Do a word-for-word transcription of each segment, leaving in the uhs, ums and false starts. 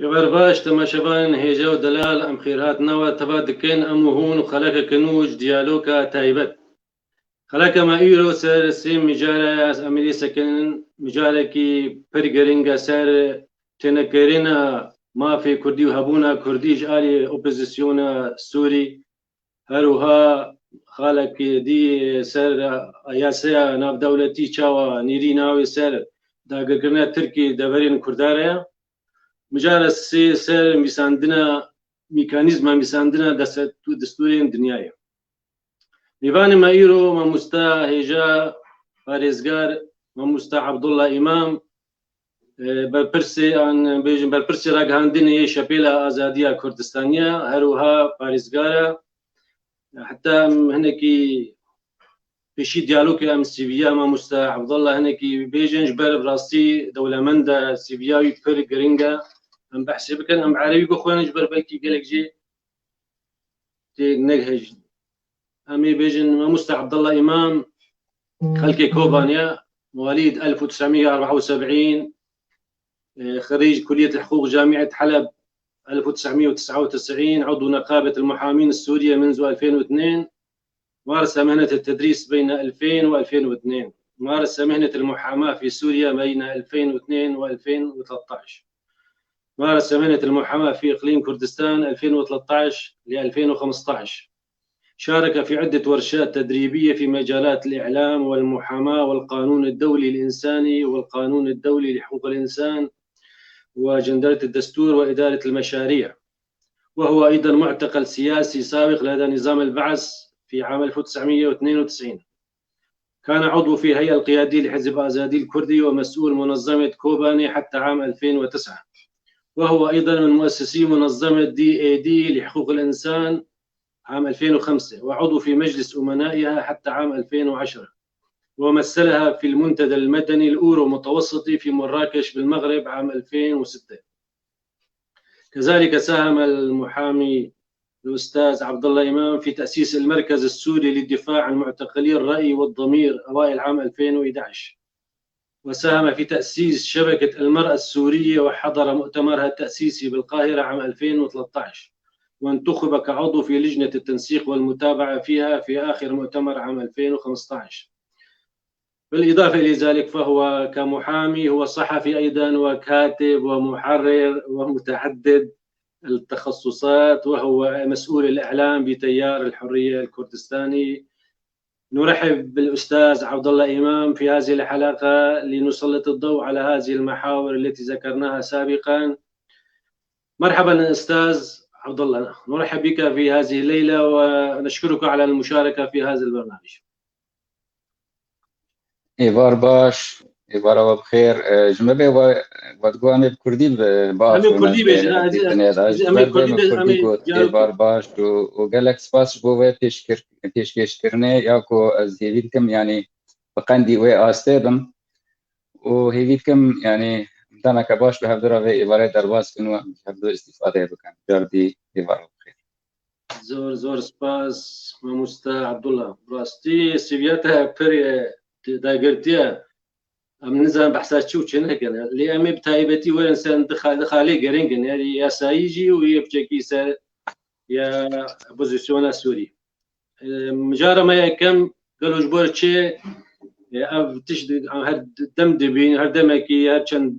Xeber baş, temaşevanên hêja û delal, em xêrhatina we teva dikin, em û hûn û xelekeke nû ji diyaloka taybet. Xeleka me îro ser sê mijara ez em ê lê sekin, mijarekî pir giring e ser tênekirina mafê kurdî û hebûna kurdî ji alî opozisyona Sûrî. Her wiha xalekê dî ser yaseya navdewletî çawa nêrîna wê ser dagirkirina Tirkî deverên Kurda re ye. Mijara sê ser nivîsandina, mîkanîzma nivîsandina destû-, destûrên dinyayê. Mêvanê me îro mamoste hêja parêzgar mamoste Abdullah Îmam, e, berpirsê an bêjin berpirsê ragihandinê yê Şepêla Azadiya Kurdistaniya, her wiha parêzgar e. Heta em hinekî pêşî diyalogê em sîviya mamoste Abdullah hinekî bêjin, ji ber bi rastî dewlemend e, sîviya wî pir giring e. Em behsê bikin, em erebî bixwînin ji ber belkî gelek jî tê negihêjin. Em ê bêjin mamoste Abdullah Îmam, xelkê Kobanê ye, مواليد ألف وتسعمية وأربعة وسبعين، خريج كلية الحقوق جامعة حلب ألف وتسعمية وتسعة وتسعين، عضو نقابة المحامين السورية منذ ألفين واثنين، مارس مهنة التدريس بين ألفين وألفين واثنين، مارس مهنة المحاماة في سوريا بين ألفين واثنين وألفين وثلاثة عشر، مارس مهنة المحاماة في إقليم كردستان ألفين وثلاثة عشر لألفين وخمسة عشر. شارك في عدة ورشات تدريبية في مجالات الإعلام والمحاماة والقانون الدولي الإنساني والقانون الدولي لحقوق الإنسان وجندرة الدستور وإدارة المشاريع، وهو أيضًا معتقل سياسي سابق لدى نظام البعث في عام ألف وتسعمية واثنين وتسعين. كان عضو في هيئة القيادية لحزب آزادي الكردي ومسؤول منظمة كوباني حتى عام ألفين وتسعة، وهو أيضًا من مؤسسي منظمة دي إيه دي لحقوق الإنسان عام ألفين وخمسة، وعضو في مجلس أمنائها حتى عام ألفين وعشرة، ومثلها في المنتدى المدني الأورو متوسطي في مراكش بالمغرب عام ألفين وستة. كذلك ساهم المحامي الأستاذ عبد الله إمام في تأسيس المركز السوري للدفاع عن معتقلي الرأي والضمير أوائل عام ألفين وإحدعش، وساهم في تأسيس شبكة المرأة السورية وحضر مؤتمرها التأسيسي بالقاهرة عام ألفين وثلاثة عشر، وانتخب كعضو في لجنة التنسيق والمتابعة فيها في آخر مؤتمر عام ألفين وخمسة عشر. بالإضافة إلى ذلك فهو كمحامي هو صحفي أيضًا وكاتب ومحرر ومتعدد التخصصات، وهو مسؤول الإعلام بتيار الحرية الكردستاني. نرحب بالأستاذ عبد الله إمام في هذه الحلقة لنسلط الضوء على هذه المحاور التي ذكرناها سابقًا. مرحبًا أستاذ عبد الله، نرحب بك في هذه الليلة ونشكرك على المشاركة في هذا البرنامج. Êvar baş, êvara we bi xêr. E, ji me bê we, we digot em ê bi kurdî bi, biafirînin, Em ê kurdî bêjin, ha, ez ê, dinê de. Ji em ê ber vê kurdî min bê-, kurdî em ê got, diyalog êvar baş û, û gelek spas ji bo vê pêşkir-, pêşkêşkirinê ya ku ez hêvî dikim, yanî bi qendî wê astê bim. Û hêvî dikim, yanî demeke baş bi hevdu re vê êvarê derbas bin û em ji hevdu îstîfadeyê bikin. Car dî êvar we bi xêr. Zor, zor spas, mamoste Abdullah. Bi rastî, sîviya te pir, e, dagirtiye. Em nizanin behsa çi û çi nekin. Lê em ê bi taybetî werin ser di xa-, di xalê giring in. Yanî yasayî jî û yê piçekî ser ya opozisyona Sûrî. E, mijara me yekem, gelo ji bo çi, e, ev tişt di-, her dem dibîn, her demekî, her çend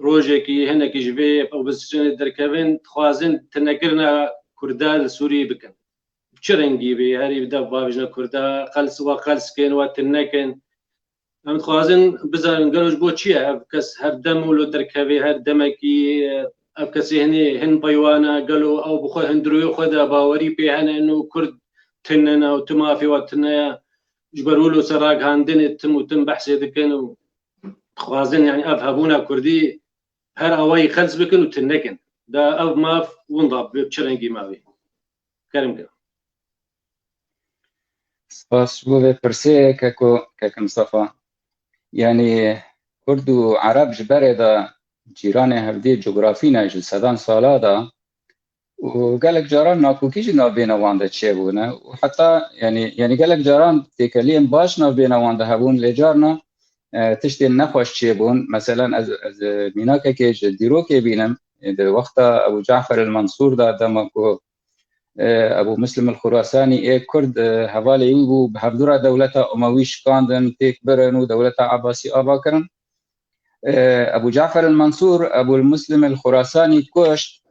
rojekî hinekî ji vê opozisyonê derkevin, dixwazin tinekirina Kurda li Sûriyê bikin. Bi çi rengî bê, herî bi dev bavêjina Kurda, qels, wa qels kin, wa tune kin. Em dixwazin bizanin gelo ji bo çi ye ev kes her dem wilo derkevê, her demekî, ev kesê hinê hin peywan e, gelo ew bi xwe hundirûyê xwe de bawerî pê hene û Kurd tune ne û tu mafê we tune ye. Ji ber wilo ser ragihandinê tim û tim behsê dikin û dixwazin, yanî ev hebûna Kurdî her awayî qels bikin û tune kin. Da ev maf winda bi çi rengî mavê? Kerem ke. Spas ji bo vê pirsê, keko, kek Mistefa. Yanî Kurd û Ereb ji berê de cîranê hevdî cografî ne ji sedan sala de û gelek caran nakokî jî navbêna wan de çêbûne û heta, yanî, yanî gelek caran têkeliyên baş navbêna wan de hebûn, lê carna, e, tiştên nexweş çêbûn. Meselen, ez, ez, e, mînakekê ji dîrokê bînim. Di wexta Ebû Cafer el-Mensûr de, dema ku, e, Ebû Muslim el-Xurasanî ê Kurd, e, hevalê wî bû, bi hevdû re dewleta Umewî şikandin, têk birin û dewleta Ebasî ava kirin. E, Ebû Cafer el-Mensûr Ebû Muslim el-Xurasanî kuşt.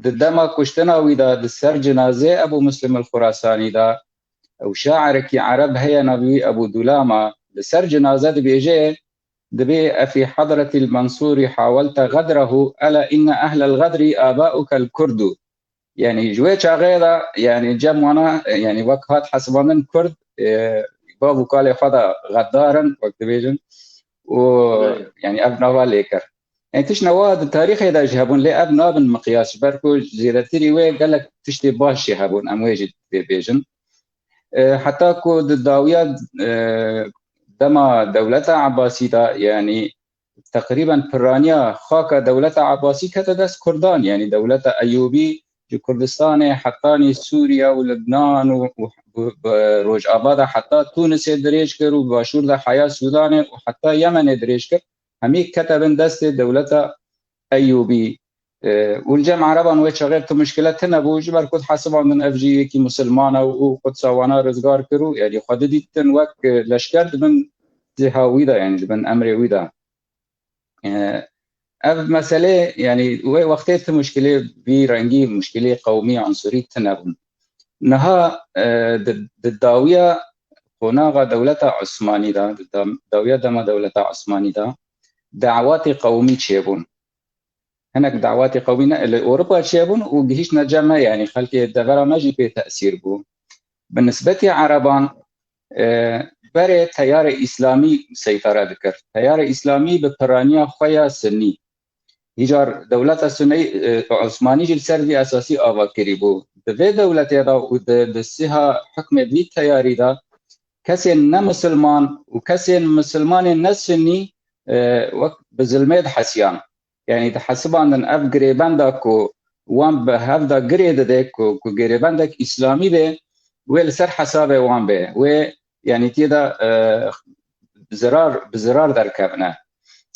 Di dema kuştina wî de di ser cinazê Ebû Muslim el-Xurasanî de, ew şairekî Ereb heye, navê wî Ebû Dulama, li ser cinaze dibêje: "Dibê efî hadretil Mensûrî hawelta xedrehu, ela inne ehlel xedrî abaukel kurdu." Yani ji wê çaxê de, yani cem wana, yani wek hat hesibandin Kurd, e, bav û kalê xwe de xedar in, wek dibêjin. Û Belê. Yani ev nava lê kir. Yani tiştna wa di tarîxê de jî hebûn, lê ev nabin miqyas, ji ber ku zêdetirî wê gelek tiştê baş jî hebûn, em wê jî dê bêjin. E, heta ku di dawiya, e, dema dewleta Ebasî de, yani teqrîben piraniya xaka dewleta Ebasî kete dest Kurdan, yani dewleta Eyûbî ji Kurdistanê hetanî Sûriye û Libnan û, û bi, bi Rojava de heta Tunisê dirêj kir û başûr de heya Sûdanê û heta Yemenê dirêj kir. Hemî kete bin destê dewleta Eyûbî. E, û li cem Ereban wê çaxê tu muşkile tune bû, ji ber ku hesibandin ev jî yekî misilman e û Qudsa wana rizgar kir û, yani xwe didîtin wek, e, leşker di bin zêha wî de, yani di bin emrê wî de. E, ev meselê, yani wê wextê tu muşkilê vî rengî, muşkilê qewmî, unsurî tune bûn. Niha, e, di, di dawiya qonaxa dewleta Osmanî de, di dam-, dawiya dema dewleta Osmanî de dawatê qewmî çêbûn. Hinek dawatê qewmî ne, li Ewropa çêbûn û gihîştine cem me, yani xelkê devera me jî pê tesîr bû. Bi nisbetî Ereban, e, berê teyarê Îslamî seytare dikir. Teyarê Îslamî bi piraniya xwe ya Sunnî. Hîcar dewleta Sunnî, e, Osmanî jî li ser vî esasî ava kirî bû. Di vê dewletê de û di, di siha hukmê vî teyarî de kesên ne misilman û kesên misilmanên ne Sunnî, e, wek bi zilmê dihesiyan. Yani dihesibandin ev girêbenda ku wan bi hev de girê dide, ku, ku girêbendek Îslamî bê, wê li ser hesabê wan bê. Wê, yani tê de, e, zirar, bi zirar derkevine.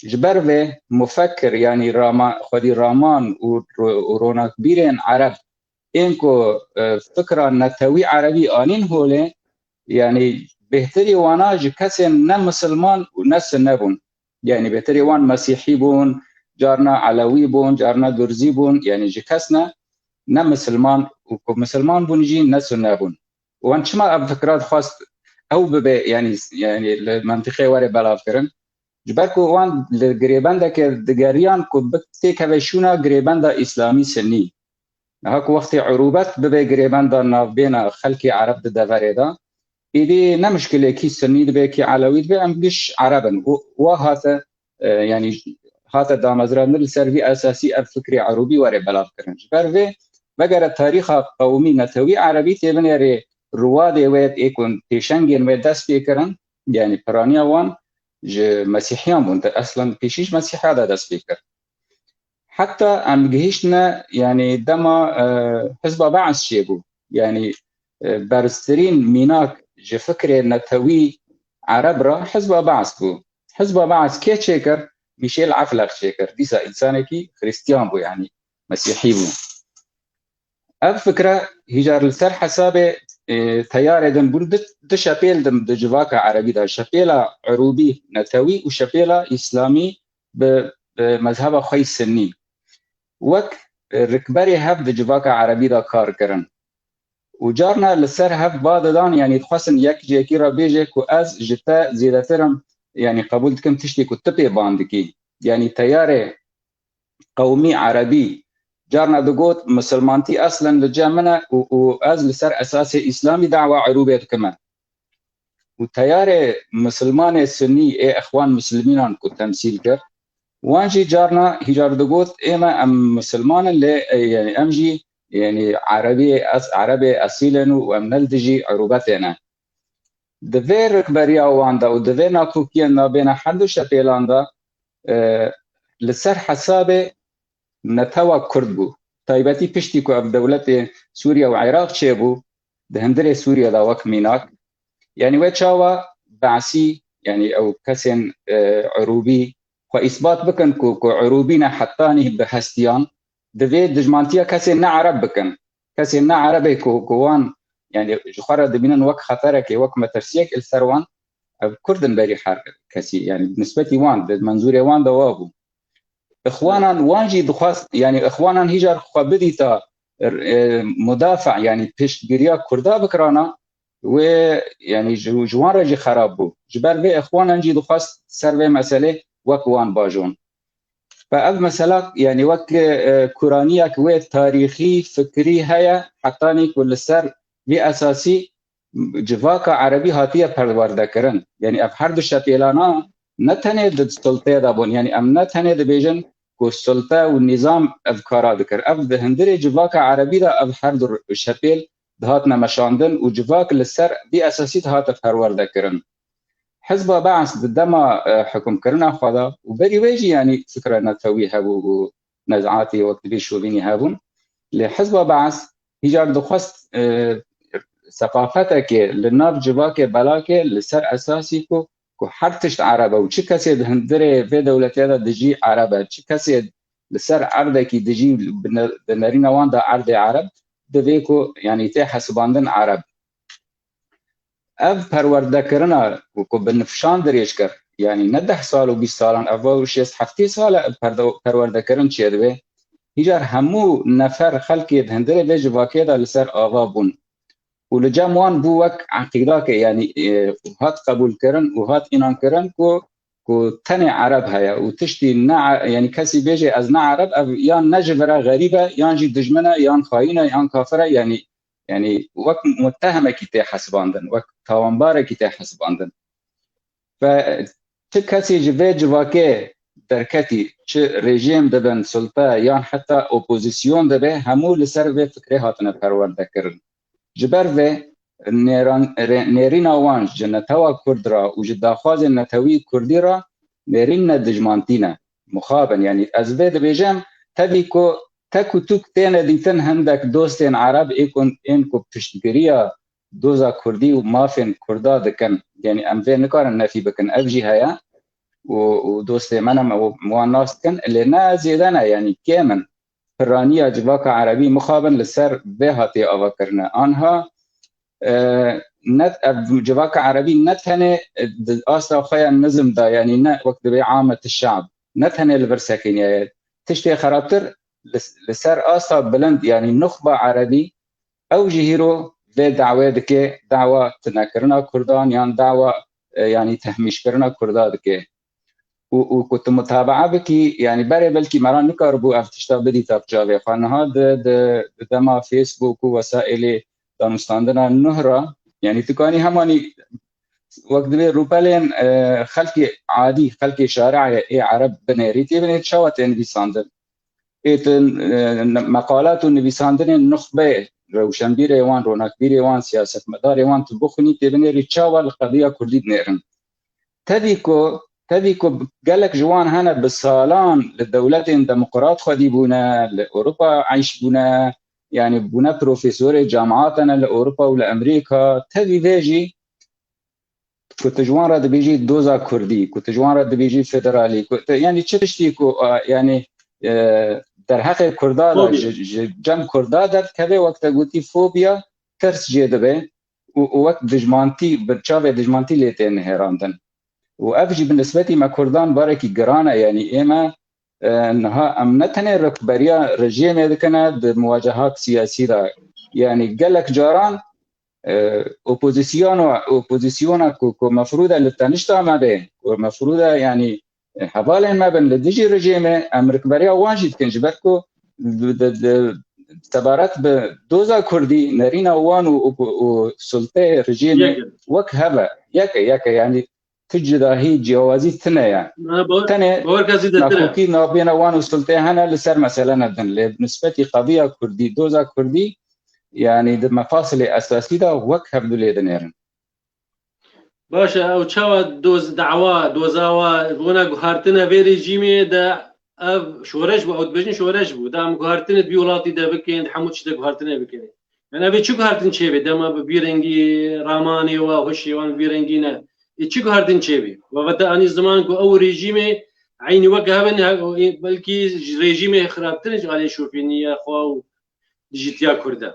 Ji ber vê mufekir, yani Rama-, xwedî Raman û ro-, û ronakbîrên Ereb ên ku, e, fikra netewî erebî anîn holê, yani bêhtirî wana ji kesên ne misilman û ne sunne bûn. Yani bêhtirî wan mesîhî bûn, carna elewî bûn, carna durzî bûn, yani ji kes ne, ne misilman û ku misilman bûn jî ne sunne bûn. Wan çima ev fikra dixwest ew bibe, yani, yani li mentiqê were belav kirin? Ji ber ku wan li girêbendeke digeriyan ku bi têkeve şûna girêbenda Îslamî Sunnî. Niha ku wextê erûbet bibe girêbenda navbêna xelkê Ereb di deverê de, êdî ne mişkilê kî Sunnî dibe, kî Elewî dibe, em giş Ereb in. Û wa hate, e, yani hate damezrandin, li ser vî esasî ev fikrê erûbî were belav kirin. Ji ber vê, vegere tarîxa qewmî netewî erebî tê binêrê ruwadê wê ê ku pêşengên wê dest pê kirin, yani piraniya wan ji mesîhiyan bûn. Di eslen pêşî ji mesîhiya de dest pê kir. Heta em gihîştine, yani dema, e, Hizba Be'es çêbû. Yani, e, berztirîn mînak ji fikrê netewî Ereb re Hizba Be'es bû. Hizba Be'es kê çêkir? Mîşêl Eflex çêkir. Dîsa însanekî Xristiyan bû, yani Mesîhî bû. Ev fikre hîcar li ser hesabê, e, teyarê din bûn du, du şepêl din di civaka erebî de. Şepêla erûbî netewî û şepêla îslamî bi, bi mezheba xwe yî Sunnî. Wek, e, rikberê hev di civaka erebî de kar kirin. Û carna li ser hev ba didan, yanî dixwestin yek ji yekî re bêje ku ez ji te zêdetir im, yanî qebûl dikim tiştê ku tu pê ban dikî. Yanî teyarê qewmî erebî carna digot, misilmantî eslen li cem min e û, û ez li ser esasê îslamî dawa erûbê dikime. Û teyarê misilmanê sunnî ê Ixwan Muslimînan ku temsîl kir, wan jî carna hîcar digot, ê me em misilman in, lê, e, yanî em jî, yanî erebê, es-, erebê esîl in û em ne li dijî erûbetê ne. Di vê rikberiya wan de û di vê nakokiyên nabêna her du şepêlan de, e, li ser hesabê netewa Kurd bû. Taybetî piştî ku ev dewletê Sûriye û Iraq çêbû, di hundirê Sûriye de wek mînak, yanî wê çawa Be'sî, yanî ew kesên, e, Irûbî xwe îsbat bikin ku, ku Irûbî ne hetanî bi hestiyan, divê dijmantiya kesên ne Ereb bikin. Kesên ne Erebê ku, ku wan, yani ji xwe re dibînin wek xeterekê, wek metirsiyek li ser wan, ev Kurd in berî her kesî, yani bi nisbetî wan, di menzûrê wan de wa bû. Îxwanan wan jî dixwest, yani îxwanan hîjar xwe bidîta, e, mudafe, yani piştgiriya Kurda bikirana, wê, yani ji, ji wan re jî xerab bû. Ji ber vê îxwanan jî dixwest ser vê meselê wek wan bajon. Ve ev mesela, yani wek, e, kuraniyek wê tarîxî, fikrî heye, hetanî ku li ser vî esasî civaka erebî hatiye perwerdekirin. Yani ev her du şepêlana ne tenê di sulteyê de bûn, yani em ne tenê dibêjin ku sulte û nîzam ev kara dikir. Ev di hundirê civaka erebî de ev her du şepêl dihatine meşandin û civak li ser vî esasî dihate perwerdekirin. Hizba Be'es di dema, e, hukimkirina xwe de û berî wê jî, yanî, fikra netewî hebû û nezatê wek divê şovînî hebûn. Lê Hizba Be'es hîjar dixwest, e, seqafetekê li nav civakê belakê li ser esasî ku, ku her tişt Ereb e û çi kesê di hundirê vê dewletê de dijî Ereb e, çi kesê li ser erdekî dijî bi ne-, di nerîna wan de erdê Ereb, divê ku, yanî, tê hesibandin Ereb. Ev perwerdekirina ku bi nifşan dirêj kir, yanî ne deh sal û bîst salan, ev şêst heftê sal e ev perde-, perwerdekirin çêdibe. Hîjar hemû nefer xelkê di hundirê vê civakê de li ser ava bûn. Û li cem wan bû wek eqîdake, yanî, e, hat qebûlkirin û hat înankirin ku, ku tenê Ereb heye û tiştî ne e-, yanî kesî bêje ez ne Ereb, ev yan ne ji vir e, xerîb e, yan jî dijmin e, yan xayîn e, yan kafir e, yanî, yanî wek muttehemekî tê hesibandin, wek tawanbarekî tê hesibandin. Ve çi kesî ji vê civakê derketî, çi rejîm dibin, sulte yan heta opozîsyon dibe, hemû li ser vê fikrê hatine perwerdekirin. Ji ber vê nêran-, rê-, nêrîna wan ji netewa Kurd re û ji daxwazên netewî Kurdî re nêrîn ne, dijmantî ne. Mixabin, yanî ez vê dibêjim, tevî ku tek û tûk têne dîtin hindek dostên Ereb ê ku, ên ku piştgiriya doza Kurdî û mafên Kurda dikin. Yanî em vê nikarin nefî bikin. Ev jî heye û, û dostê me ne, me wan nas dikin. Lê ne zêde ne, yanî kêm in. Piraniya civaka Erebî mixabin li ser vê hatiye avakirine. Anha, e, ne, ev civaka Erebî ne tenê di asta xwe ya nizm de, yanî ne wek divê ameti şab, ne tenê li vir sekiniye ye. Tiştê xerabtir li, li ser asta bilind, yanî nuxba Erebî, ew jî hîro vê dawê dike, dawa tunekirina Kurdan yan dawa, e, yanî tehmîşkirina Kurda dike. Û, û ku tu mutabaa bikî, yanî berê belkî me re nikaribû ev tişta bidîta bi çavê xwe. Niha di, di, di dema Facebook û wesaîlê danûstandina nuh re, yanî tu kanî hemanî wek divê rûpelên, e, xelkê adî, xelkê şareyê ê Ereb binêrî, tê binêrî çawa tê nivîsandin. Ê tu, e, meqalat û nivîsandinên nuxbeyê, rewşenbîrê wan, ronakbîrê wan, siyasetmedarê wan tu bixwînî, tê binêrî çawa li qediya Kurdî dinêrin. Tevî ku, tevî ku gelek ji wan hene bi salan li dewletên demokrat xwedî bûne, li Ewropa eyş bûne, yanî bûne profesorê camiatane li Ewropa û li Emerîka, tevî vê jî ku tu ji wan re dibêjî doza Kurdî, ku tu ji wan re dibêjî federalî, ku tu, yanî çi tiştî ku, a, yanî, e, derheqê Kurda de, ji, ji cem Kurda derdikeve, wek te gotî fobiya, tirs jê dibe û, û wek dijmantî, bi çavê dijmantî lê tê nihêrandin. Û ev jî bi nisbetî me Kurdan barekî giran e, yanî ê me, e, niha em ne tenê rikberiya rejîmê dikine di muwacehat siyasî de. Yanî gelek caran, e, opozîsyona, opozîsyona ku, ku mefrûd e li tenişta me be, ku mefrûd e, yanî, e, hevalên me bin li dijî rejîmê, em rikberiya wan jî dikin, ji ber ku di, di, di, sebaret bi doza Kurdî, nerîna wan û, û, û sulteyê rejîmê wek hev e, yek e, yek e, yanî tu cudahî, ciyawazî tune ye. Tenê naxokî nabêna wan û sultê hene li ser meselene din. Lê bi nisbetî qediya Kurdî, doza Kurdî, yanî di mefasilê esasî de wek hevdu lê dinêrin. Baş e, ew çawa doz, dawa, doza wa, bona guhartine vê rejîmê de ev şoreş bû, ew dibêjin şoreş bû. Da em guhartine di vî welatî de bikin, di hemû tişt de guhartine bikin. Yani ev ê çi guhartin çêbê? Dema bi vî rengî ramanê wa, hişê wan bi vî rengî ne. Ê çi guhartin çêbê? Ve vete anî ziman ku ew rejîmê Eynî wek hev in, he-, belkî ji rejîmê xirabtir in ji alê şofîniya xwe û dijîtiya Kurd e.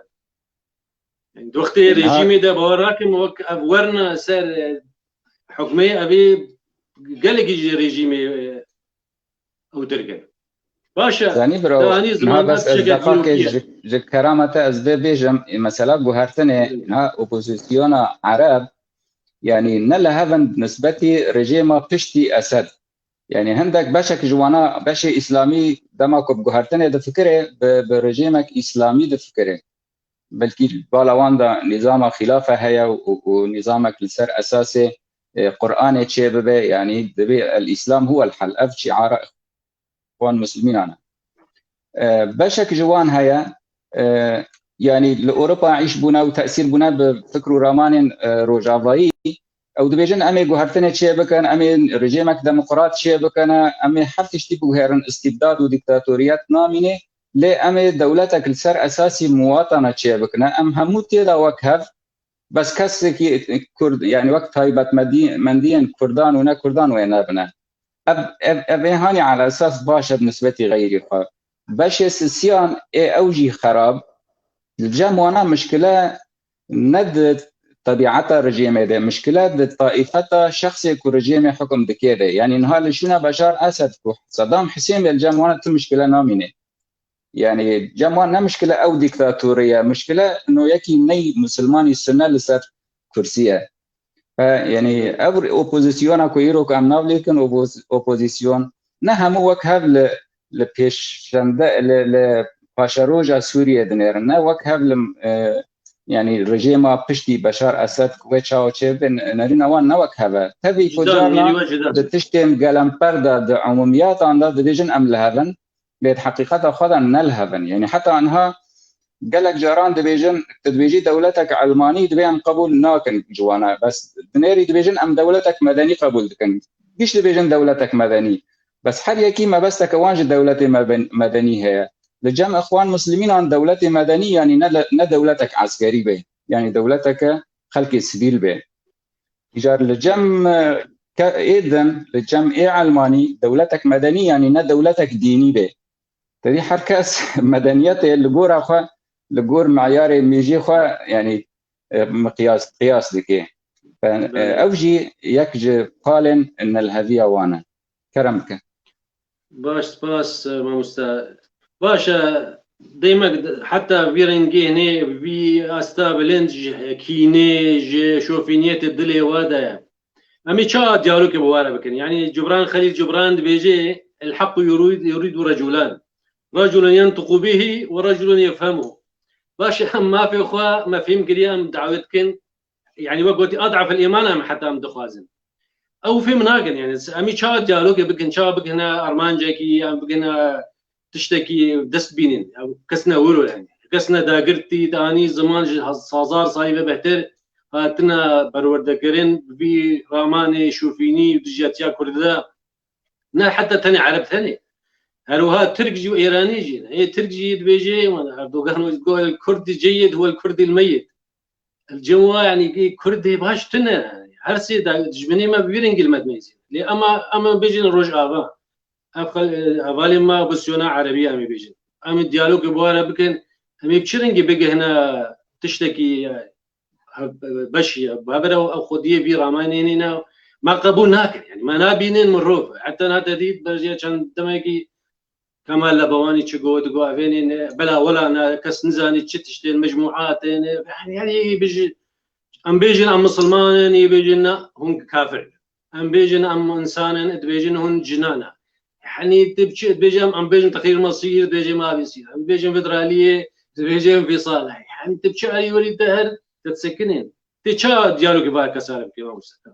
Yani, di wextê rejîmê de bawer nakim wek ev werna ser, e, hukmê, ev ê gelekî ji rejîmê, e, ew dirgin. Baş e. Zanî biro, Te anî niha ziman bes ez tiştekî deqakê ji, ji kerama te ez vê bêjim, mesela guhertinê, Hı. niha opozisyona Ereb, yani ne li hev in nisbetî rejîma piştî Esed. Yani hindek beşek ji wana beşê îslamî dema ku bi guhertinê difikirê, bi, bi rejîmek îslamî difikirê. Belkî bala wan de nîzama xîlafe heye û, û, û nîzamek li ser esasê, e, Qur'anê çê bibe, yani divê el-Îslam huwel hel. Ev şiara Îxwan Muslimînan e. E, beşek ji wan heye, e, yani li Ewropa îş bûne û tesîr bûne bi fikr û ramanên, e, rojavayî. Ew dibêjin, em ê guhertinê çê bikin, em ê rejîmek demokrat çê bikine, em ê her tiştî biguherin, îstîbdad û dîktatoriyet namîne, lê em ê dewletek li ser esasî muwatana çê bikine. Em hemû tê de wek hev, bes kesekî Kurd, yani wek taybetmendî-, mendiyên Kurdan û ne Kurdan wê nebine. Ev, ev, ev ê hanî ala esas baş e bi nisbetî xeyrî xwe. Beşê sisiyan ê ew jî xerab. Li cem wana mişkile ne di tebiata rejîmê de, mişkile di taîfeta şexsê ku rejîmê hukum dike de. Yani niha li şûna Beşar Esed ku Sedam Husên be, li cem wana tu mişkile namîne. Yani cem wan ne mişkile ew dîktatorî ye, mişkile no yekî ney misilmanî sune li ser kursî ye. E, yani ev opozisyona ku îro ku em nav lê dikin, opoz-, opozisyon ne hemû wek hev li, li pêşende, li, li paşeroja Sûriyê dinêrin, ne wek hev li, e, yani rejîma piştî Beşar Esed ku wê çawa çê bibe, nerîna wan ne wek hev e. Tevî ku carna di tiştên gelemper de, di umumiyatan de dibêjin em li hev in, lê di heqîqeta xwe de ne li hev in. Yani heta niha gelek caran dibêjin, tu dibêjî dewletek elmanî, divê em qebûl nakin ji wan e. Bes dinêrî dibêjin em dewletek medenî qebûl dikin. Giş dibêjin dewletek medenî. Bes her yekî mebesteke wan ji dewletê meben-, medenî heye. Li cem Îxwan Muslimînan dewletê medenî, yani ne le-, ne dewletek eskerî be. Yani dewleteke xelkê sivîl be. Îcar li cem, e, ke-, ê din, li cem ê elmanî dewletek medenî, yani ne dewletek dînî be. Tevî her kes medeniyetê li gora xwe, li gor meyarê mêjê xwe, yani, e, miqyas, qiyas dike. E, Belê. Ew jî yek ji palên nelheviya wan e. Kerem bike. Baş, spas, e, mamoste. Baş e, demek heta vî rengê hene, vî asta bilind ji kînê, ji şofîniyetê dilê wa de ye. Em ê çawa diyalogê bi wa re bikin? Yani Cubran Xelîl Cubran dibêje, "El-haqq yurid, yuridu reculan. Reculun yentiqu bihi ve reculun yefhemuhu." Baş e, em mafê xwe me fêm kiriye, em dawet dikin. Yani wek gotî, ad'af el-îman em heta em dixwazin. Ew fêm nakin, yani, em ê çawa diyalogê bikin, çawa bigihine armancekî, em bigihine tiştekî dest bînin. Ew kes ne wir o, yani. Kes ne dagirtî, danî ziman ji haz-, sazar sayî ve behtir hatine perwerdekirin, bi vî ramanê şofînî û dijî etiya Kurdî de. Ne heta tenê Ereb tenê. Her wiha Tirk jî û Êranî jî. Ê Tirk jî dibêje, Erdogan wê digot, "El Kurd ceyid, huwel Kurd el meyit." Li cem wa, yani, kî Kurdê baş tune. Her sê de dijminê me bi vî rengî li me dimeyzîn. Lê ema, ema bêjin Rojava. Ev xel-, hevalên me opozîsyona Erebî em ê bêjin. Em ê diyalogê bi wa re bikin. Em ê bi çi rengî bigihine tiştekî, e, hev-, beşî ye. Bi hev re ew xwediyê vî ramanê nîne. Me qebûl nakin. Yani, me nabînin mirov. Heta niha te dît, berjiya çend demekî Kemal Lebewanî çi got, got, "Evênê ne, bela wela ne, kes nizanî çi tiştên mecmûatê ne." Yani, yani, bijî, em bêjin, em misilman in, yê bêjin, "Na, hûn kafir." Em bêjin, "Em însan in", dibêjin, "Hûn cinan e." Yani, tu bi çi dibêjin, em, em bêjin, "Texîr Mesîr", dibêjin, "Mavê Sîr." Em bêjin, "Federaliyê", dibêjin, "Fîsal e." Yani, tu bi çi alî werî te her, te disekinên. Tê çawa diyalogê bi her kesa re bikî, mamoste?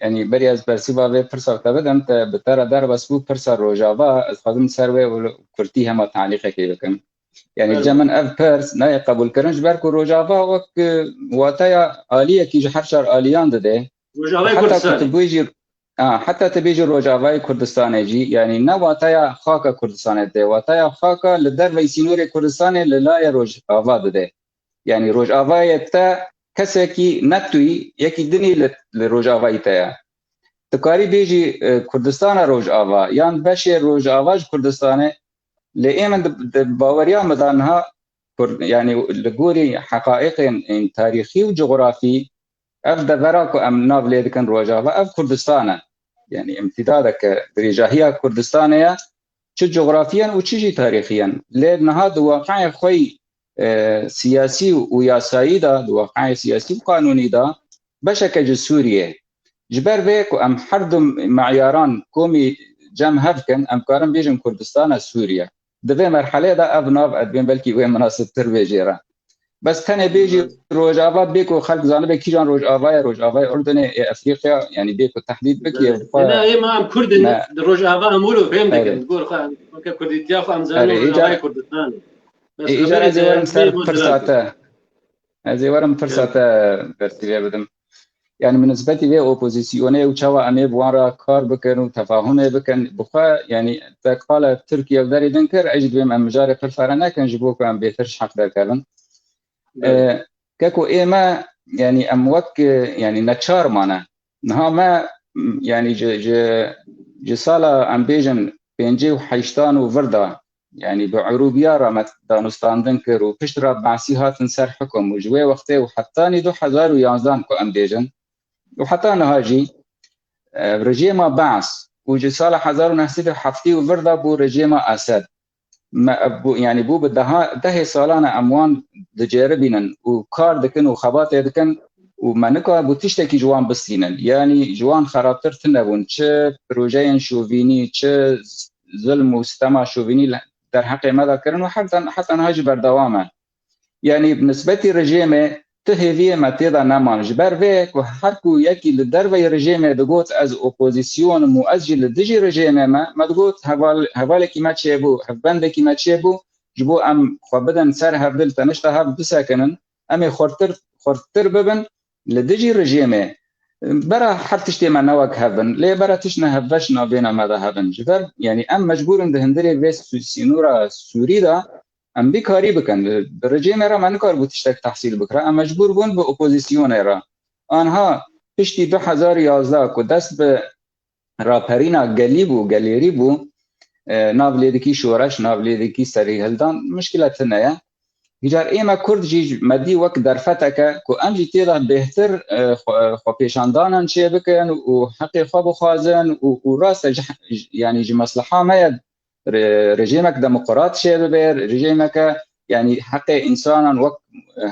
Yani, berî ez bersîva vê pirsa te bidim, te bi te re derbas bû pirsa Rojava, ez xwazim ser wê û kurtî hema talîqekê bikim. Yani, Evet. cem min ev pirs nayê qebûlkirin, ji ber ku Rojava wek, e, wateya aliyekî ji her çar aliyan dide. Rojavayê Heta ku Kurdistanê. tu bêjî, ha, heta tu bêjî Rojavayê Kurdistanê jî, yani, ne wateya xaka Kurdistanê dide, wateya xaka li derveyî sînorê Kurdistanê li layê Rojava dide. Yani Rojavayê te kesekî ne tu yî, yekî din î li, li Rojavayî te ye. Tu karî bêjî, e, Kurdistana Rojava, yan beşê Rojava ji Kurdistanê, lê ê min di, di baweriya min de niha Kurd, yanî li gorî heqaîqên, ên tarîxî û cografî, ev devera ku em nav lê dikin Rojava, ev Kurdistan e. Yanî îmtîdadeke dirêjahiya Kurdistanê ye, çi cografiyen û çi jî tarîxiyen. Lê niha di waqeyê xwe yî, e, siyasî û yasayî de, di waqeyê siyasî û qanûnî de, beşeke ji Sûriyê. Ji ber vê ku em her du me'yaran komî cem hev kin, em karin bêjin Kurdistana Sûriye. Di vê merhelê de ev nav, ez dibêm belkî wê minasibtir bê jê re. Bes tenê bêjî Rojava, bê ku xelk zanibe kîjan Rojava ye, Rojavayê Urdunê, ê Efrîqya, yanî bê ku tehdîd bikî, Belê. Xwe Lê ê ma em Kurd in, me di Rojava em wilo fêm dikin. Erê. Di gor xwe, weke Kurdîtiya xwe em zanin Erê, îcar, Rojavayê Kurdistan e. Bes ê, îcar xeberê ez ê de werim ser bê pirsa zilam. Te. Ez ê werim pirsa Gel. Te bersîvê bidim. Yanî bi nisbetî vê opozîsyonê û çawa em ê bi wan re kar bikin û tefahumê bikin, bi xwe, yanî te qala Tirkiye û derê din kir, ez jî dibêm em mijarê pirsa re nekin, ji bo ku em bêtir ji heq derkevin. Belê. E, keko ê me, yanî em wek, e, yanî neçar mane. Niha me, yanî ji, ji, ji sala em bêjin pêncî û heştan û vir de, yanî bi Erûbiya re me danûstandin kir û pişt re Be'sî hatin ser hikum û ji wê wextê û hetanî du hezar û yanzdan ku em bêjin û heta niha jî, e, rejêma Be's û ji sala hezar û neh sed û heftê û vir de bû rejêma Esed. Me, bû, yanî bû bi deha, dehê salan e em wan diceribînin û kar dikin û xebatê dikin û me nikarbû tiştekî ji wan bistînin. Yanî ji wan xerabtir tune bûn. Çi projeyên şovînî, çi zulm û sitema şovînî li derheqê me de kirin û her ten-, heta niha jî berdewam e. Yanî bi nisbetî rejêmê tu hêviyê me tê de neman. Ji ber vê ku her ku yekî li derveyî rejêmê digot, "Ez opozîsyon im û ez jî li dijî rejêmê me", me digot, "Heval-, hevalekî me çêbû, hevbendekî me çêbû, ji bo em xwe bidin ser hevdil, tenişta hev bisekinin, em ê xurtir, xurttir bibin li dijî rejêmê." Bera her tiştê me ne wek hev in, lê bera tişt ne hevbeş navbêna me de hev in. Ji ber, yanî em mecbûr in di hundirê vê sî-, sînora Sûrî de em vî karî bikin. Bi rejêmê re me nikaribû tiştek tehsîl bikira. Em mecbûr bûn bi opozîsyonê re. Anha piştî du hezar û yazdeh ku dest bi raperîna gelî bû, gelêrî bû, e, nav lê dikî şoreş, nav lê dikî serîhildan, mişkile tune ye. Vîcar ê me Kurd jî me dî wek derfeteke ku em jî tê de bêhtir, e, xwe, xwepêşandanan çê bikin û heqê xwe bixwazin û, û rast e, ji, yanî ji mesleha me ye re-, rejîmek demokrat çê bibe, rejîmeke, yanî heqê însanan wek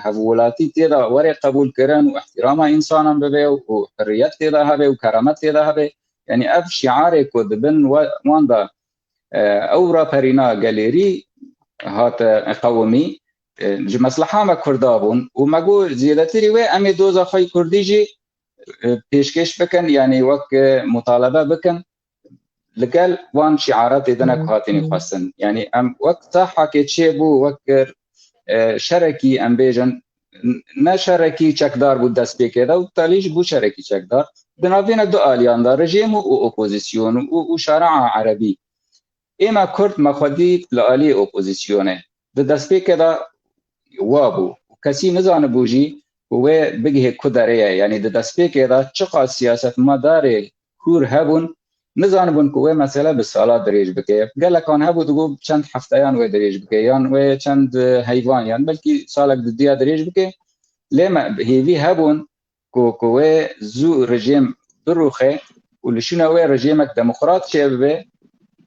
hevwelatî tê de were qebûl kirin û îhtîrama însanan bibe û hurriyet tê de hebe û keramet tê de hebe. Yanî ev şiarê ku di bin we-, wan de, e, ew raperîna gelêrî hate qewimî, e, ji mesleha me Kurda bûn û me got zêdetirî wê em ê doza xwe yî Kurdî jî, e, pêşkêş bikin, yanî wek, e, mutalebe bikin. Li gel wan şiaratê din e ku hatînî xwestin. Yanî em wek Sahakê çêbû, wek, e, şerekî, em bêjin, n-, ne şerekî çekdar bû destpêkê de û talî jî bû şerekî çekdar. Di navbêna du aliyan de, rejîm û, û opozîsyon û, û şaraa erebî. Ê me Kurd me xwe dît li aliyê opozîsyonê. Di destpêkê de wa bû. Kesî nizanibû jî ku wê bigihê ku derê ye. Yanî di destpêkê de çiqas siyasetmedarê kûr hebûn, nizanibûn ku wê mesele bi sala dirêj bike. Gelekan hebû digot çend hefteyan wê dirêj bike, yan wê çend, e, heyvan, yan belkî salek diduya dirêj bike. Lê me hêvî hebûn ku, ku wê zû rejîm birûxe û li şûna wê rejîmek demokrat çêbibe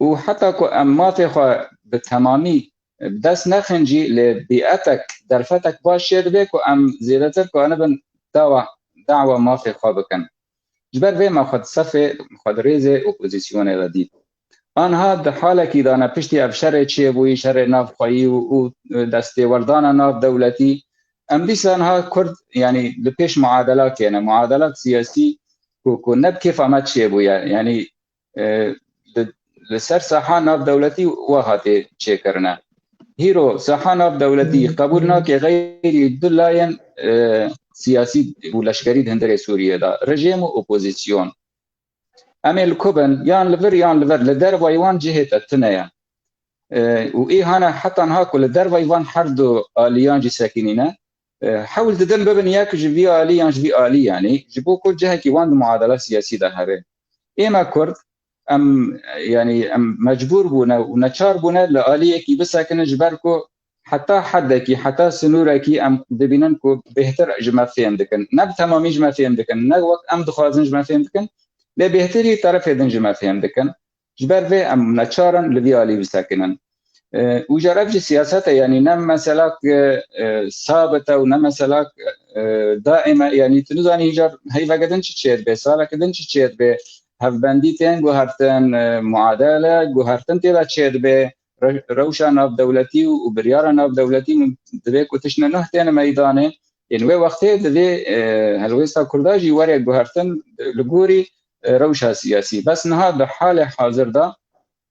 û heta ku em mafê xwe bi temamî bi dest nexin jî, lê bîetek, derfetek baş çêdibe ku em zêdetir kanibin dawa, dawa mafê xwe bikin. Ji ber vê me xwe di sefê, xwe di rêzê opozîsyonê de dît. Anha di halekî de ne piştî ev şerê çêbûyî, şerê navxweyî û, û destêwerdana navdewletî, em dîsa niha Kurd, yanî li pêş muadelakê ne, muadelat siyasî ku, ku ne bi kêfa me çêbûye, yanî, e, li, li ser saha navdewletî wa hatê çêkirine. Hîro saha navdewletî qebûl nake xeyrî du layên, e, siyasî û leşkerî di hundirê Sûriyê de, rejîm û opozîsyon. Em ê li ku bin, yan li vir yan li vir, li dervayî wan cihê te tune ye. E, û ê hane heta niha ku li dervayî van her du aliyan jî sekinîne, e, hewl didin bibin yek ji vî alî yan ji vî alî, yanî ji bo ku cihekî wan di muadela siyasî de hebe. Ê me Kurd, em, yanî em mecbûr bûne û neçar bûne li aliyekî bisekinin, ji ber ku heta hedekî, heta sinûrekî em dibînin ku bêhtir ji me fêm dikin. Ne bi temamî ji me fêm dikin, ne wek em dixwazin ji me fêm dikin, lê bêhtirî terefê din ji me fêm dikin. Ji ber vê em neçar in li vî alî bisekinin. E, û car ev jî siyaset e, yanî ne meselak, e, e, sabit e û ne meselak, e, daîm e. Yanî tu nizanî car heyveke din çi çêdibe, saleke din çi çêdibe, hevbendî tên guhertin, e, muadele guhertin tê de çêdibe, re-, rewşa navdewletî û, û biryara navdewletî min divê ku tiştine nuh têne meydanê. Ên wê wextê divê, e, helwêsta Kurda jî were guhertin li gorî, e, rewşa siyasî. Bes niha di halê hazir de,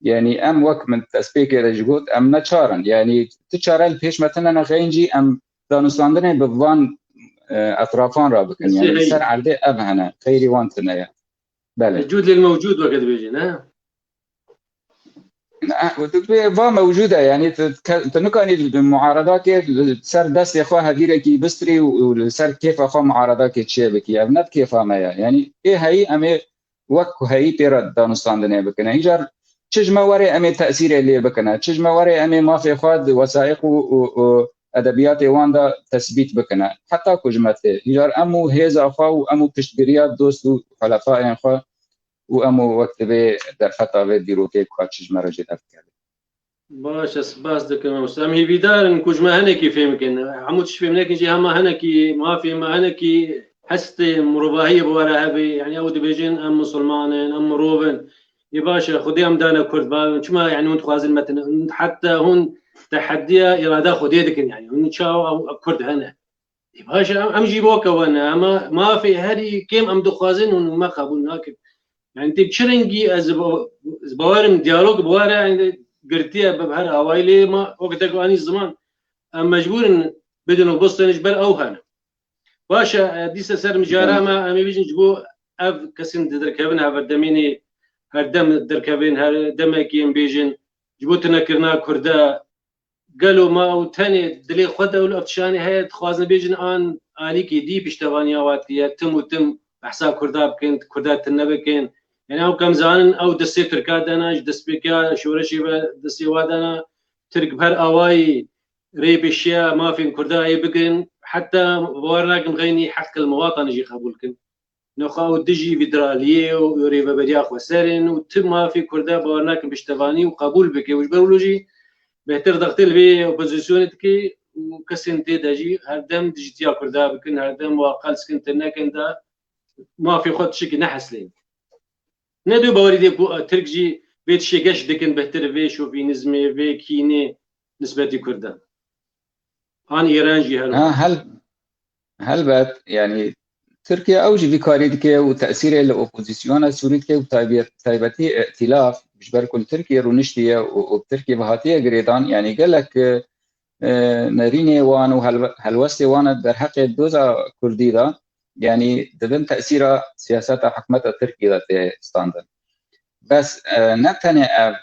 yanî em wek min destpêkê de jî got, em neçar in. Yanî tu çare li pêş me tune nexeyîn jî em danûstandinê bi van, e, etrafan re bikin. Yanî li ser erdê ev hene, xeyrî wan tune ye. Belê. Mewcûd lil mewcûd weke dibêjin, he? Ne, tu vê va mewcûd e, yanî tu ke-, tu nikanî muaredakê li ser destê xwe hevîrekî bistirî û, û li ser kêfa xwe muaredakê çê bikî. Ev ne bi kêfa me ye. Yanî ê heyî em ê wek ku heyî pê re danûstandinê bikine. Îcar çi ji me were em ê tesîrê lê bikine, çi ji me were em ê mafê xwe di wesaiq û, û, û edebiyatê wan de tesbît bikine. Heta ku ji me tê. Îcar em û hêza xwe û em û piştgiriya dost û xulefayên xwe û em û wek divê derfeta vê dîrokê ku çi ji me re jê derdikeve. Baş e, spas dikim mamoste. Em hêvîdar in ku ji me hinekî fêm bikin. Hemû tişt fêm nekin jî hema hinekî mafê me, hinekî hestê mirovahiyê bi we re hebe. Yanî ew dibêjin em misilman in, em mirov in. Ê baş e, Xwedê em dane Kurd, ba çima yanî hûn dixwazin me tune, heta hûn tehediya îrada Xwedê dikin yanî. Hûn çawa ew Kurd hene? Ê, baş e, em, em jî weke we ne. Em mafê herî kêm em dixwazin û me qebûl nakin. Yani tê çi rengî ez ba-, ez bawerim diyalog bi we re, yani girtiye bi her awayî lê ma weke tek anî ziman. Em mecbûr in bidin û bistin ji ber ew hene. Baş e, e, dîsa ser mijara me, em ê bêjin ji bo ev kesên di derkevin heverdemînê her dem derkevin, her demekî em bêjin ji bo tunekirina Kurda, gelo ma ew tenê dilê xwe de ew li ev tişanê heye, dixwazin bêjin an alîkî dî piştevaniya wan tê ye, tim û tim behsa Kurda bikin, Kurda tune bikin. Yani ew kem zanin ew destê Tirka dana, ji destpêkiya şoreşê ve destê wa dana, Tirk bi her awayî rê pêşiya mafên Kurda heye bigirin. Heta bawer nakim xeynî heq el muwatane jî qebûl kin. Nexwe ew dijî federaliyê û rêveberiya xweser in û ti mafê Kurda bawer nakin piştevanî û qebûl bike û ji ber wilo jî bêhtir dextê li vê opozîsyonê dike û kesên tê de jî her dem dijîtiya Kurda bikin, her dem wa qels kin, tune kin de mafê xwe tişikî neheslên. Ne dê bawerî dê ku Tirk jî vê tişê geş dikin bêhtir vê şovînîzmê, vê kînê nisbetî Kurdan. An Îran jî her Ha, hel-, helbet, yani Tirkiye ew jî vî karî dike û tesîrê li opozîsyona Sûrî dike û taybet-, taybetî îtilaf, ji ber ku li Tirkiye rûniştiye û, û bi Tirkiye ve hatiye girêdan, yani gelek, e, nerînê wan û helwe-, helwestê wan derheqê doza Kurdî de, yani di bin tesîra siyaseta hikûmeta Tirkiyê de tê standin. Bes, e, ne tenê ev,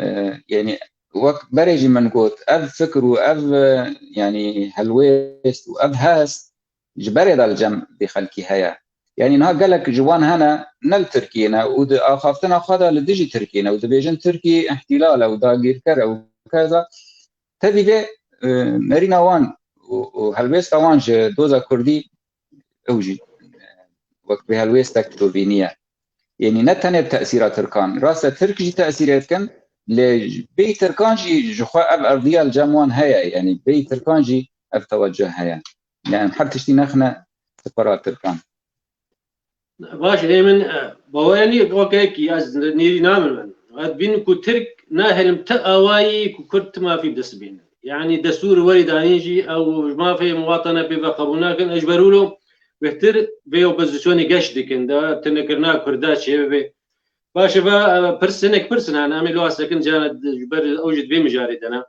e, yani wek berê jî min got, ev fikir û ev, e, yani helwêst û ev hest ji berê de li cem vî xelkî heye. Yani niha gelek ji wan hene ne li Tirkiyê ne û di axaftina xwe de li dijî Tirkiyê ne û dibêjin Tirkî îhtîlal e û dagîrker e û keza. Tevî vê, e, nerîna wan û, û helwêsta wan ji doza Kurdî ew jî, e, wek bi helwêstek dovînî ye. Yanî ne tenê bi tesîra Tirkan. Rast e Tirk jî tesîrê dikin, lê bêyî Tirkan jî ji xwe ev erdiya li cem wan heye. Yanî bêyî Tirkan jî ev teweceh heye. Yani her tiştî nexine sifera Tirkan. Baş, ê min, e, bawer nî wekekî ez nêrî namin min. Ez bîn ku Tirk nahêlim ti awayî ku Kurd ti mafî bi dest bînin. Yani destûr werî danîn jî ew ji mafê muwatane pê ve qebûl nakin. Ez ji ber wilo bêhtir vê opozîsyonê geş dikin de tunekirina Kurda çêbibe. Baş e, ve, e, pirs, hinek pirs in hene, em ê li wan sekin cana di-, ji ber ew jî di vê mijarê de ne.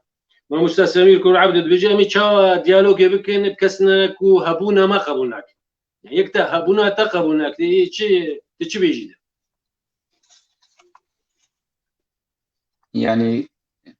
Mamoste Semîr Kur Ebdî dibêje, em ê çawa diyalogê bikin, bi kes ne ku hebûna me qebûl nakin. Yani yek te hebûna te qebûl nakirî, çi, tu çi bêjî de? Yani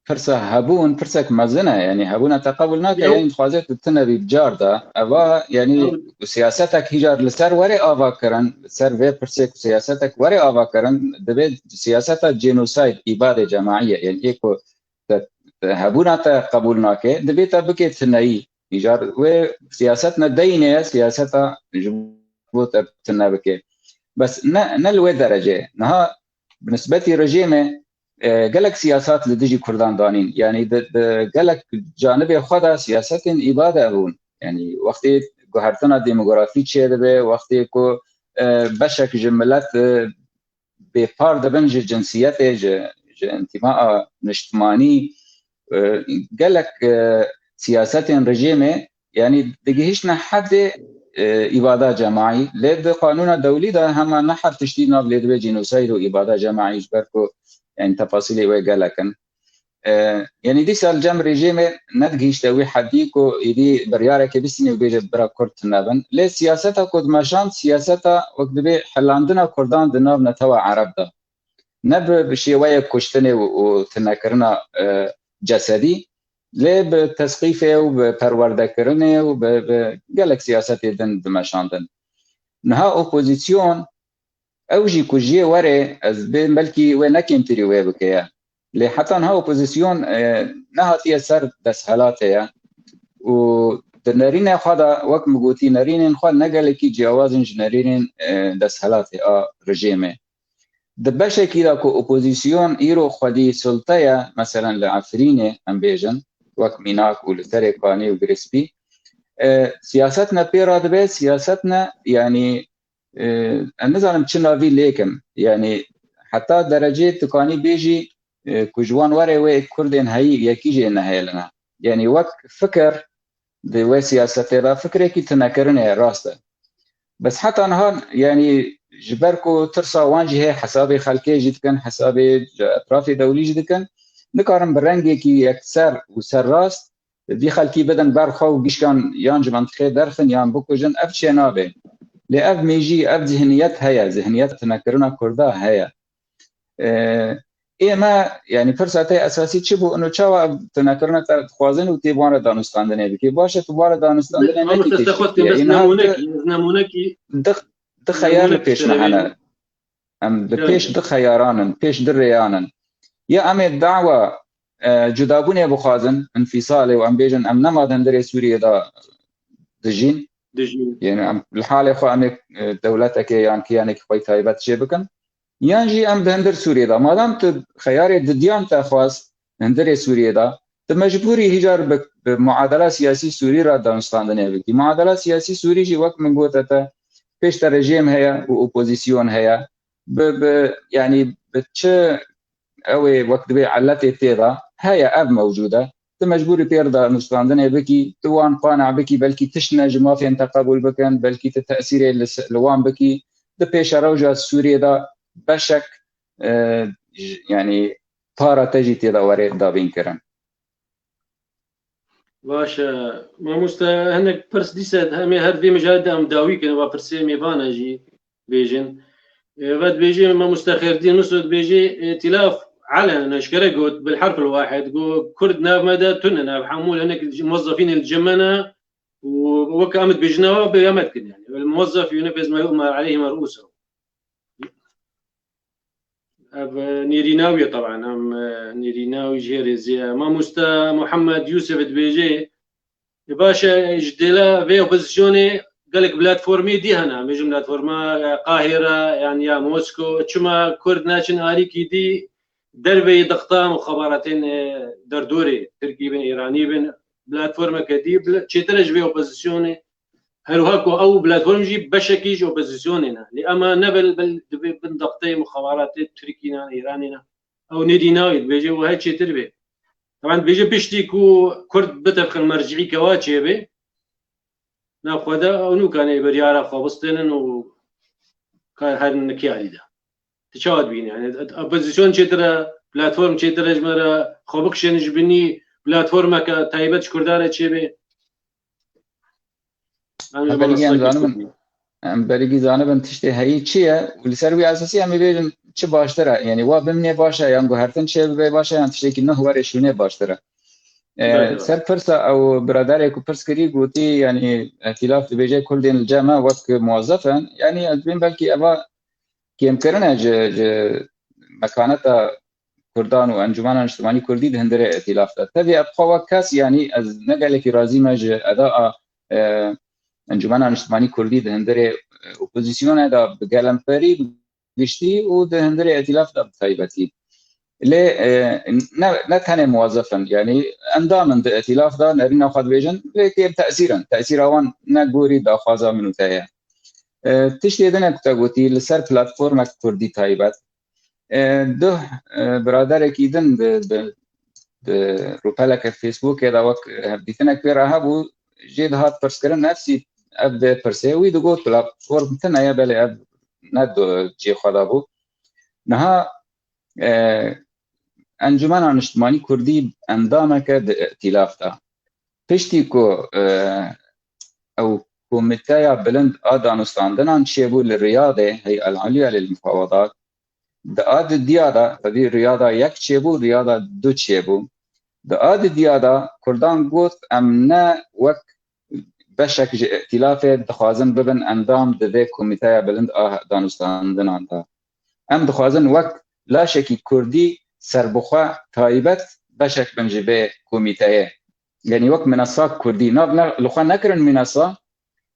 pirsa hebûn pirsek mezin e. Yanî hebûna te qebûl nake, Ew- yanî dixwaze tu tune bî bi car de. Eva, yanî Ew- siyasetek hîcar li ser were ava kirin, li ser vê pirsê ku siyasetek were ava kirin, divê siyaseta genocide, îbadê cemaî ye. Yanî ê ku te, te hebûna te qebûl nake, divê te bike tuneyî. Îcar wê siyaset ne deyne ye, siyaseta ji bo te tune bike. Bes ne, ne li wê derecê. Niha bi nisbetî rejîmê, e, gelek siyasat li dijî Kurdan danîn. Yanî di, di gelek canibê xwe de siyasetên îbade bûn. Yanî wextê guhertina demografî çêdibe, wextê ku, e, beşek ji milet, e, bêpar dibin ji cinsiyetê, ji, ji întimaa niştimanî, e, gelek, e, siyasetên rejîmê, yanî digihîştine hedê, e, îbada cemaî. Lê di qanûna dewlî de hema ne her tiştî nav lê dibe cînosayd û îbada cemaî, ji ber ku, yanî tefasîlê wê gelek in. E, yanî dîsa li cem rejîmê nedigihîşte wî hedî ku êdî biryarekê bistîne û bêje bira Kurd tune bin. Lê siyaseta ku dimeşand, siyaseta wek dibê helandina Kurdan di nav netewa Ereb de. Ne bi, bi şêweyek kuştinê û, û tunekirina, e, cesedî, lê bi tesqîfê û bi perwerdekirinê û bi, bi gelek siyasetê din dimeşandin. Niha opozîsyon, ew jî ku jiyê were, ez bê belkî wê ne kêmtirî wê bike ye. Lê heta niha opozîsyon, e, nehatiye ser desthilatê ye. Û di nerînê xwe de, wek min gotî, nerînên xwe ne gelekî ciyawaz in ji nerînên, e, desthilatê a rejîmê. Di beşekî de ku opozîsyon îro xwedî sulte ye, meselen li Efrînê em bêjin, wek Mînak û li Serê Kanî û Girê Spî, e, siyaset ne pê re dibe, siyaset ne, yanî, e, em nizanim çi navî lêkim. Yanî heta derecê tu kanî bêjî, e, ku ji wan were wê Kurdên heyî yekî jê nehêline. Yanî wek fikir di wê siyasetê de fikrekî tunekirinê ye, rast e. Bes heta niha, yanî ji ber ku tirsa wan jî heye, hesabê xelkê jî dikin, hesabê etrafê dewlî jî dikin, nikarin bi rengekî yekser û serrast vî xelkî bidin ber xwe û gişkan yan ji mentiqê derxin yan bikujin, ev çênabe. Lê ev mêjî, ev zihniyet heye, zihniyet tunekirina Kurda heye. E, ê me, yanî pirsa te esasî çi bû? Ino çawa ev tunekirina te dixwazin û tê bi wan re danûstandinê bikî? Baş e, tu bi wan re danûstandinê nekî tê şikî ye. Îniha nemûnekî, nemûnekî di, di xeyar li pêş me hene. Em di pêş di xeyaran in, pêş di rêyan in. Ya em ê dawa, e, cudabûnê bixwazin, înfîsalê û em bêjin, em nema di hundirê Sûriyê de dijîn. Dijîn. Yanî em li halê xwe em ê, e, dewletekê yan kiyanekî xwe yî taybet çê bikin. Yan jî em di hundir Sûriyê de. Madam tu xeyarê didiyan te xwest, hundirê Sûriyê de, tu mecbûrî hîcar bi, bi muadela siyasî Sûrî re danûstandinê bikî. Muadela siyasî Sûrî jî wek min gote te, pêş te rejîm heye û opozîsyon heye. Bi, bi, yanî bi çi ew ê wek dibê eletê tê de heye, ev mewcûd e. Tu mecbûrî pê re danûstandinê bikî, tu wan qane bikî, belkî tiştine ji mafên te qebûl bikin, belkî tu tesîrê li se-, li wan bikî. Di pêşerewja Sûriyê de beşek, e, j-, yanî para te jî tê de were dabînkirin. Baş e. Mamoste, hinek pirs dîse em ê her vê mijarê de em dawî kin, va pirsê mêvan e jî bêjin. E, ve dibêjê Mamoste Xêrdîn Miso dibêjê, e, îtîlaf elen eşkere got, bil herf el wahid, got, Kurd nav me de tune, nav hemû hinek ji muwezzefînên li cem me ne û weke em dibêjin ewa bê em dikin, yanî. Vel muwezzef yunefez ma yu'mer aleyhi mer'ûsehu. Ev, e, nêrîna wî ye, teban, em, e, nêrîna wî jê rêzî ye. Mamoste Muhammed Yûsif dibêje, e, baş e, ji dêla vê opozîsyonê gelek platformê dî hene. Em bêjin platforma, e, Qahîre, yan ya Mosko. Çima Kurd naçin alîkî dî derveyî dixta mixabaratên, e, derdorê, Tirkî bin, Îranî bin, platformeke dî, bla-, çêtir e ji vê opozîsyonê. Her wiha ku ew platform jî beşekî ji opozîsyonê ne. Lê ema ne bil, bil, divê bin dexteyê mixabaratê Tirkî ne, Îranê ne. Ew nêrîna wî dibêje û her çêtir bê. Teban dibêje piştî ku Kurd bitefxin mercî kewa çêbê. Navxwe de ew nûkanê biryara xwe bistênin û ka herin nikiyarî de. Tu çawa dibînî? Yani, opozîsyon çêtir e, platform çêtir e ji me re, xwe bikişên ji binî platformeke taybet ji Kurdan re çêbê. Em ji Em berî em zanibin, em berî zanibin tiştê heyî çi ye? Û li ser wî esasî em ê bêjin çi baştir e? Yanî wa bimnê baş e, yan guhertin çê bibe baş e, yan tiştekî nuh were şûnê baştir e? E, Belê. Ser pirsa ew biraderê ku pirs kirî gotî, yanî îtîlaf dibêje Kurdên li cem me wek muwezef in. Yanî ez dibêm belkî eva kêmkirin e ji, ji mekaneta Kurdan û Encûmena Niştimanî Kurdî di hundirê îtîlaf de. Tevî ev xwe wek kes, yanî ez ne gelekî razî me ji eda a, e, Encûmena Niştimanî Kurdî di hundirê, e, opozîsyonê de bi gelemperî, bi giştî û di hundirê îtîlaf de bi taybetî. Lê, e, ne, ne tenê muwezef in, yanî endam in di îtîlaf de, nerîna xwe dibêjin, lê kêm tesîr in. Tesîra wan ne gorî daxwaza min û te ye. E, tiştê din e ku te gotî li ser platformek kurdî taybet. E, duh, e, biraderekî din di, di, di rûpeleke Facebookê de wek hevdîtinek pê re hebû, jê dihat pirskirin, nefsî ev vê pirsê. Wî digot platform tune ye, belê ev ne do cihê xwe de bû. Niha, e, Encûmena Niştimanî Kurdî endameke di îtîlaf de. Piştî ku, e, ew komîteya bilind a danûstandinan çêbû li Riyadê, Hey'el Alîya lil Mufawedat, di a di diya de, tevî Riyada yek çêbû, Riyada du çêbû. Di a di diya de Kurdan got, em ne wek beşek ji îtîlafê dixwazin bibin endam di vê komîteya bilind a danûstandinan de. Em dixwazin wek laşekî kurdî serbixwe taybet beşek bin ji vê komîteyê. Yanî wek minesa kurdî. Nav ne, li xwe nekirin minesa,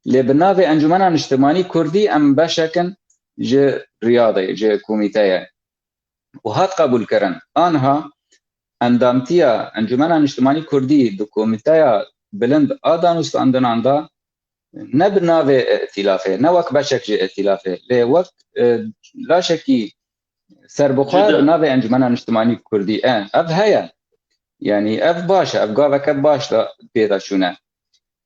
lê bi navê Encûmena Niştimanî Kurdî em beşek in ji Riyadê, ji komîteyê. Û hat qebûlkirin. Anha endamtiya Encûmena Niştimanî Kurdî di komîteya bilind a danûstandinan de ne bi navê îtîlafê, ne wek beşek ji îtîlafê, lê wek, e, laşekî serbixwe Cida. Bi navê Encûmena Niştimanî Kurdî. E, ev heye. Yanî ev baş e, ev gaveke baş da pê de çûne.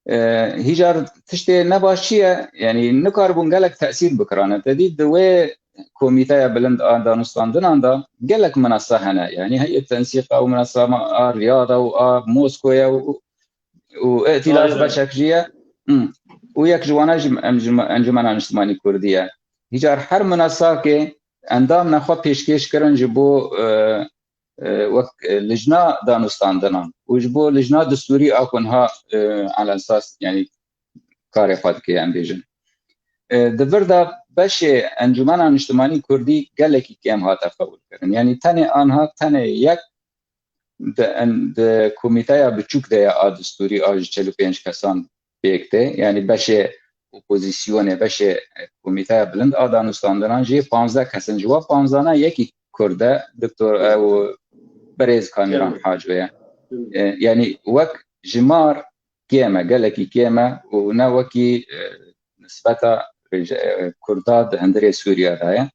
E, hîcar tiştê ne baş çi ye? Yanî nikaribûn gelek tesîr bikirane. Te dî di wê komîteya bilind a danûstandinan de gelek minasa hene. Yanî heyet tensîqa û minasa ma a Riyada û a Moskoya û, û îtîlaf Aynen. beşek jî ye. Hı. Û yek ji wana jî em ji, Encûmena Niştimanî Kurdî ye. Hîcar her minasakê endam ne xwe pêşkêş kirin ji bo, e, e, wek, e, lijna danûstandinan û ji bo lijna distûrî a ku niha, e, elensas, yanî karê xwe dike, em bêjin. E, di vir de beşê Encûmena Niştimanî Kurdî gelekî kêm hate qebûlkirin. Yanî tenê anha, tenê yek di en-, di komîteya biçûk de ye a distûrî a ji çil û pênc kesan pêk tê. Yanî beşê opozîsyonê, beşê komîteya bilind a danûstandinan jî panzdeh kes in. Ji wa panzdana yekî Kurd e, Doktor ew Birêz Kamîran Haco ye. E, yanî wek jimar kêm e, gelekî kêm e û ne wekî, e, nisbeta, e, Kurda di hundirê Sûriye de ye.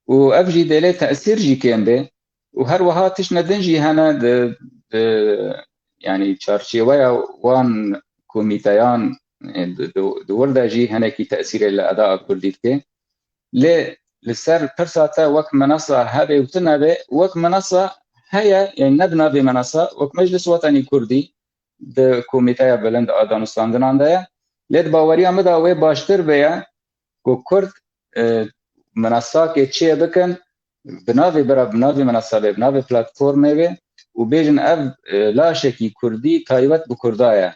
Û ev jî dê lê tesîr jî kêm bê. Û her wiha tiştine din jî hene di, di, yanî çarçêweya wan komîteyan, e, di, di, di wir de jî hinekî tesîrê li eda a Kurdî dike. Lê li ser pirsa te wek minasa hebe û tune be, wek minasa heye, yanî ne bi navê minasa, wek Meclis Wetenî Kurdî di Komîteya Bilind a Danûstandinan de ye. Lê di baweriya min de wê baştir be ye ku Kurd, e, minasakê çê bikin, bi navê bira, bi navê minasa be, bi navê platformê be û bêjin ev, e, laşekî Kurdî taybet bi Kurda ye.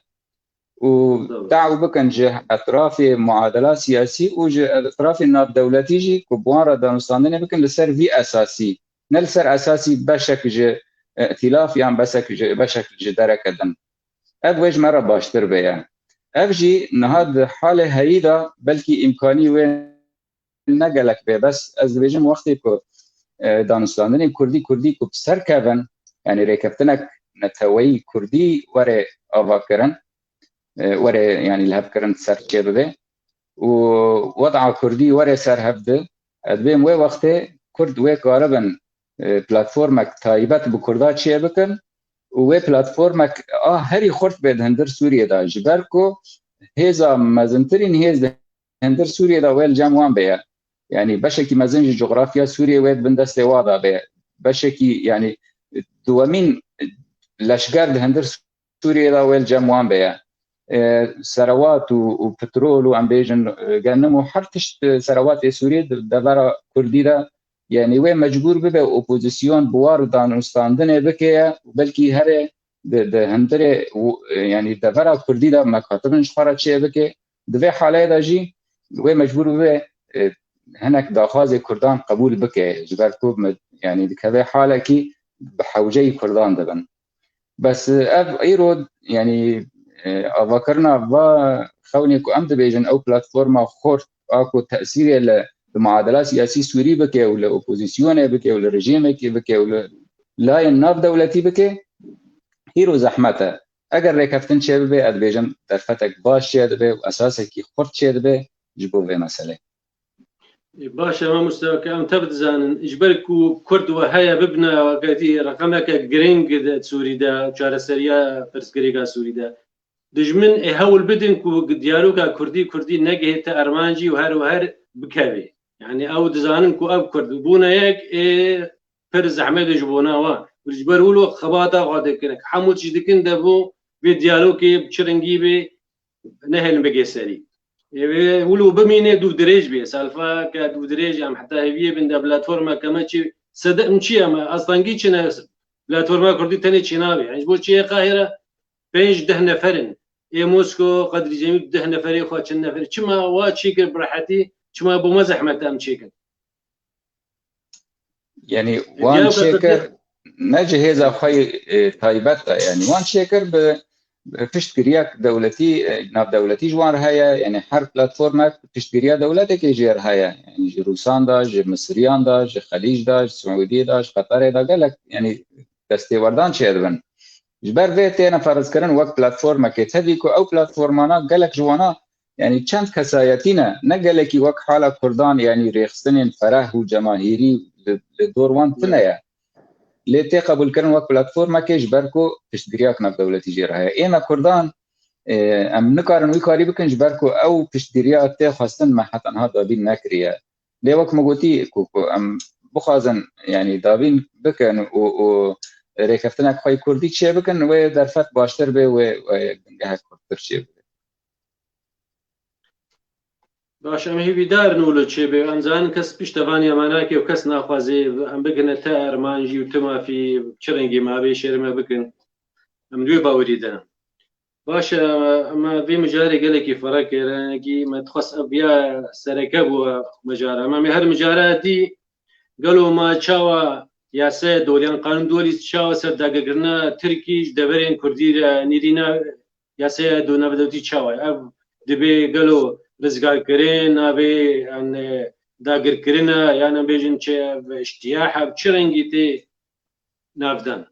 Û Doğru. daw bikin ji etrafê muadela siyasî û ji etrafê navdewletî jî ku bi wan re danûstandinê bikin li ser vî esasî, ne li ser esasî beşek ji, e, îtîlaf yan beşek ji, beşek ji dereke din. Ev wê ji me re baştir be ye. Ev jî niha di halê heyî de belkî îmkanî wê ne gelek bê. Bes ez dibêjim wextê ku, e, danûstandinên kurdî, kurdî ku bi ser kevin, yanî rêkeftinek neteweyî kurdî were avakirin, e, were, yanî li hev kirin ser çê bibe û weda kurdî were ser hev di, ez dibêm wê wextê Kurd wê karibin, e, platformek taybet bi Kurda çê bikin û wê platformek a herî xurt bê di hundir Sûriyê de, ji ber ku hêza mezintirîn hêz di hundir Sûriyê de wê li cem wan bê ye. Yanî beşekî mezin ji cografya Sûriyê wê di bin destê wa de bê. Beşekî, yanî duwemîn leşger di hundir Sûriyê de wê li cem wan bê ye. E, serewat û, û petrol û, em bêjin, e, genim û her tişt, e, serewatê Sûriyê di devera Kurdî de Yanî wê mecbûr bibe opozîsyon bi war û danûstandinê bike ye û belkî here di, di hundirê û, e, yanî devera kurdî de mekatibin ji xwe re çê bike. Di vê haleyê de jî wê mecbûr bibe, e, hinek daxwazê kurdan qebûl bike, ji ber ku me, yanî dikeve halekî bi hewceyî kurdan dibin. Bes, e, ev îro, yanî, e, avakirina va xewnê ku em dibêjin ew platforma xurt a ku tesîrê li, li muadela siyasî Sûrî bike û li opozîsyonê bike û li rejîmekê bike û li layên navdewletî bike, îro zehmet e. Eger rêkeftin çêbibe, ez dibêjim derfetek baş çêdibe û esasekî xurt çêdibe ji bo vê meselê. Baş e, mamoste, ke em tev dizanin, ji ber ku Kurd we heye bibine weketî reqemeke giring di Sûrî de, çareseriya pirsgirêka Sûrî de. Dijmin ê hewl bidin ku diyaloga Kurdî Kurdî negihête armancî û her û her bikeve. Yanî ew dizanin ku ev Kurd bûne yek ê pir zehmet e ji bona wan. Û ji ber wilo xebata xwe dikin. Hemû tişt dikin de bo vê diyalogê bi çi rengî bê nehêlin bigê serî. Ê wê wilo bimîne dûvdirêj bê. Salfa ke dûvdirêj em heta hêviyê bin de platforma keme çi sede em çi em astengî çi ne platforma Kurdî tenê çi nabê. Yani ji bo çi yê Qahire pênc deh nefer in. Ê Mosko, Qedrî Cemîl deh neferê xwe çend neferî. Çima wa çêkir bi rehetî, çima bo me zehmet em çêkin? Yanî wan çêkir ne ji hêza xwe yê, e, taybet e. Yanî wan çêkir bi, bi piştgiriyek dewletî, e, navdewletî ji wan re heye. Yanî her platformek piştgiriya dewletekê jê re heye. Yanî ji Rûsan de, ji Misiriyan de, ji Xelîc de, ji Siûdiyê de, ji Qeterê de gelek, yanî destêwerdan çêdibin. Ji ber vê têne ferizkirin wek platformekê. Tevî ku ew platformana gelek ji wana, yanî çend kesayetî ne, ne gelekî wek hala Kurdan, yanî rêxistinên fereh û cemahîrî li, li dor wan tune ye. Lê tê qebûlkirin wek platformekê ji ber ku piştgiriyek navdewletî jê re heye. Ê me Kurdan, e, em nikarin wî karî bikin ji ber ku ew piştgiriya tê xwestin me heta niha dabîn nekiriye. Lê wek min gotî ku, ku em bixwazin, yanî dabîn bikin û, û rêkeftinek xwe yê kurdî çêbikin, wê derfet baştir bê, wê, wê bingehek kurttir çêbibe. Baş, em hêvîdar in wilo çêbe. Em zanin kes pişt tevanî me nake û kes naxwaze em bigihine te armancî û tu mafî çi rengî mabê şêrê me bikin. Em li wê bawerî de ne. Baş e, em vê mijarê gelekî fireh kirin, me dixwest ev ya sereke bû ev mijara. Em ê her mijara dî gelo ma çawa yasaya dol, yan qanûn dolî çawa ser dagirkirina Tirkî ji deverên Kurdî re nêrîna yasaya do navdewletî çawa ye? Ev dibê gelo rizgarkirin, navê, yan, e, dagirkirina, yan em bêjin çi, ev îştiyaha, ev çi rengî tê navdan?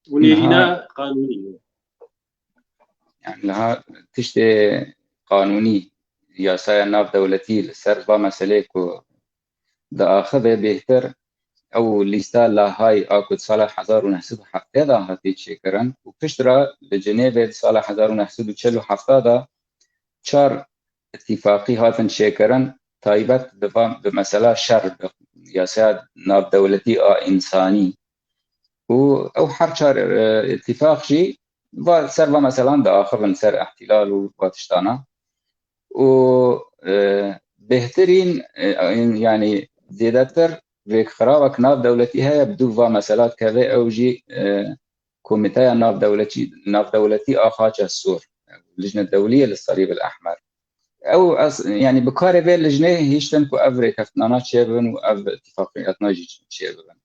Û nêrîna qanûnî ye. Yani niha tiştê qanûnî, yasaya navdewletî li ser va meselê ku diaxive bêhtir, ew lîsta Lahayê a ku di sala hezar û neh sed û heftê de hatiye çêkirin û piştre li Cinêvê di sala hezar û neh sed û çel û heft de çar îtîfaqî hatin çêkirin, taybet bi va, bi mesela şer, bi yasaya navdewletî a însanî û ew her çar, e, îtîfaq jî va, ser va meselan diaxivin, ser îhtîlal û va tiştana. Û, e, bêhtirîn, e, yanî zêdetir rêkxirawek navdewletî heye, bi dû va mesela dikeve, ew jî, e, Komîteya Navdewletî, Navdewletî a Xaça Sor, Lijne Dewliye li Salîb el Ehmer. Ew ez, yanî bi karê vê lijnê hiştin ku ev rêkeftinana çêbibin û ev îtîfaqiyatna jî çêbibin.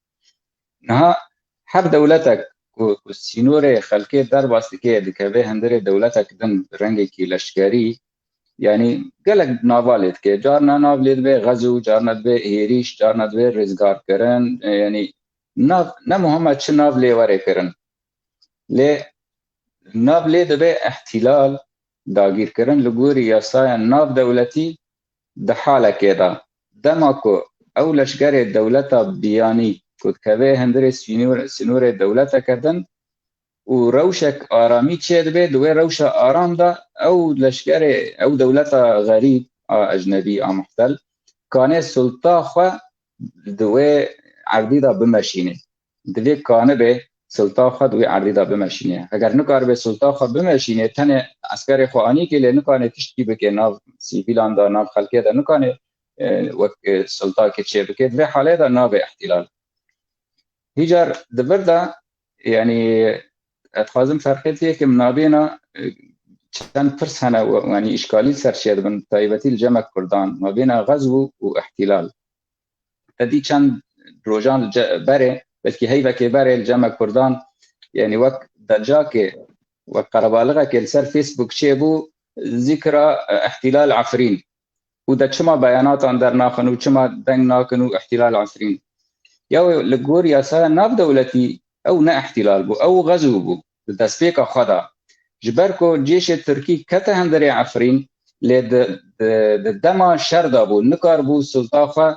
Niha her dewletek ku, ku sînorê xelkê derbas dike, dikeve hundirê dewletek din bi rengekî leşkerî, yanî gelek nava lê dike. Carna nav lê dibe xezo, carna dibe hêrîş, carna dibe rizgarkirin. E, yanî nav, ne muhim e çi nav lê were kirin. Lê nav lê dibe îhtîlal, dagîrkirin li gorî yasaya navdewletî di halekê de. Dema ku ew leşkerê dewleta biyanî ku dikeve hundirê sînor-, sînorê dewleteke din û rewşek aramî çêdibe, di wê rewşa aram de ew leşkerê, ew dewleta xerîb a ecnebî a muhtel, kanê sulta xwe di wê erdî de bimeşîne. Divê kanibe sulta xwe di wê erdî de bimeşîne. Heger nikaribe sulta xwe bimeşîne, tenê eskerê xwe anîkê lê nikane tiştkî bike nav sîvîlan de, nav xelkê de, nikane e, wek, e, sultakê çêbike. Di vê halê de nabe îhtîlal. Hîcar di vir de, yanî, ez dixwazim ferqê têkim nabêna, e, çend pirs hene, we-, yanî îşkalî li ser çêdibin, taybetî li cem Kurdan, nabêna xezw û îhtîlal. Te dî çend rojan li ce-, berê, belkî heyvekê berê li cem Kurdan, yanî wek decakê, wek qerebalixekê li ser Facebook çêbû, zikra, e, îhtîlal Efrîn. Û de çima beyanatan dernaxin û çima deng nakin û îhtîlal Efrîn? Ya wê li gor yasaya navdewletî ew ne îhtîlal bû, ew xezw bû di destpêka xwe de. Ji ber ku cêşê Tirkî kete hundirê Efrîn, lê di, di, di dema şer de bû, nikaribû sulta xwe,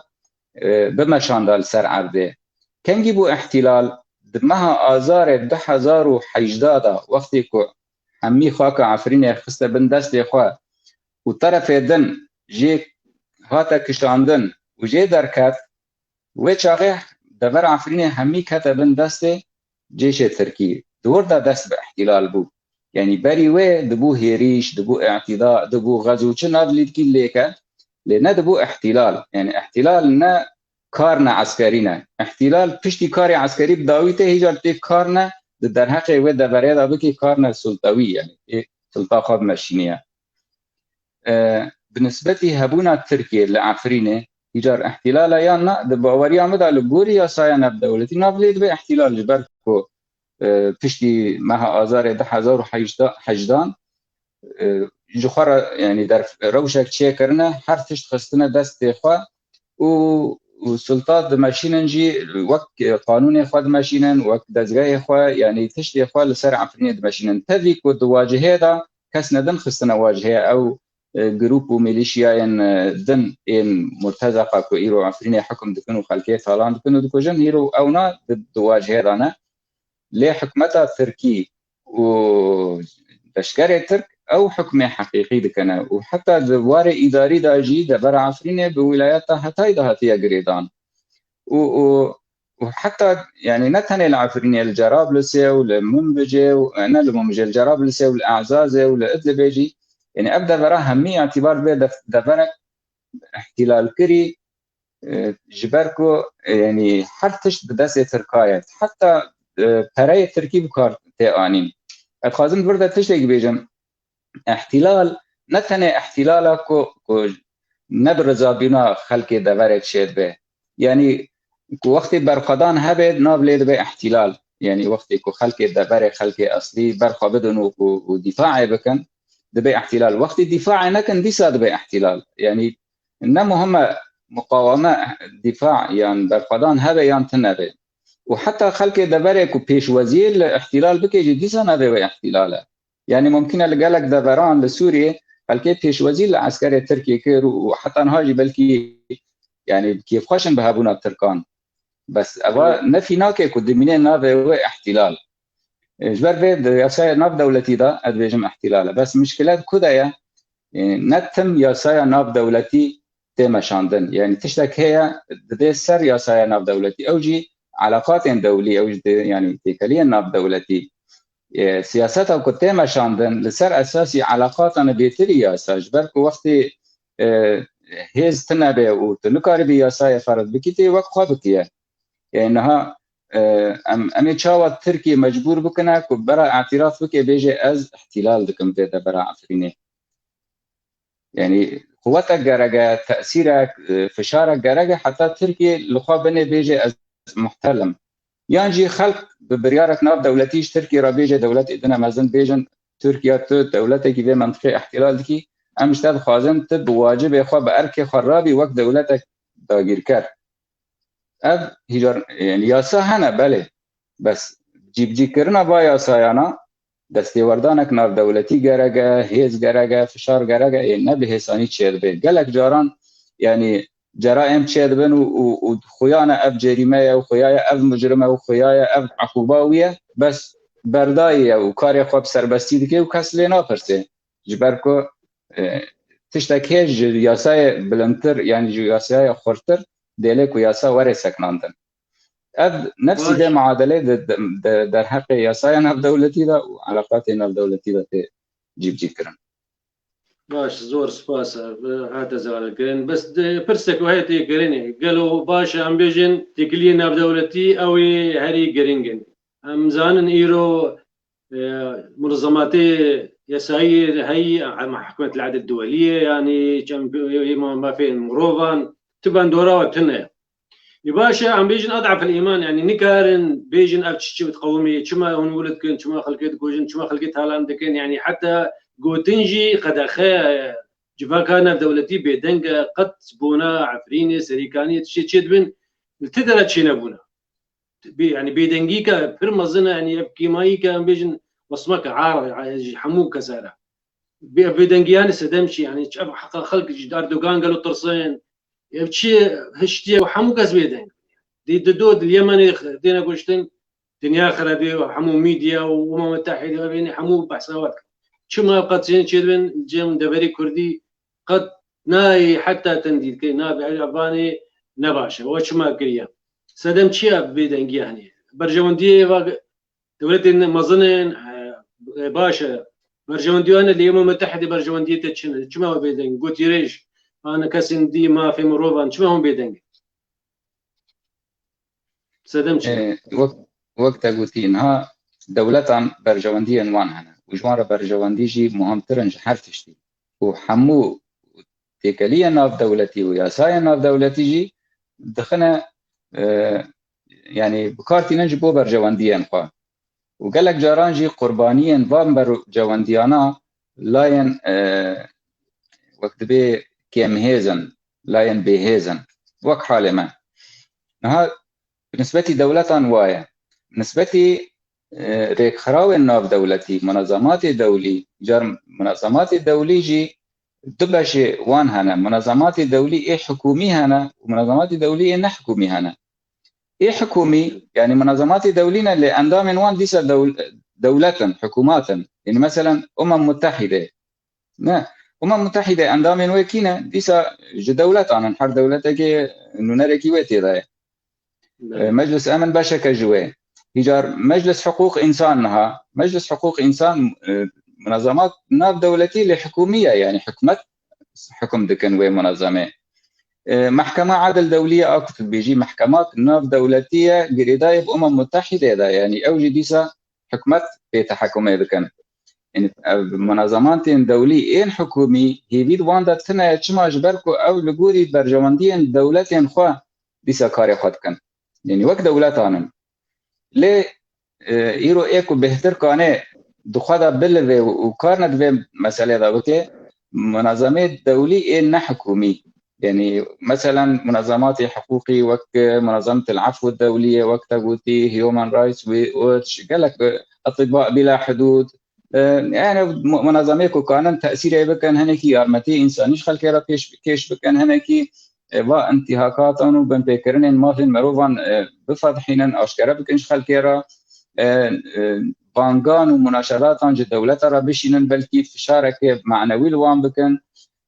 e, bimeşanda li ser erdê. Kengî bû îhtîlal? Di meha Azarê du hezar û hejda de, wextê ku hemî xaka Efrînê xiste bin destê xwe û terefê din jê hate kişandin û jê derket, wê çaxê devera Efrînê hemî kete bin destê cêşê Tirkî. Di wir de dest bi îhtîlal bû. Yanî berî wê dibû hêrîş, dibû îtîda, dibû xezw, çi nav lî dikî lêke, lê ne dibû îhtîlal. Yanî îhtîlal ne kar ne eskerî ne. Îhtîlal piştî karê eskerî bi dawî tê, hîcar tê kar ne di derheqê wê deverê de bikî, kar ne sultewî, yanî tê sulta xwe bimeşîniye. E, bi nisbetî hebûna Tirkiyê li Efrînê, hîcar îhtîlal e yan na, di baweriya min de li gorî yasaya navdewletî nav lê dibe îhtîlal, ji ber ku, e, piştî meha Azarê du hezar û hejdan, e, ji xwe re, yanî der-, rewşek çêkirine, her tişt xistine destê xwe û, û sulta dimeşînin jî wek, e, qanûnê xwe dimeşînin, wek dezgehê xwe, yanî tiştê xwe li ser Efrînê dimeşînin. Tevî ku di wacihê de kes nedin xistine wacihê, ew, e, grûp û milîşiyayên, e, din ên murtezeqa ku îro Efrînê hukm dikin û xelkê talan dikin û dikujin, îro ewna di, di wacihê de ne. Lê hikûmeta Tirkî û leşkerê Tirk ew hikmê heqîqî dikene û heta di warê îdarî de jî devera Efrînê bi wîlayeta Hetayî de hatiye girêdan. Û, û, û heta, yanî ne tenê li Efrînê, li Cerablusê û li Minbicê û, ne li Minbicê, li Cerablusê û li Ezazê û li Idlibê jî, yanî ev devera hemî îtîbar dibe def-, deverek îhtîlalkirî, e, ji ber ku, e, yanî her tişt bi destê Tirka ye. Heta, e, pereyê Tirkî bi kar tê anîn. Ez dixwazim vir de tiştekî bêjim. Îhtîlal ne tenê îhtîlala ku, ku ne bi rizabûna xelkê deverê çêdibe. Yanî ku wextê berxwedan hebe, nav lê dibe îhtîlal. Yanî wextê ku xelkê deverê, xelkê eslî berxwe bidin û, û, û dîfaê bikin, dibe îhtîlal. Wextê dîfaê nekin, dîsa dibe îhtîlal. Yanî ne muhim e muqaweme, dîfa yan berxwedan hebe yan tune be. Û heta xelkê deverê ku pêşwaziyê li îhtîlal bike jî dîsa navê wê îhtîlal e. Yanî mumkin e li gelek deveran li Sûriyê xelkê pêşwazî li eskerê Tirkiyê kir û, û heta niha jî belkî, yanî kêfxweş in bi hebûna Tirkan. Bes eva nefî nake ku dimîne navê wê îhtîlal. E, ji ber vê di yasaya navdewletî de, ez dibêjim îhtîlal e. Bes mişkilet ku de ye? E, ne tim yasaya navdewletî tê meşandin. Yanî tiştek heye, didê ser yasaya navdewletî. Ew jî eleqatên dewlî, ew jî dê, yanî têkeliyên navdewletî. E, siyaseta ku tê meşandin, li ser esasî eleqatan bêtirî yasa. Ji ber ku wextê, e, hêz tune be û tu nikaribî yasayê ferz bikî, tê wek xwe bikiye. Yanî niha, e, em, em ê çawa Tirkiyê mecbûr bikine ku bera îtiraf bike, bêje ez îhtîlal dikim vê devera Efrînê. Yanî quwetek gerek e, tesîrek, e, fişarek gerek e, heta Tirkiye li xwe binê bêje ez muhtel im. Yan jî xelk bi biryarek navdewletî ji Tirkiye re bêje, dewletê din e mezin bêjin, Tirkiye tu dewletekî vê mentiqê îhtîlal dikî, em ji te dixwazin tu bi wacibê xwe, bi erkê xwe rabî wek dewletek dagîrker. Ev hîcar, yanî yasa hene, belê. Bes cîbicîkirina va yasayana, destêwerdanek navdewletî gerek e, hêz gerek e, fişar gerek e, ê ne bi hêsanî çêdibe. Gelek caran, yanî ceraîm çêdibin û, û, û xuya ne ev cerîme ye û xuya ye ev micrim e û xuya ye ev eqûba wî ye, bes berdayî ye û karê xwe bi serbestî dike û kes lê napirse. Ji ber ku, e, tiştek hê ji yasayê bilindtir, yanî ji yasayê xurttir dêle ku yasa were sekinandin. Ev nefsî Baş. Vê muadele di, di, di derheqê yasaya navdewletî de û eleqatê navdewletî de tê cîbicî kirin. Baş, zor spas, e, hate ziyaret kirin. Bes de, pirsek heye tê kirinê. Gelo baş e, em bêjin têkiliyê navdewletî ew ê herî giring in. Em zanin îro, e, munezematê yasayî heyî, em hikûmet el-edl duwelî ye, yanî çem, mafên mirovan, tu bandora we tune. Ê baş e, em bêjin ed'ef el-îman, yanî nikarin bêjin ev çi çi diqewimê, çima hûn wilo dikin, çima xelkê dikujin, çima xelkê talan dikin, yanî heta gotin jî qedexe ye. Civaka navdewletî bêdeng e, qet bona Efrînê, Serîkaniyê, tiştê çêdibin, li ti dere çênebûne. Bê, yanî bêdengîka pir mezin e, yanî ev kêmayî ke em bêjin wesmek e, ar, e, ji hemû kese re. Bê, bêdengiyanê sedem çi, yanî ev heqa xelk ji Erdogan gelo tirsin, ev çi hiştiye û hemû kes bêdeng. Di, di do, di Yemenê têne kuştin, dinya xerabî, hemû medya û Umem Mutehîde ve bênî hemû behsa we dikin. Çima ev qet çêdibin, cem deverê Kurdî qet nayê heta tendî dikê, nabê ev vanê ne baş e. We çima kiriye? Sedem çi ye bêdengiya hene? Berjewendiyê va dewletên mezin in, e, e, baş e. Berjewendiyan li Umem Mutehîde berjewendiyê te çi ne? Çima we bêdeng? Gotîrêj, an kesên dî mafê mirovan, çima hûn bêdeng? Sedem çi? E, wek, wek te gotî, niha dewletan berjewendiyên wan hene. Û ji wan re berjewendî jî muhimtir in ji her tiştî. Û hemû têkeliya navdewletî û yasaya navdewletî jî dixine, e, yanî bi kar tînin ji bo berjewendiyên xwe. Û gelek caran jî qurbaniyên van berjewendiyana layên, e, wek dibê kêmhêz in, layên bêhêz in. Wek halê me. Niha bi nisbetî dewletan waye. Bi nisbetî, e, rêkxirawên navdewletî, munezematê dewlî, car munezematê dewlî jî du beşê wan hene. Munezematê dewlî ê hikûmî hene û munezematê dewlî ê nehikûmî hene. Ê hikûmî, yanî munezematê dewlî ne, lê endamên wan dîsa dewl-, dewlet in, hikûmat in. Yanî meselen Umem Mutehîde. Ne, Umem Mutehîde endamên wê kî ne? Dîsa ji dewletan in, her dewletekê nûnerekî wê tê de ye. Belê. E, Meclis Emin beşeke ji wê. Hîcar Meclis Hiqûq Însan niha. Meclis Hiqûq Însan, e, munezemat navdewletî lê hikûmî ye, yanî hikûmet hikum dikin wê munezemê. E, Mehkema Edil Dewlî ye, a ku tu dibêjî mehkemak navdewletî ye, girêdayî bi Umem Mutehîdê de, yanî ew jî dîsa hikûmet pê tehekumê dikin. Yanî ev munezematên dewlî ên hikûmî hêvî di wan de tune ye, çima ji ber ku ew li gorî berjewendiyên dewletên xwe dîsa karê xwe dikin. Yanî wek dewletan in. Lê, e, îro ê ku bêhtir kanê di xwe de bilivê û, û kar ne di vê meselê de bike, munezemê dewlî ê nehikûmî. Yanî, meselen, munezematê hiqûqî wek, e, Munezemetil Efw Dewlî ye, wek te gotî, Human Rights Watch, gelek, e, Etibba Bila Hudûd, e, yani, mu-, munezemê ku kanin tesîrê bikin, hinekî yarmetî însanî ji xelkê re pêş, pêş bikin, hinekî, e, va intîhakatan û binpêkirinên mafên mirovan, e, bifedhînin, aşkere bikin ji xelkê re, e, e, bangan û munaşeratan ji dewleta re bişînin, belkî fişareke manewî li wan bikin.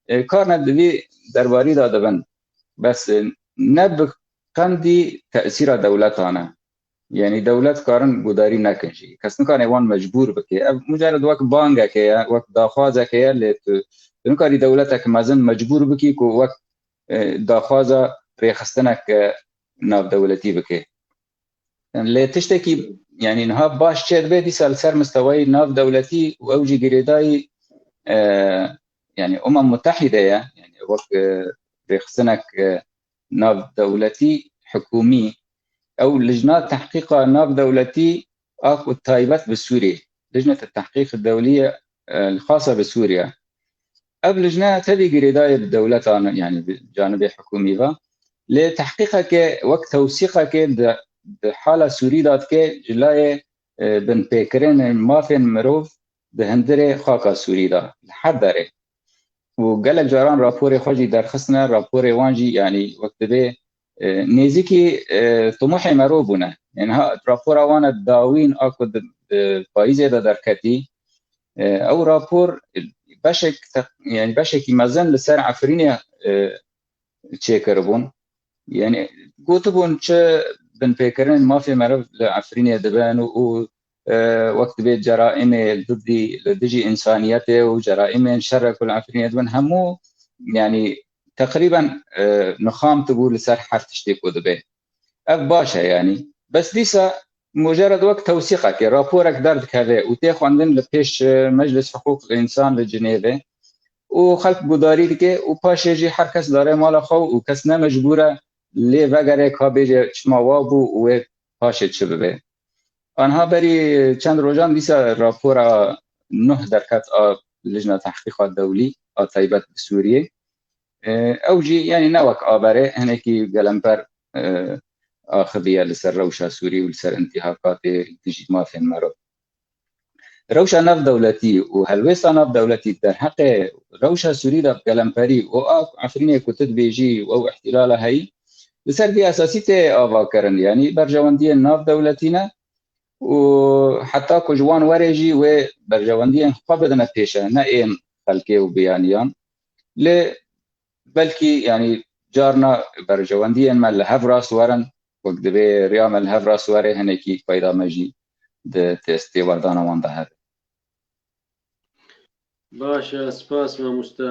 E, kar ne di vî derbarî de dibin. Bes, e, ne bi qendî tesîra dewletan e. Yanî dewlet karin gudarî nekin jî. Kes nikare wan mecbûr bike. Ev mucared wek bangeke ye, wek daxwazeke ye, lê tu, tu nikarî dewletek mezin mecbûr bikî ku wek, e, daxwaza rêxistinek, e, navdewletî bike. Lê tiştekî, yanî niha baş çê dibe dîsa li ser mistewayî navdewletî û ew jî girêdayî, e, yanî Umem Mutehîde ye, yanî wek, e, rêxistinek, e, navdewletî hikûmî, ew lijna tehqîqa navdewletî a ku taybet bi Sûriyê, Lijnet Tehqîq Dewlî, e, xasa bi Sûriye. Ev lijne tevî girêdayê bi dewletan, yanî bi canibê hikûmî ve. Lê tehqîqeke wek tewsîqeke di, di hala Sûrî de dike ji layê, e, binpêkirinên mafên mirov di hundirê xaka Sûrî de, li her derê. Û gelek caran raporê xwe jî derxistine, raporê wan jî, yanî wek dibê, e, nêzîkî, e, tumuhê mero bûne. Yanî ha rapora wan e dawîn a ku di, di payîzê de derketî. E, ew rapor beşek te-, yanî beşekî mezin li ser Efrînê, e, çêkiribûn. Yanî gotibûn çi binpêkirinên mafê meriv li Efrînê dibin û, û e, wek dibê ceraîmê didî, li dijî însaniyetê û ceraîmên şerek û li Efrînê dibin, hemû, yanî, teqrîben, e, nixam dibû li ser her tiştê ku dibê. Ev baş e, yanî. Bes dîsa mucerred wek tewsîqekê, raporek derdikeve û tê xwendin li pêş, e, Meclis Hiqûq Însan li Cinêvê û xelk guhdarî dike û paşê jî her kes dare mala xwe û kes ne mecbûr e lê vegere ka bêje çima wa bû û wê paşê çi bibe. Anha berî çend rojan dîsa rapora nuh derket a Lijna Tehqîqa Dewlî a taybet bi Sûriyê. E, ew jî, yanî, ne wek a berê, hinekî gelemper, e, axiviye li ser rewşa Sûrî û li ser intîhakatê dijî mafên merov. Rewşa navdewletî û helwêsta navdewletî derheqê rewşa Sûrî de bi gelemperî û a Efrînê ku tu dibêjî û ew îhtîlala heyî, li ser vî esasî tê avakirin, yanî berjewendiyên navdewletî ne û heta ku ji wan were jî wê berjewendiyên xwe bidine pêşe, ne ên xelkê û biyaniyan. Lê belkî, yanî, carna berjewendiyên me li hev rast werin, wek divê riya me li hev rast were, hinekî fayda me jî di têst têwerdana wan de hebe. Baş e, spas mamoste.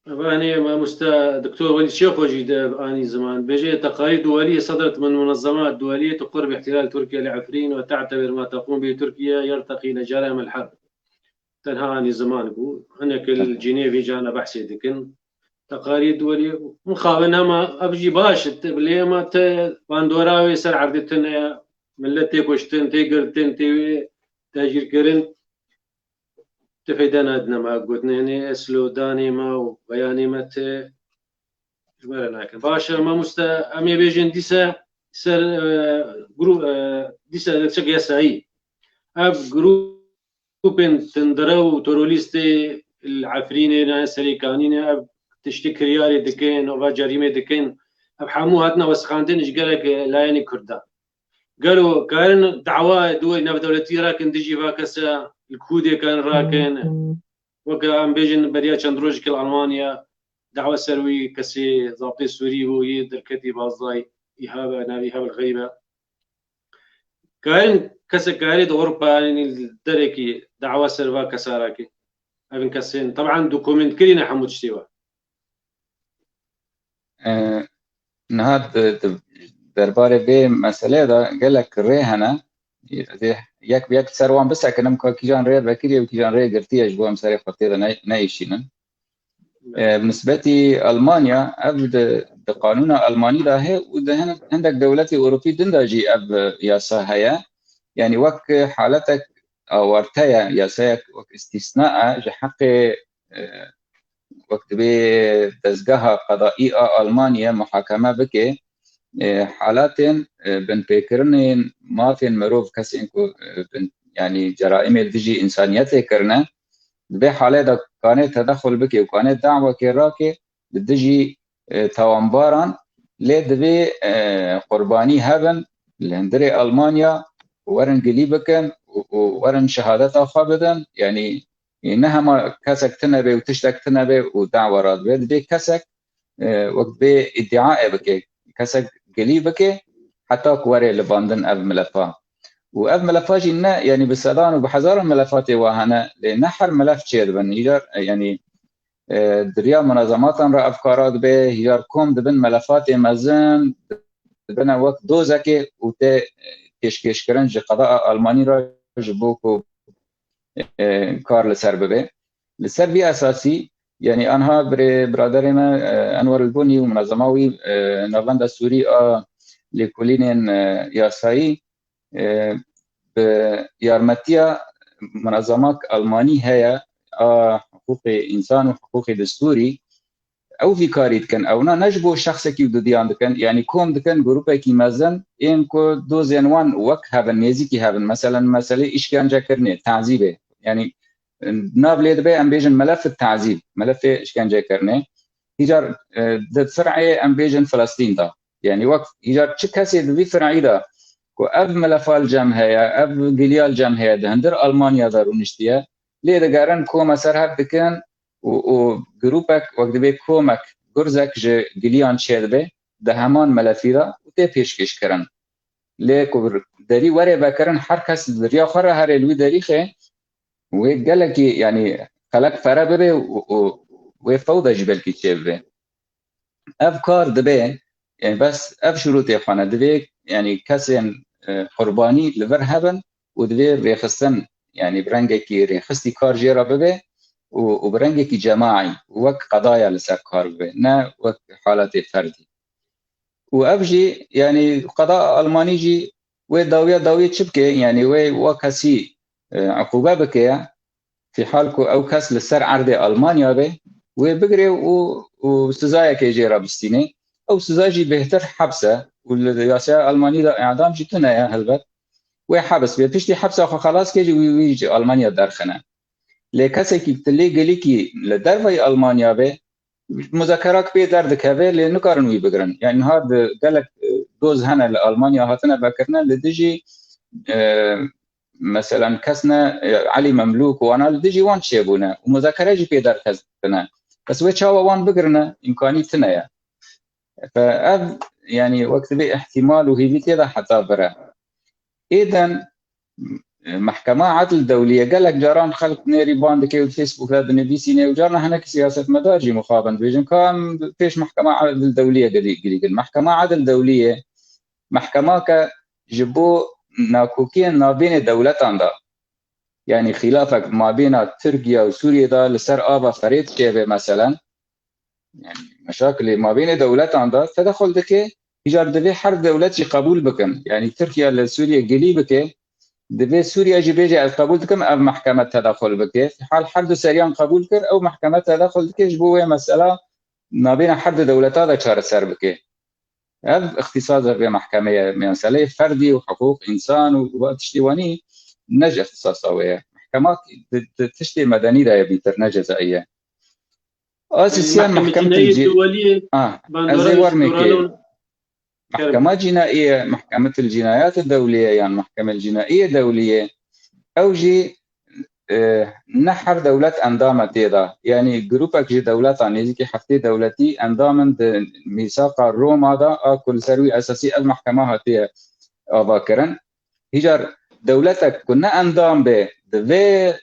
Ev anî mamoste Doktor Welî Şêxo jî de anî ziman. Bêje teqayîd duwelî sedret min munezzemat duwelî tu qurb ihtilal Tirkiye li Efrîn ve te'tebir ma teqûm bî Tirkiye yerteqî le ceramel herb. Tenha anî ziman bû. Hinek li Cinêvê cana behsê dikin. Teqarî duwelî mixabin hema ev jî baş e. Lê ema te bandora wê ser erdê tune ye. Millet tê kuştin, tê girtin, tê wê tecîrkirin. Ti feyde nadine me gotinê hinê eslodanê me û beyanê me ti ji me re nakin. Baş e, mamoste, em ê bêjin dîse ser, e, gru-, e, dîse çik yasayî. Ev grûpên tundrew û terorîstê li Efrînê ne, Serêkanî ne, ev tiştê kiryarê dikin, ava cerîmê dikin. Ev hemû hatine wesixandin ji gelek layenê Kurdan. Gelo karin dawa duwê navdewletî rakin dijî va kese, li kûdê karin rakin? Weke em bêjin beriya çend rojekê li Almanya dawa ser wî kesê zabtê Sûrî bû, yê derketî bazdayî, îhabe, navî îhabe li xeybe. Karin kesek karê di Ewropa, yanî derekî dawa ser va kesa rake? Evin kesên, teban dokument kirî ne hemû tiştê wa. E, niha di, di derbarê vê meseleyê de gelek rê hene. Ez ê yek bi yek ser wan bisekinim ka kîjan rê vekiriye û kîjan rê girtiye ji bo em serê xwe tê de ne-, neîşînin. E, bi nisbetî Almanya, ev di, di qanûna Almanî de heye û di hin-, hindek dewletê Ewropî din de jî ev, e, yasa heye. Yanî wek haletek awarte ye, yasayek wek îstîsna e ji heqê, e, wek dibê dezgeha qedaî a Almanyê muhakeme bike, e, halatên, e, binpêkirinên mafên mirov, kesên ku, e, bin, yanî ceraîmê li dijî însaniyetê kirine, di vê halê de kanê tedaxul bike û kanê dawekê rake li dijî, e, tawanbaran, lê divê, e, qurbanî hebin li hundirê Almanya, werin gilî bikin û, û werin şehadeta xwe bidin. Yanî, e, ne hema kesek tune be û tiştek tune be û dawa radibe. Divê kesek, e, wek divê îddiaê bike, kesek gilî bike, heta ku were libandin ev milefa. Û ev milefa jî ne, yanî bi sedan û bi hezaran milefatê wa hene, lê ne her milef çêdibin. Îcar, e, yanî, e, di riya munezematan re ev kara dibe, hîjar kom dibin melefatê mezin, dibine wek dozekê û tê pêşkêşkirin ji qedaa Almanî re ji bo ku, e, kar li ser bibe. Li ser vî esasî, yanî anha birê, biraderê me, e, Enwer Elbûnî û munezema wî, e, Navenda Sûrî a Lêkolînên, e, Yasayî, e, bi yarmetiya munezemak Almanî heye a hiqûqê însan û hiqûqê destûrî, ew vî karî dikin. Ewna ne ji bo şexsekî û dudiyan dikin, yanî kom dikin grûpekî mezin ên ku dozên wan wek hev in, nêzîkî hev in. Meselen meselê îşkencekirinê, tazîbê. Yanî, e, nav lê dibe em bêjin melef tazîb, melefê îşkencekirinê. Hîcar, e, di fir'ê em bêjin Filistîn de. Yanî wek hîcar çi kesê di vî fir'î de ku ev milefa li cem heye, ev giliya li cem heye, di hundir Almanya de rûniştiye, lê digerin kome ser hev dikin û, û grûpek wek dibê komek gurzek ji giliyan çêdibe di heman melefî de û tê pêşkêşkirin. Lê ku derî were vekirin, her kes li riya xwe re here li wî derîxê, wê gelekî, yanî xelek pere bibe û, û wê fewda jî belkî çêbibe. Ev kar dibe, yanî bes ev şurûtê xwe ne, divê, yanî kesên, e, qurbanî li vir hebin û divê rêxistin, yanî bi rengekî rêxistî kar jê re bibe û, û bi rengekî cemaî, wek qedaya li ser kar bibe, ne wek haletê ferdî. Û ev jî, yanî qeda Almanî jî wê dawiya dawiyê çi bike? Yanî wê wa kesî, e, eqûbe bike, fîhal ku ew kes li ser erdê Almanya be, wê bigire û, û sizayekê jê re bistîne. Ew siza jî bêhtir heps e û li yasaya Almanî de îdam jî tune ye helbet. Wê hebs be. Piştî hepsa xwe xelas ke jî wî, wî ji Almanya derxine. Lê kesekî tu lê gelîkî li dervayî Almanya be, muzakerak pê derdikeve, lê nikarin wî bigirin. Yani niha di gelek, e, doz hene li Almanya hatine vekirine li dijî, e, meselen kes ne, e, Elî Memlûk û wana li dijî wan çêbûne û muzakere jî pê derketine. Bes wê çawa wan bigirine, îmkanî tine ye. Fe ev, yani wek dibê ihtimal û hêvî tê de heta vire. Êden, e, Mehkema Edl Dewlî ye. Gelek caran xelk nêrî ban dike û Facebook de dinivîsîne û carna hinek siyasetmedar jî mixabin dibêjin ka em pêş Mehkema Edl Dewlî ye girî-, girîgin. Mehkema Edl Dewlî ye. Mehkema ke ji bo nakokiyên navbênê dewletan de, yani xîlafek mabêna Tirkiye û Sûriyê de li ser ava Ferêt çêbe meselen, yani meşakilê mabênê dewletan de tedexul dike, îcar divê her dewlet jî qebûl bikin. Yani Tirkiye li Sûriye gilî bike, divê Sûriye jî bêje ez qebûl dikim ev mehkeme tedexul bike. Hal her du seriyan qebûl kir, ew mehkeme tedexul dike ji bo wê mesela nabêna her du dewleta de çareser bike. Ev îxtîsasa vê mehkemê ye. Meseleyê ferdî û hiqûq însan û va tiştê wanî ne ji îxtîsasa wê ye. Mehkema di, di tiştê medenî de ye bîtir, ne cezayî ye. Asî siyan mehkeme cî-, ah, ez ê war mêkê. Mehkema cînaî ye, mehkemetil cînayat dewlî ye yan mehkemel cînaî dewlî ye. Ew jî, e, ne her dewlet endam e tê de. Yanî grûpek ji dewletan, nêzîkî heftê dewletî endam in di mîsaqa Roma de, a ku li ser wî esasî ev mehkema hatiye avakirin. Hîcar dewletek ku ne endam be di vê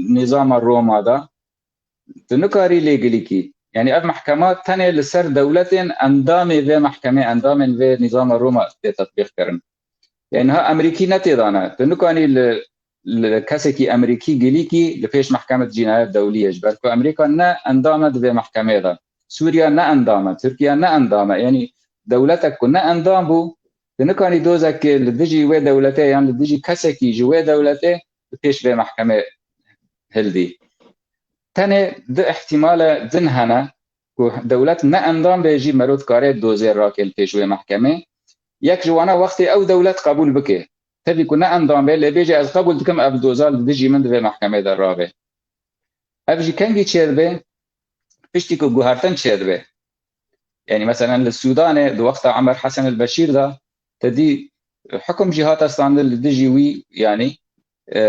nîzama Roma de, tu nikarî lê gilîkî. Yanî ev mehkema tenê li ser dewletên endamê vê mehkemê, endamên vê nîzama Roma tê tetbîq kirin. Yani niha Emerîkî ne tê de ne. Tu nikanî li, li kesekî Emerîkî gilîkî li pêş mehkemet cînayet dewlî ye. Ji ber ku Emerîka ne endam e di vê mehkemê de. Sûriye ne endam e. Tirkiye ne endam e. Yani dewletek ku ne endam bû, tu nikanî dozekê li dijî wê dewletê yan li dijî kesekî ji wê dewletê bi pêş vê mehkemê hildî. Tenê du ihtimale din hene ku dewlet ne endam be jî mero dikare dozê rake li pêş wê mehkemê. Yek ji wana wextê ew dewlet qebûl bike. Tevî ku ne endam be, lê bêje ez qebûl dikim ev doza li dijî min di vê mehkemê de rabe. Ev jî kengî çêdibe? Piştî ku guhertin çêdibe. Yani meselen li Sûdanê di wexta Emer Hesen el Beşîr de te dî hukum jî hate standin li dijî wî, yani, e,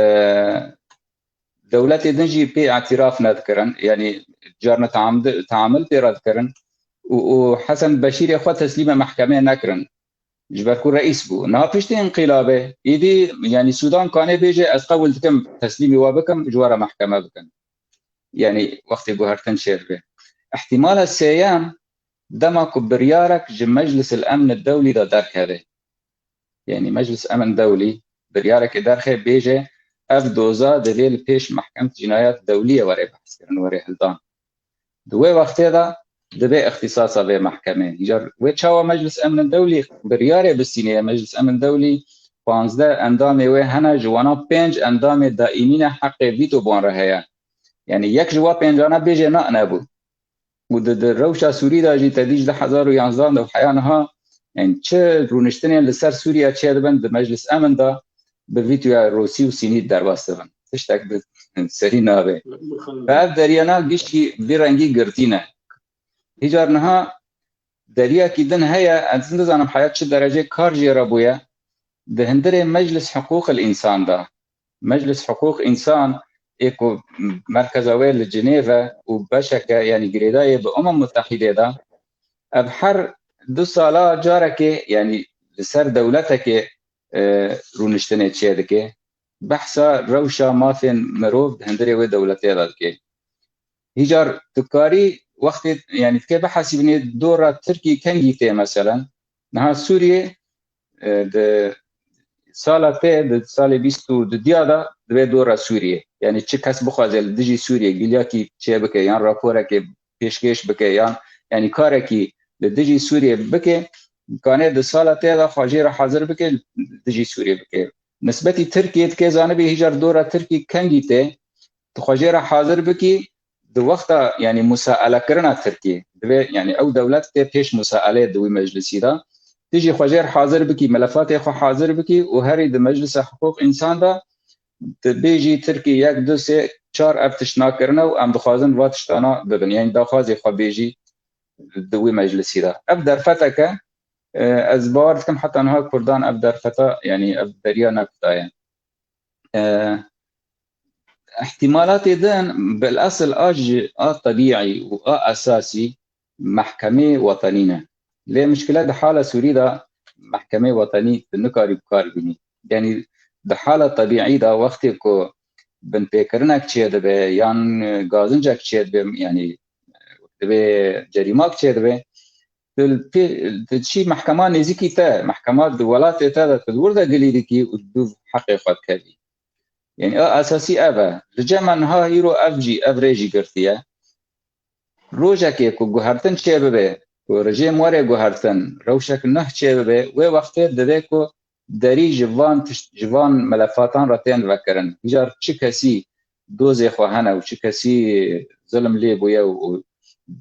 dewletê din jî pê îtiraf nedikirin, yanî carna teamdi-, teamil pê re dikirin û, û Hesen Beşîrê xwe teslîmê mehkemê nekirin. Ji ber ku reîs bû. Niha piştî înqîlabê, îdî, yanî Sûdan kanê bêje, ez qebûl dikim teslîmî we bikim, ji we re mehkeme bikin. Yanî wextê guhertin çêdibe. Îhtîmala sêyem, dema ku biryarek ji Meclis el Emn el Dewlî de derkeve. Yanî Meclis Emn Dewlî biryareke derxe bêje, ev doza divê li pêş Mehkemet Cînayat Dewlî ye were behskirin, were hildan. Di wê wextê de dibe îxtîsasa vê mehkemê. Îcar wê çawa Meclis Emn Dewlî biryarê bistîne ye? Meclis Emn Dewlî panzdeh endamê wê hene, ji wana pênc endamê daîmî ne heqê vîto bi wan re heye. Yanî yek ji wa pêncana bêje na nebû. Û di, di rewşa Sûrî de jî te dî ji du hezar û yanzdeh de û heya niha, yani çi rûniştinên li ser Sûriye çêdibin di Meclis Emn de bi vîtoya Rûsî û Sînî derbas dibin. Tiştek bi serî nabe. Bi xwe Ve ev deriyana gişkî vî rengî girtî ne. Hîcar niha deriyakî din heye, ez nizanim heya çi derecê kar jê re bûye. Di hundirê Meclis Hiqûqil Însan de, Meclis Hiqûq Însan ê ku merkeza wê li Cinêve û beşeke, yanî girêdayê bi Umem Mutehîdê de, ev her du sala carekê, yanî li ser dewletekê e, rûniştinê çêdike. Behsa rewşa mafên mirov di hundirê wê dewletê de dike. Hîcar tu karî wextê, yanî dike bihesibînê dora Tirkî kengî tê meselen. Niha Sûriyê, e, di sala tê, di salê bîst û dudiya de divê dora Sûriyê. Yanî çi kes bixwaze li dijî Sûriyê gilyakî çêbike yan raporekê pêşkêş bike yan, yanî karekî li dijî Sûriyê bike, kanê di sala tê de xwe jê re hazir bike, li dijî Sûriyê bike. Nisbetî Tirkiyê dike zanibî hîcar dora Tirkî kengî tê, tu xwe jê re hazir bikî, di wexta, yanî, musaelekirina Tirkiyê, divê, yanî, ew dewlet tê pêş musaeleyê di wî meclisî de. Tu jî xwe jê re hazir bikî, melefatê xwe hazir bikî û herî di meclisa hiqûq însan de tu bêjî Tirkî yek, du, sê, çar ev tişt nakirine û em dixwazin va tiştana bibin. Yanî daxwazê xwe bêjî di wî meclisî de. Ev derfetek e, e, ez bawer dikim heta niha Kurdan ev derfeta, yanî ev deriya nekutaye. E, Îhtîmalatê din, bil esil a ji a tebîî û a esasî mehkemê wetenî ne. Lê mişkile di hala Sûrî de mehkemê wetenî tu nikarî bi kar bînî. Yanî di hala tebîî de wextê ku binpêkirinek çêdibe yan gazincek çêdibe, yanî divê cerîmak çêdibe, tu li pê-, tu diçî mehkema nêzîkî te, mehkema di welatê te de tu li wir de gilî dikî û tu heqê xwe dikevî. Yanî a esasî ev e. Li cem me niha îro ev jî, ev rê jî girtiye. Rojekê ku guhertin çêbibe, ku rejîm were guhertin, rewşek nuh çêbibe, wê wextê divê ku derî ji van tişt, ji van melefatan re tên vekirin. Îcar çi kesî dozê xwe hene û çi kesî zilim lê bûye û, û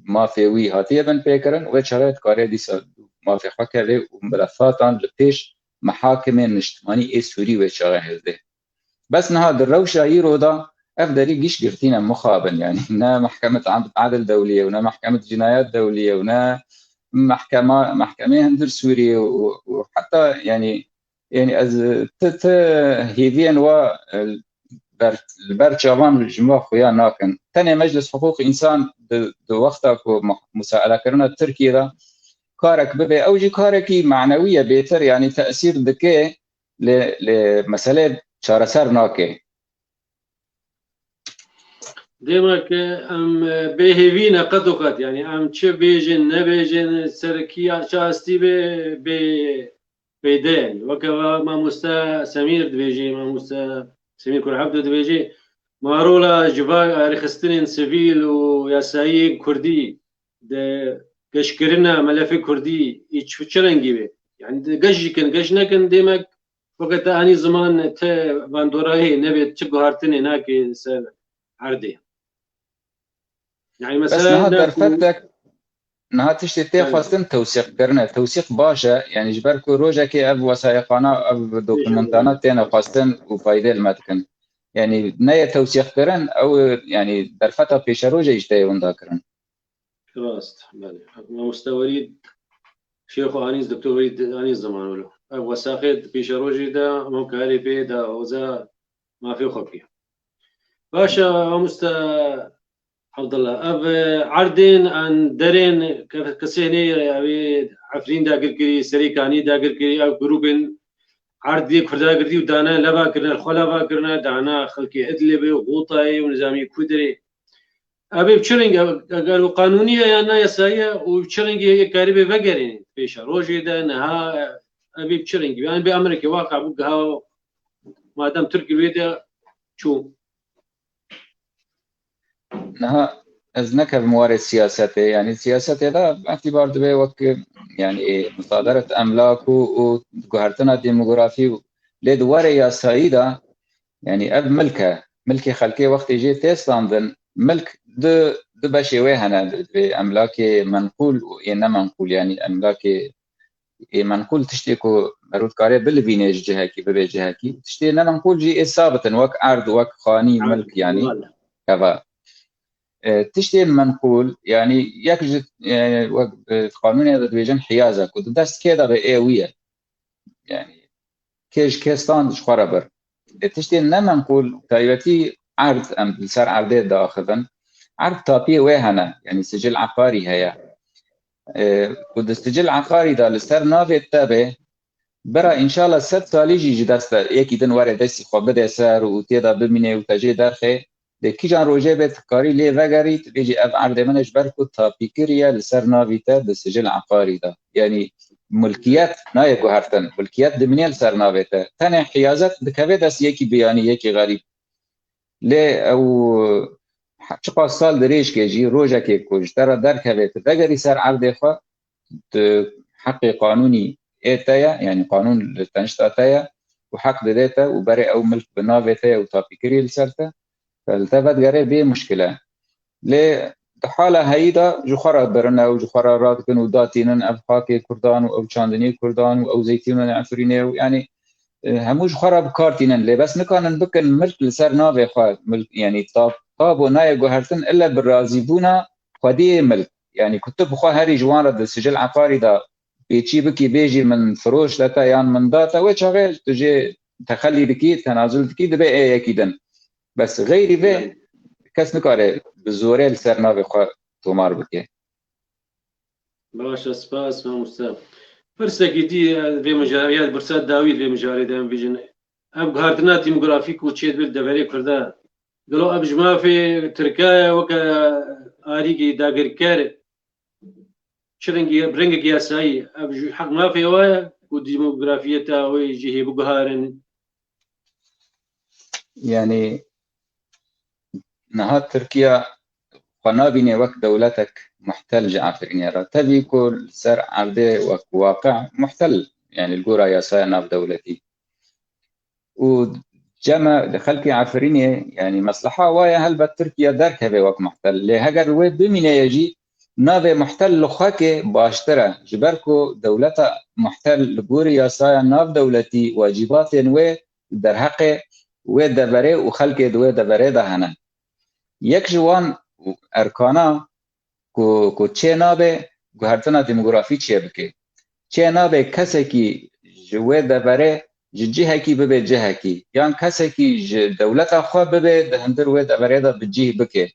mafê wî hatiye binpêkirin, wê çaxê dikare dîsa mafê xwe keve û melefatan li pêş mehakimên niştimanî ê Sûrî wê çaxê hildê. Bes niha di rewşa îro de ev derî giş girtî ne mixabin, yanî ne mehkemet ad-, adil dewlî ye û ne mehkemet cinayet dewlî ye û ne mehkema, mehkemê hundir Sûriyê û, û heta, yanî, yanî ez ti, ti hêviyên wa, e, ber, li ber çavan ji me xuya nakin. Tenê Meclis Hiqûq Însan di, di wexta ku mu-, musaelekirina Tirkiyê de karek bibe, ew jî karekî manewî ye bêtir, yanî tesîr dike lê, lê meselê çareser nake. Dêma ke em, e, bêhêvî ne qet û qet, yanî em çi bêjin, nebêjin, ser kî ya çi astî be, bê feyde, yanî. Weke va mamoste Semîr dibêjê, mamoste Semîr Kurhebdo dibêjê, ma rola ji va rêxistinên sivîl û yasayiyên kurdî di geşkirina melefê kurdî, î çi, çi rengî be? Yanî di geş jî kin, geş nekin, dêmek weke te anî ziman te bandorayê nebê, çi guhartinê nake ser erdê. Yanî bes mesela niha ne derfetek, niha tiştê tê yanî xwestin tewsîqkirin e. Tewsîq baş e. Yanî ji ber ku rojekê ev wesayîqana, ev dokumentana têne xwestin û faydê li me dikin. Yanî neyê tewsîqkirin, ew, yanî derfeta pêşerojê jî tê winda kirin. Rast, belê. Mamoste Welîd, Şêxo Anîs, Doktor Welîd Anîs ziman wilo. Ev wesaxê di pêşerojê de, em karê pê de, oza mafê xwe bike. Baş e, mamoste Abdullah, ev, e, erdên an derên ke-, kesê nê, ew ê Efrîn dagir kirî, Serêkanî dagir kirî, ew grûbên erdê Kurda girtî û dane leva kirine, xwe leva kirine, dane xelkê Idlibê û Xûtayê û nizamî Kudirê. Ev ê bi çi rengî, ev, eger û qanûnî ye yan ne yasayî ye û bi çi rengî yê karî bê vegerînê pêşerojê de, niha, ev ê bi çi rengî? Yanî bê emireke waqe bû giha madem Tirk wê de çû. Niha ez nekevim warê siyasetê, yanî siyasetê de îtîbar dibe wek, yanî, musaderet emlak û, û guhertina demografî û lê di warê yasayî de, yanî ev milk e. Milkê xelkê wextê jê tê standin, milk du, du beşê wê hene, divê emlakê menqûl û ê nemenqûl, yanî emlakê ê menqûl tiştê ku merû dikare bilivîne ji cihekî, bibe cihekî. Tiştê nemenqûl jî ê sabit in, wek erd, wek xanî, milk, yanî heva. E, tiştê menqûl, yanî yek ji, e, wek, e, qanûnê de dibêjin hiyaz e, ku di dest kê de be ê wî ye. Yanî kê ji kê stand ji xwe re bir. E, tiştên nemenqûl, taybetî erd, em li ser erdê diaxivin. Erd tapiyê wê hene, yanî sicil eqarî heye. E, ku di sicil eqarî de li ser navê te be, Bira, înşallah sed salî jî ji dest te yekî din were destî xwe bide ser û tê de bimîne û te jê derxe. Lê kîjan rojê be tu karî lê vegerî, tu bêjî ev erdê min e, ji ber ku tapî kiriye li ser navî te di sicil eqarî de. Yanî milkiyet nayê guhertin, milkiyet dimîne li ser navê te. Tenê hiyazet dikeve dest yekî biyanî, yekî xerîb. Lê ew he-, çiqas sal dirêj ke jî, rojekê ku ji te re derkeve, tu vegerî ser erdê xwe, tu heqê qanûnî ê te ye, yanî qanûn li tenişta te ye û heq dide te û berê ew milk bi navê te ye û tapîkirî li ser te, li te vedigere bê muşkil e. Lê di hala heyî de ji xwe re birine û ji xwe re radikin û datînin ev xakê Kurdan û ew çandinî Kurdan û ew zeytînên Efrînê û, yanî, e, hemû ji xwe re bi kar tînin. Lê bes nikanin bikin milk li ser navê xwe, milk, yanî tab, tab û nayê guhertin ille bi razîbûna xwediyê milk. Yanî ku tu bi xwe herî ji wan re di sicil eqarî de pêçî bikî, bêjî min firoş de te yan min da te, wê çaxê tu jê texelî dikî, tenazul dikî, dibe ê yekî din. Bes xeyrî vê kes nikare bi zorê li ser navê xwe tomar bike. Baş e, spas, mamoste. Pirsekî dî, e, vê mijare-, ya pirsa dawî vê mijarê de em bêjin. Ev guhertina demografîk û çê dibir deverê Kurda. Gelo ev ji mafê Tirka ye weke arîkî dagirker? Çi rengî, rengekî yasayî? Ev ji heq mafê we ye ku demografiyeta wê jî hê biguharin? Yanî niha Tirkiye xwe nabîne wek dewletek muhtel ji Efrînê re. Tevî ku li ser erdê wek waqi muhtel, yanî li gora yasaya navdewletî. Û cem e, xelkê Efrînê, yanî mesleha wa ye helbet Tirkiye derkeve wek muhtel. Lê heger wê bimîne ye jî, navê muhtel li xwe kê baştir e. Ji ber ku dewleta muhtel li gorî yasaya navdewletî wecîbatên wê derheqê wê deverê û xelkê di wê deverê de hene. Yek ji wan erkana ku, ku çê nabe guhertina demografî çê bike. Çê nabe kesekî ji wê deverê ji cihekî bibe cihekî, yan kesekî ji dewleta xwe bibe di hundir wê deverê de bi cih bike.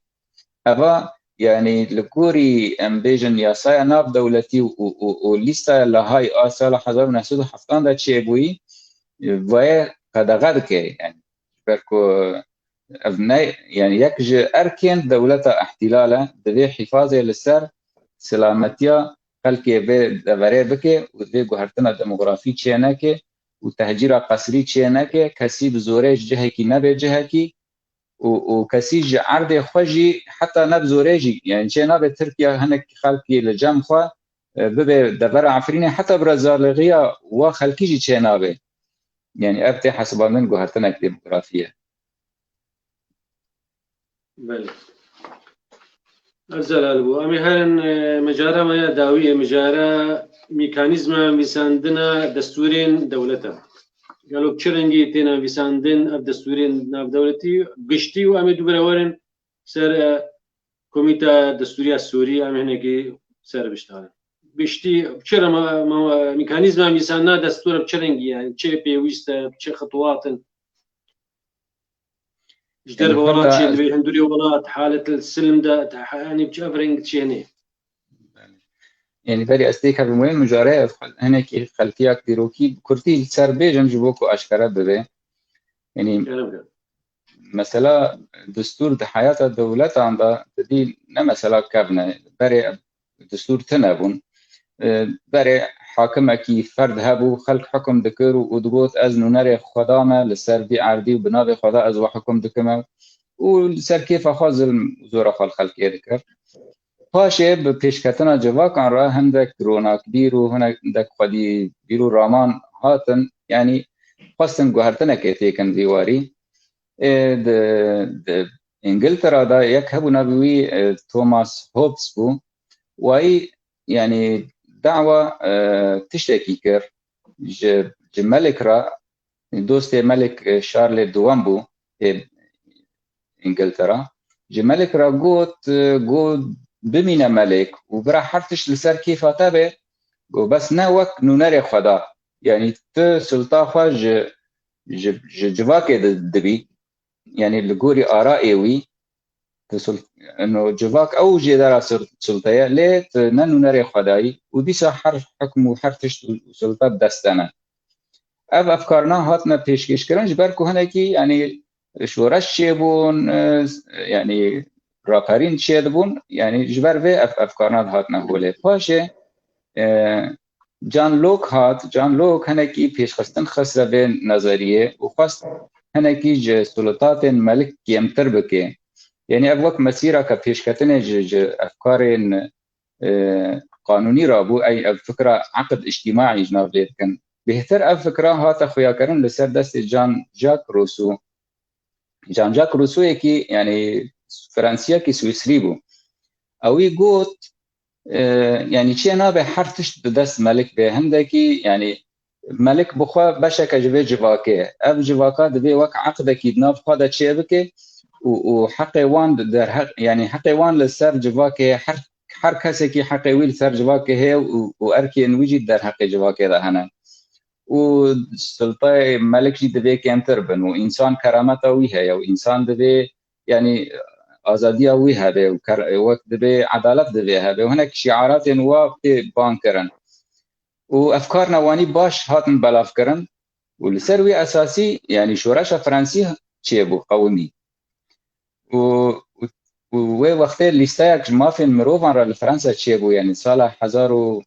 Eva, yanî li gorî, em bêjin, yasaya navdewletî û, û, û lîstaya Lahayê a sala hezar û neh sed û heftan de çêbûyî, vayê qedexe dike. Yanî, ji ber ku ev ne, yanî yek ji erkên dewleta îhtîlal e, divê hîfazê li ser silametiya xelkê vê deverê bike û divê guhertina demografî çê neke û tehcîra qesrî çê neke, kesî bi zorê ji cihekî nebe cihekî û, û kesî ji erdê xwe jî heta ne bi zorê jî, yanî çê nabe Tirkiye hinek xelkî li cem xwe, e, bibe devera Efrînê, heta bi rezalixiya wa xelkî jî çê nabe. Yanî ev tê hesibandin guhertinek demografî ye. Belê. Ev zelal bû. Em ê herin, e, mijara me ya dawî, e, mijara mekanîzma nivîsandina destûrên dewleta. Gelo bi çi rengî têne nivîsandin ev destûrên navdewletî giştî û em ê dubire werin ser, e, Komîta Destûriya Sûrî, em ê hinekî ser biştarin. Giştî, bi çi re me, me, mekanîzma nivîsandina destûra bi çi rengî ye? Çi pêwîst e? Çi xitwat in? Ji derve welat çê dibê, hundirê welat, halet silm de, te-, yanî bi çi ev reng çênê? Yanî berî ez têkevim wê mijarê, ez xwe-, hinekî xeltiyak dîrokî bi kurtî li ser bêjim ji bo ku aşkere bibe. Yanî mesela destûr di heyata dewletan de didî ne mesela kevn e. Berê destûr tune bûn. E, berê hakimekî ferd hebû, xelk hukum dikir û, û digot, "Ez nûnerê Xweda me li ser vî erdî û bi navê Xweda ez we hukum dikime." Û li ser kêfa xwe zilm û zora xwe li xelkê dikir. Paşê bi pêşketina civakan re hindek ronakbîr û hindek xwedîbîr û raman hatin, yanî xwestin guhertinekê têkin vî warî. Ê, di, di Îngiltera de yek hebû navê wî, e, Thomas Hobbes bû. Wayî, yanî, dawa, e, tiştekî kir ji, ji Melik re, dostê Melik, e, Şarlê Duwem bû ê Îngiltera. Ji Melik re got, e, got, "Bimîne Melik û bira her tişt li ser kêfa te be, got, bes ne wek nûnerê Xweda. Yanî tu sulta xwe ji, ji, ji civakê di-, dibî." Yanî li gorî arayê wî, tu sul-, ino civak ew jêdera sul-, sulteye, lê tu ne nûnerê Xwedayî û dîsa her hukm û her tişt û, û sulta bi dest te ne. Ev efkarina hatine pêşkêşkirin ji ber ku hinekî, yanî, şoreş çêbûn, e, yanî, raperîn çêdibûn, yanî, ji ber vê ev efkarina dihatine holê. Paşê, e, John Locke hat, John Locke hinekî pêşxistin xisre vê nezeriyê û xwest hinekî ji sultatên melik kêmtir bike. Yanî ev wek mesîreke pêşketinê ji, ji efkarên, e, qanûnî rabû, ey ev fikra eqd îctîmaî ji nav lê dikin. Bêhtir ev fikra hate xuyakirin li ser destê Jean-Jacques Rousseau. Jean-Jacques Rousseau-yekî, yanî Fransiyekî Swîsrî bû. Ewî got, e, yanî çê nabe her tişt bi dest melik bê. Hindekî, yanî melik bi xwe beşeke ji vê civakê ye. Ev civaka divê wek eqdekî di nav xwe de çêbike û, û heqê wan di derheq, yanî heqê wan li ser civakê heye, her, her kesekî heqê wî li ser civakê heye û, û erkên wî jî di derheqê civakê de hene. Û siltayê melik jî divê kêmtir bin û însan kerameta wî heye û însan divê, yanî, azadiya wî hebe û ker-, wek divê edalet divê hebe û hinek şiaratên wa pê ban kirin. Û efkarna wanî baş hatin belavkirin û li ser wî esasî, yanî, şoreşa Fransî çêbû, qewimî. Û, û, û wê wextê lîsteyek ji mafên mirovan re li Fransa çêbû, yanî sala hezar û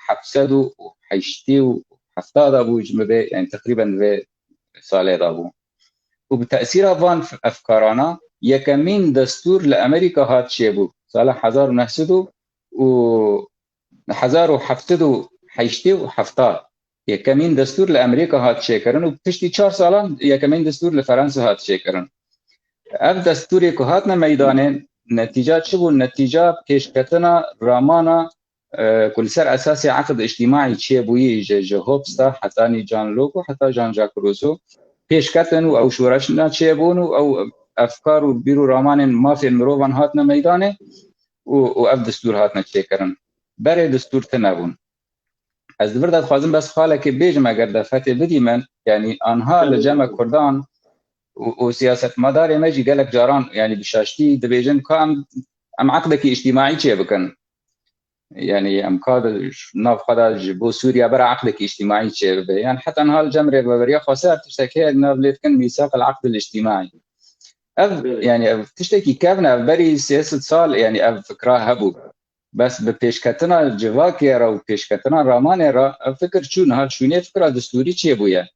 heft sed û heştê û hefta de bû, ji min bê, yanî teqrîben vê salê de bû. Û bi tesîra van f-, efkarana yekemîn destûr li Amerîka hat çêbû, sala hezar û neh sed û hezar û heft sed û heştê û heft. Yekemîn destûr li Amerîka hat çêkirin û piştî çar salan yekemîn destûr li Fransa hat çêkirin. Ev destûrê ku hatine meydanê, netîca çi bû? Netîca pêşketina ramana, e, ku li ser esasê eqd îctîmaî çêbûyî ji, ji Hobbes de hetanî John Locke û heta Jean-Jacques Rousseau pêşketin û ew şoreşna çêbûn û ew efkar û bîr û ramanên mafên mirovan hatine meydanê û, û ev destûr hatine çêkirin. Berê destûr tune bûn. Ez di vir de dixwazim bes xalekê bêjim, eger derfetê bidî min, yanî anha li cem me Kurdan û, û siyasetmedarê me jî gelek caran, yanî bi şaştî dibêjin ka em, em eqdekî îctîmaî çêbikin. Yanî em ka di nav xwe de ji bo Sûriye bera eqdekî îctîmaî çêbibe. Yanî heta niha li cem rêveberiya Xweser tiştek heye, nav lê dikin mîsaq el eqd el îctîmaî. Ev, yanî ev tiştekî kevn e, ev berî sê sed sal, yanî ev fikra hebû. Bes bi pêşketina civakê re û pêşketina ramanê re ev fikir çû, niha şûnê fikra destûrî çêbûye.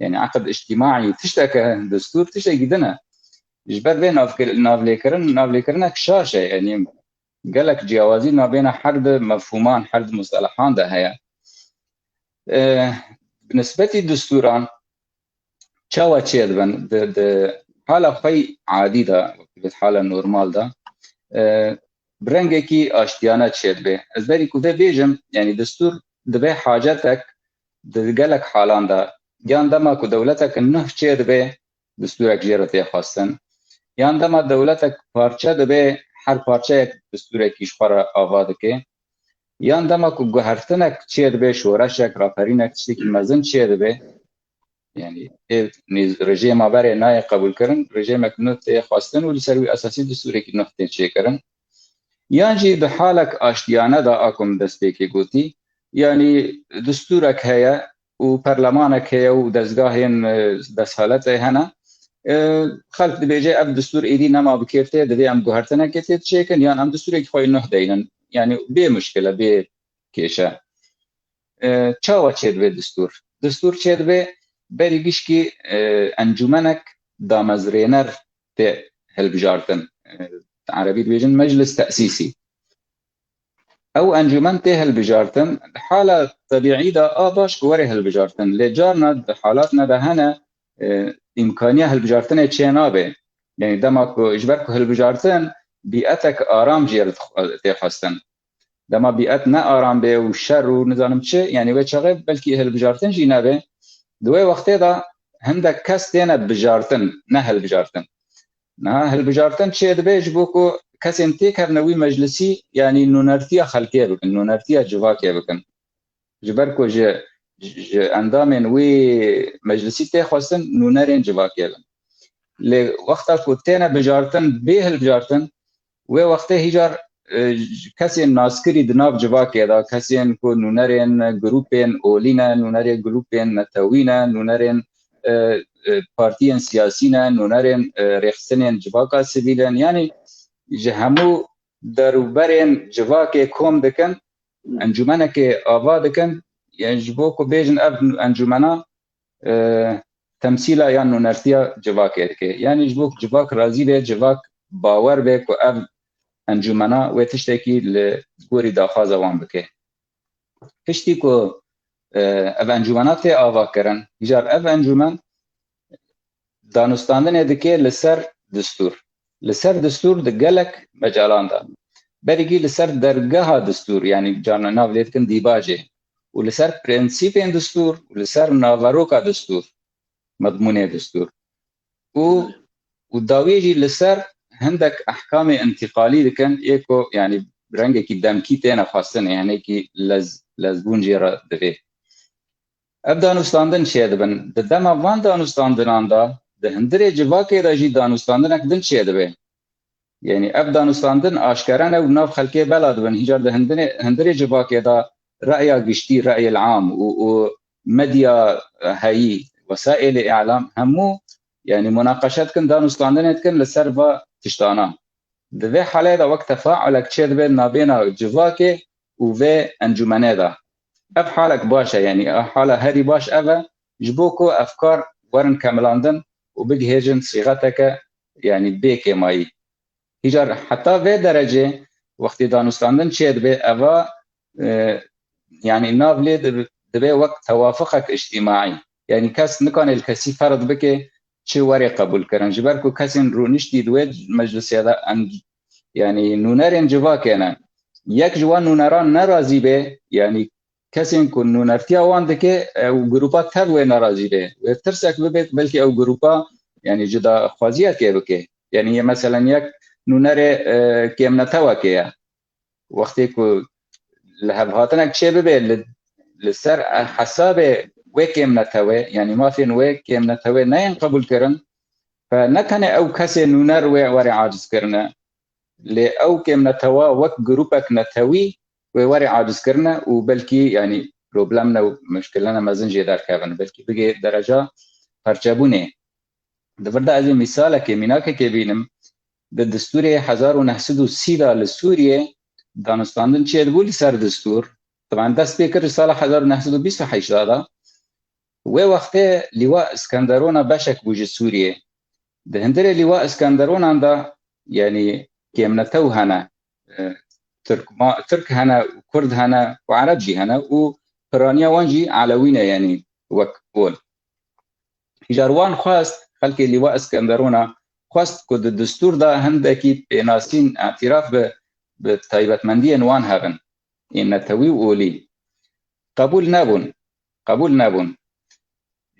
Yanî eqd îctîmaî tiştek e, destûr tiştekî din e. Ji ber vê navkir-, navlêkirin, navlêkirinek şaş e. Yanî gelek ciyawazî nabêna her di mefhûman, her di mustelehan de heye. E, bi nisbetî destûran, çawa çêdibin? Di, di hala xwe yî adî de, di hala normal de, e, bi rengekî aştiyane çêdibe. Ez berî ku vê bêjim, yanî destûr dibe hacetek di gelek halan de, yan dema ku dewletek nuh çêdibe, destûrek jê re tê xwestin, yan dema dewletek parçe dibe, her parçeyek destûrekî ji xwe re ava dike, yan dema ku guhertinek çêdibe, şoreşek, raperînek, tiştekî mezin çêdibe, yanî ê nîz-, rejêma berê nayê qebûlkirin, rejêmek nuh tê xwestin û li ser wî esasî destûrekî nuh tê çêkirin. Yan jî di halek aştiyane de, a ku min destpêkê gotî, yanî destûrek heye û perlemanek heye û dezgahên, e, desthilatê hene. E, xelk dibêje, ev destûr êdî nema bi kêf tê, divê em guhertinekê tê çêkin, yan em destûrekî xwe yê nuh deynin. Yanî bê muşkile, bê kêşe. E, çawa çêdibe destûr? Destûr çêdibe berî gişkî, e, encûmenek damezrêner tê hilbijartin. E, di erebî dibêjin meclis tesîsî. Ew encûmen tê hilbijartin, di hala tebîî de a baş ku were hilbijartin. Lê carna di halatna de hene, e, îmkaniya hilbijartinê çê nabe. Yanî dema ku, ji ber ku hilbijartin bîetek aram jê re dixwe-, tê xwestin. Dema bîet ne aram bê û şer û nizanim çi, yanî wê çaxê belkî hilbijartin jî nebe. Di wê wextê de hindek kes têne bijartin, ne hilbijartin. Niha hilbijartin çê dibe ji bo ku kesên têkevne wî meclisî, yanî nûnertiya xelkê bikin, nûnertiya civakê bikin. Ji ber ku ji, ji endamên wî meclisî tê xwestin nûnerên civakê bin. Lê wexta ku têne bijartin, bê hilbijartin, wê wextê hîcar e, kesên naskirî di nav civakê de, kesên ku nûnerên grûpên olî ne, nûnerê grûpên netewî ne, nûnerên, e, e, partiyên siyasî ne, nûnerên, e, rêxistinên civaka sivîl in. Yanî ji hemû derûberên civakê kom dikin, encûmenekê ava dikin, yani ji bo ku bêjin ev encûmena, e, temsîla yan nûnertiya civakê dike. Yanî ji bo ku civak razî be, civak bawer be ku ev encûmena wê tiştekî li gorî daxwaza wan bike. Piştî ku, e, ev encûmena tê avakirin, îcar ev encûmen danûstandinê dike li ser distûr. Li ser distûr di gelek mecalan de. Berîkî li ser dergeha distûr, yanî carna nav lê dikin dîbajê û li ser prensîpên distûr û li ser naveroka distûr, medmûnê distûr. Û, û dawiyê jî li ser hindek ehkamê întîqalî dikin, ê ku, yanî rengekî demkî têne xwestin, yanekî lez-, lezbûn jê re divê. Ev danûstandin çêdibin. Di dema van danûstandinan de, di hundirê civakê de jî danûstandinek din çêdibe. Yanî ev danûstandin aşkere ne û nav xelkê bela dibin. Hîcar di hundirê, hundirê civakê de re'ya giştî, re'yil am û, û medya heyî, wesaîlê îlam hemû, yanî munaqeşe dikin, danûstandinê dikin li ser va tiştana. Di vê halê de wek tefaulek çêdibe nabêna civakê û vê encûmenê de. Ev halek baş e, yanî ev hala herî baş ev e, ji bo ku efkar werin kemilandin û bigihêjin sîxeteke, yanî bê kêmayî. Hîcar heta vê derecê wextê danûstandin çêdibe, eva, e, yanî nav lê dib-, dibe wek tewafuqek îctîmaî. Yanî kes nikane li kesî ferz bike çi were qebûl kirin. Ji ber ku kesên rûniştî di wê meclisê de em, yanî nûnerên civakê ne. Yek ji wan nûneran nerazî be, yanî kesên ku nûnertiya wan dike, ew grûpa tev wê nerazî be. Wê tirsek bibe, belkî ew grûpa, yanî cudaxwaziyekê bike. Yanî yê meselen yek nûnerê, e, kêmnetewekê ye. Wextê ku li hevhatinek çê bibe li, li ser hesabê wê kêmnetewê, yanî mafên wê kêmnetewê neyên qebûlkirin, fe ne tenê ew kesê nûner wê were aciz kirine, lê ew kêmnetewa wek grûpek netewî wê were aciz kirine û belkî, yanî problemne û muşkilene mezin jê derkevin, belkî bigê dereca perçebûnê. Di vir de ez ê mîsalekê, mînakekê bînim. Di distûrê hezar û neh sed û sî de li Sûriyê danûstandin çêdibû li ser distûr. Taban dest pê kir ji sala hezar û neh sed û bîst û heşt de. Wê wextê Lîwa Iskenderona beşek bû ji Sûriyê. Di hundirê Lîwa Iskenderonan de, yanî kêmnetew hene, e, Tirk, ma-, Tirk hene, Kurd hene û Ereb jî hene û piraniya wan jî Elewî ne, yanî wek ol. Hîjar wan xwest, xelkê Lîwa Iskenderona xwest ku di distûr de hindekî pênasîn, îtiraf bi, bi taybetmendiyên wan hebin, ên netewî û olî. Qebûl nebûn. Qebûl nebûn.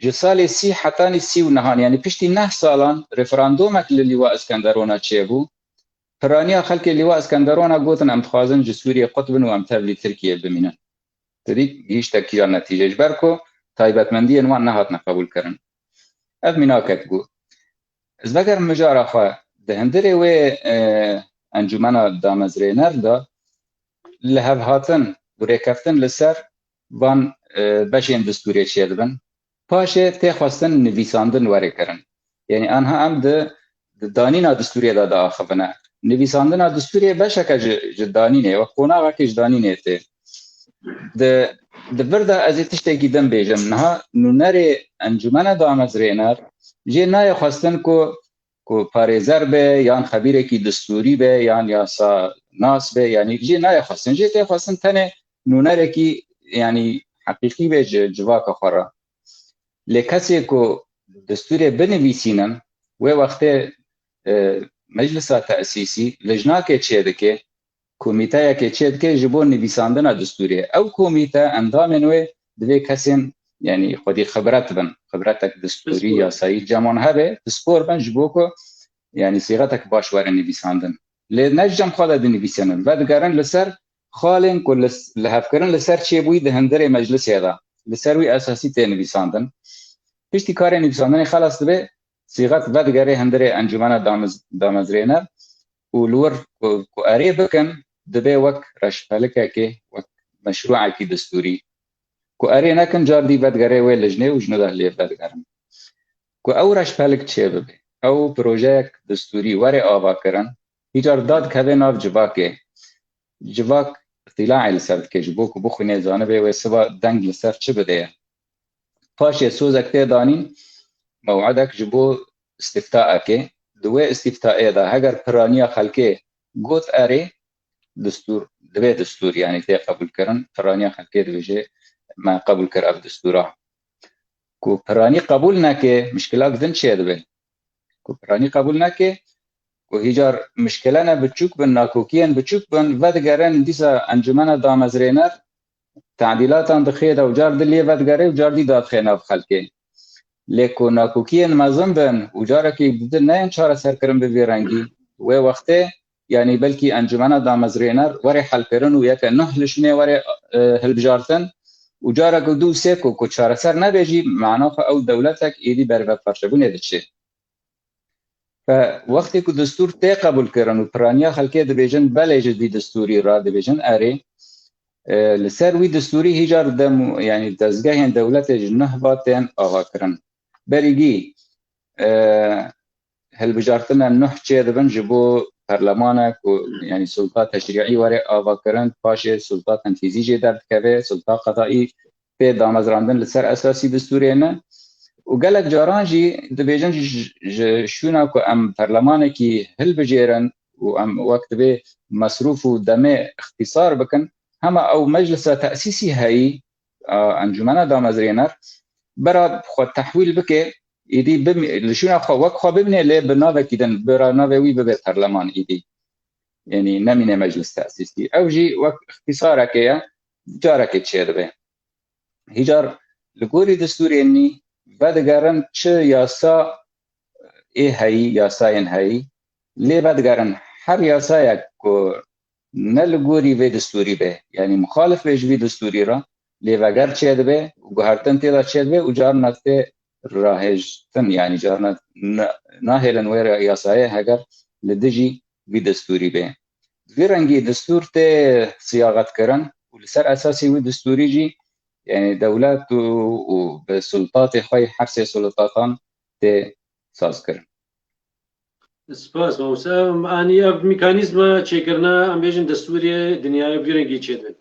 Ji salê sî hetanî sî û nehan, yanî piştî neh salan, referandumek li Lîwa Iskenderona çêbû. Piraniya xelkê Lîwa Iskenderona gotin, em dixwazin ji Sûriyê qut bin û em tevlî Tirkiyê bimînin. Tirî gihîşte kîja netîcê, ji ber ku taybetmendiyên wan nehatine qebûlkirin. Ev mînakek bû. Ez vegerim mijara xwe, di hundirê wê, e, encûmena damezrêner de lihevhatin û rêkeftin li ser van, e, beşên distûrê çêdibin. Paşê tê xwestin nivîsandin were kirin. Yanî anha em di, di danîna distûrê de diaxivine. Nivîsandina distûrê beşeke ji, ji danînê, wek qonaxekê ji danînê tê. Di, di vir de ez ê tiştekî din bêjim. Niha nûnerê encûmena damezrêner jê nayê xwestin ku, ku parêzer be, yan xebîrekî distûrî be, yan yasa nas be, yanî jê nayê xwestin. Jê tê xwestin tenê nûnerekî, yanî heqîqî be ji civaka xwe re. Lê kesê ku distûrê binivîsînin, wê wextê, e, meclisa tesîsî lijnakê çêdike, komîteyekê çêdike ji bo nivîsandina distûrê. Ew komîte, endamên wê divê kesên, yanî xwedî xibret bin, xibretek distûrî, Pispor. yasayî cem wan hebe, pispor bin ji bo ku, yanî sîxetek baş were nivîsandin. Lê ne ji cem xwe de dinivîsînin, vedigerin li ser xalên ku li, lihevkirin li ser çêbûyî di hundirê meclisê de, li ser wî esasî tê nivîsandin. Piştî karê nivîsandinê xelas dibe, sîxet vedigere hundirê encûmena damiz-, damezrêner û li wir ku, ku erê bikin, dibe wek reşpelikekê, wek meşrûekî destûrî. Ku erê nekin, car dî vedigere wê lijnê û ji nû de lê vedigerin. Ku ew reşpelik çêbibe, ew projeyek destûrî were avakirin, hîcar dadikeve nav civakê. Civak îtîlaê li ser dike, ji bo ku bixwîne, zanibe wê siba deng li ser çi bideye. Paşê sozek tê danîn, mew'edek ji bo îstîftaekê. Di wê îstîftayê de heger piraniya xelkê got erê, destûr, divê destûr, yanî tê qebûlkirin, piraniya xelkê dibêje, me qebûl kir ev destûra. Ku piranî qebûl neke, mişkilak din çêdibe. Ku piranî qebûl neke, ku hîcar mişkilene biçûk bin, nakokiyên biçûk bin, vedigerin dîsa encumena damezrêner tadîlatan dixê de û car dî lê vedigere û car dî dadixê nav xelkê. Lê ku nakokiyên mezin bin û carekî didin neyên çareserkirin bi vî rengî, wê wextê, yanî belkî encumena damezrêner were helkirin û yeke nuh li şûnê were, e, hilbijartin û carek û du sê ku, ku çareser nebe jî, mana xwe ew dewletek êdî ber ve parçebûnê diçe. Fe wextê ku destûr tê qebûlkirin û piraniya xelkê dibêjin belê ji vî destûrî re, dibêjin erê, e, li ser wî destûrî hîcar dem, yanî dezgehên dewletê ji nuh ve tên avakirin. Berîgî, e, hilbijartina nuh çêdibin ji bo perlemanek û, yanî sulta teşrîî were avakirin, paşê sulta tenfîzî jê derdikeve, sulta qedaî tê damezrandin li ser esasî destûrê ne. Û gelek caran jî dibêjin ji, ji şûna ku em perlemanekî hilbijêrin û em wek divê mesrûf û demê îxtîsar bikin, hema ew meclisa tesîsî heyî, a, encûmena damezrêner, bera xwe tehwîl bike, îdî bim-, li şûna xwe wek xwe bimîne, lê bi navekî din, bera navê wî bibe perleman îdî. Yanî nemîne meclis tesîsî. Ew jî wek îxtîsareke ye, carekê çêdibe. Hîcar li gorî destûrê nî vedigerin çi yasa ê heyî, yasayên heyî, lê vedigerin her yasayek ku ne li gorî vê destûrî be, yanî muxalif be ji vî destûrî re, lê veger çêdibe û guhertin tê de çêdibe û carna tê rahêjtin, yanî carna na-, nahêlin wê re yasayê heger li dijî vî destûrî be. Vî rengî destûr tê siyaxetkirin û li ser esasî wî destûrî jî, yanî dewlet û, û bi sultatê xwe yê her sê sultatan tê sazkirin. Spas, mamoste. Em anî ev mekanîzma çêkirina, em bêjin destûrê dinyayê bi vî rengî çêdibin.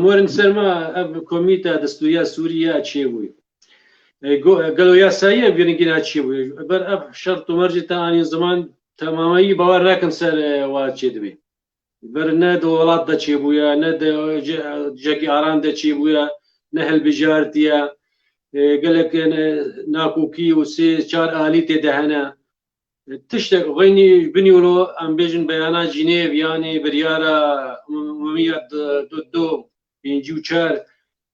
Em werin ser me, ev komîta destûriya Sûriye çêbûye. E, go-, gelo yasayî ev vî rengî ne çêbûye? Ber ev şert û mercê te anî ziman, temameyî bawer nakin ser, e, wa çêdibê. Ber ne di welat de çêbûye, ne di ce-, cihekî aram de çêbûye, ne hilbijartiye. E, gelek, e, nakokî û sê çar alî tê de hene. E, tiştek xeynî binî wilo, em bêjin beyana Cinêv, yanî biryara Umemiya du, du, du, pêncî û çar,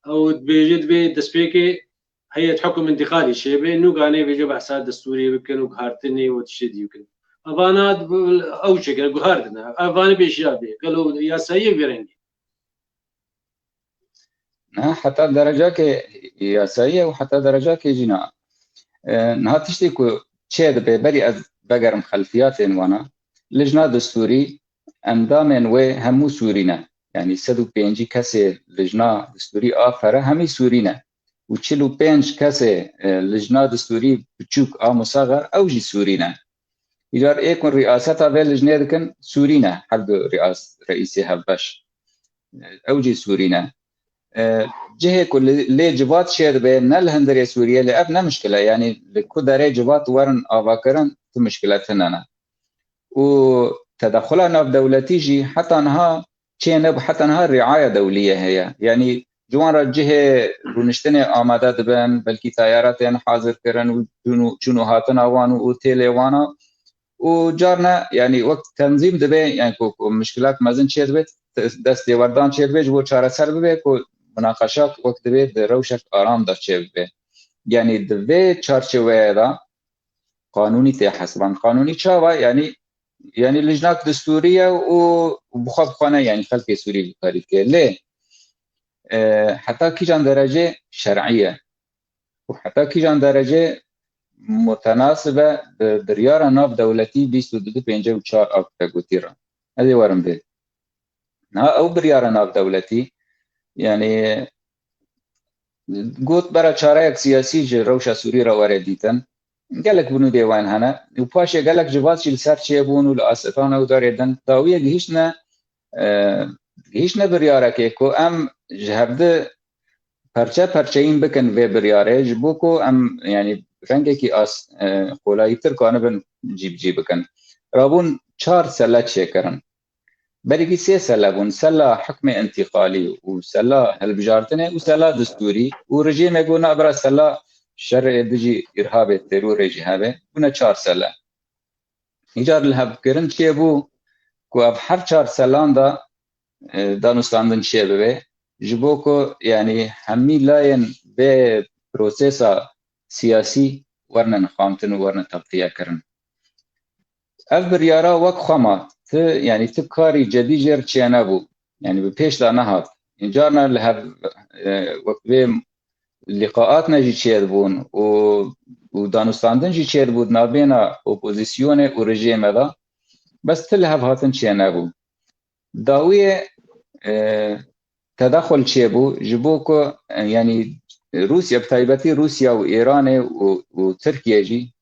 ew dibêje divê destpêkê heyet hukum întiqalî çêbe, nû ganê bêje behsa destûrê bikin û guhartinê û tiştê dî bikin. Evana ew çêkirine, guhardine. Evane bêşiya bê. Gelo yasayî vê rengî? Na, heta derecakê yasayî ye û heta derecakê jî na. E, niha tiştê ku çê dibe, berî ez vegerim xelfiyatên wana, lijna destûrî, endamên wê hemû Sûrî ne. Yanî sed û pêncî kesê lijna destûrî a fere hemî Sûrî ne. Û çil û pênc kesê, e, lijna destûrî biçûk a musaxer, ew jî Sûrî ne. Îcar ê ku riyaseta vê lijnê dikin, Sûrî ne, her du riyas-, reîsê hevbeş. E, ew jî Sûrî ne. E, cihê ku li, lê civat çêdibe, ne li hundirê Sûriyê, lê ev ne mişkil e. Yanî li ku derê civat werin avakirin, tu mişkile tune ne. Û tedexula navdewletî jî heta niha çê nebû, heta niha riaya dewliyê heye. Yanî ji wan re cihê rûniştinê amade dibin, belkî teyara tên hazir kirin û çûn û, çûn û hatina wan û otêlê wana. Û carna, yanî wek tenzîm dibe, yanî ku, ku mişkilak mezin çê dibe, te-, dest têwerdan çê dibe, ji bo çareser bibe, ku munaqeşak wek dibe di rewşek aram de çê bibe. Yanî di vê çarçeweyê de qanûnî tê hesiband. Qanûnî çawa? Yanî, yanî lijnak destûrî ye û, û bi xwe bi xwe ne, yanî xelkê Sûrî guhdarî dike. Lê, e, heta kîjan derecê şer'î ye û heta kîjan derecê mutenasib e bi biryara navdewletî bîst û du pêncî û çar a ku te gotî re? Ez ê werim vê. Niha ew biryara navdewletî, yanî got bera çareyek siyasî ji rewşa Sûrî re were dîtin. Gelek binûdê wan hene û paşê gelek civat jî li ser çêbûn û li astana û darê din dawiyê gihîştine, e, gihîştine biryarekê ku em ji hevdi perçe perçeyîn bikin vê biryarê, ji bo ku em, yanî rengekî as-, e, qolayîtir kanibin cîbicî bikin. Rabûn çar sele çêkirin. Berî sê sele bûn, sela hikmê întîqalî û sela hilbijartinê û sela distûrî û rejîmê got, na bira, sela şerê dijî îrhabê, terorê jî hebe, bûne çar sele. Îcar li hevkirin çêbû ku ev her çar selan de, e, danûstandin çêbibe, ji bo ku, yanî, hemî layên vê prosesa siyasî werine nixamtin û werine teqtiyekirin. Ev biryara wek xwe ma, ti, yanî ti karî cedî jê re çênebû. Yanî bi pêş de nehat. Încarna li hev, e, wek vê lîqaatne jî çêdibûn û, û danûstandin jî çêdibû di navbêna opozîsyonê û rejîmê de. Bes ti li hev hatin çênebû. Dawiyê, e, tedexul çêbû, ji bo ku, e, yanî Rûsya, bi taybetî Rûsya û Îranê û, û Tirkiye jî,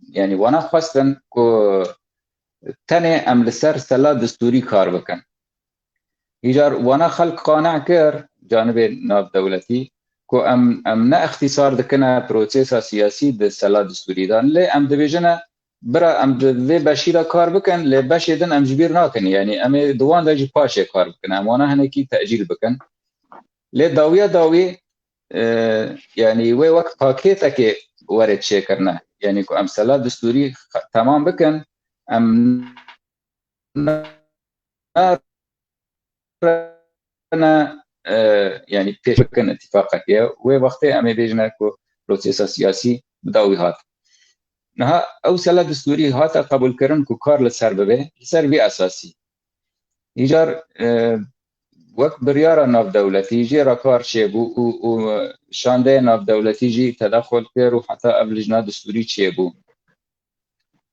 yanî wana xwestin ku tenê em li ser sela distûrî kar bikin. Îcar wana xelk qane kir, canibê navdewletî, ku em, em ne îxtîsar dikine prosesa siyasî di sela distûrî de. Lê em dibêjine, bira, em di vê beşî de kar bikin, lê beşê din em ji bîr nakin. Yanî em ê di wan de jî paşê kar bikin. Em wana hinekî tecîl bikin. Lê dawiya dawî, e, yanî wê wek pakêtekê were çêkirine. Yanî ku em sela distûrî xe-, temam bikin, em ne, ne, e, yanî pêş bikin îtîfaqekê. Wê wextê em ê bêjine ku prosesa siyasî bi dawî hat. Niha ew sela distûrî hate qebûlkirin ku kar li ser bibe, li ser vî esasî. Îcar, e, wek biryara navdewletî jê re kar çêbû û, û şandeyê navdewletî jî tedexul kir û heta ev lijna distûrî çêbû.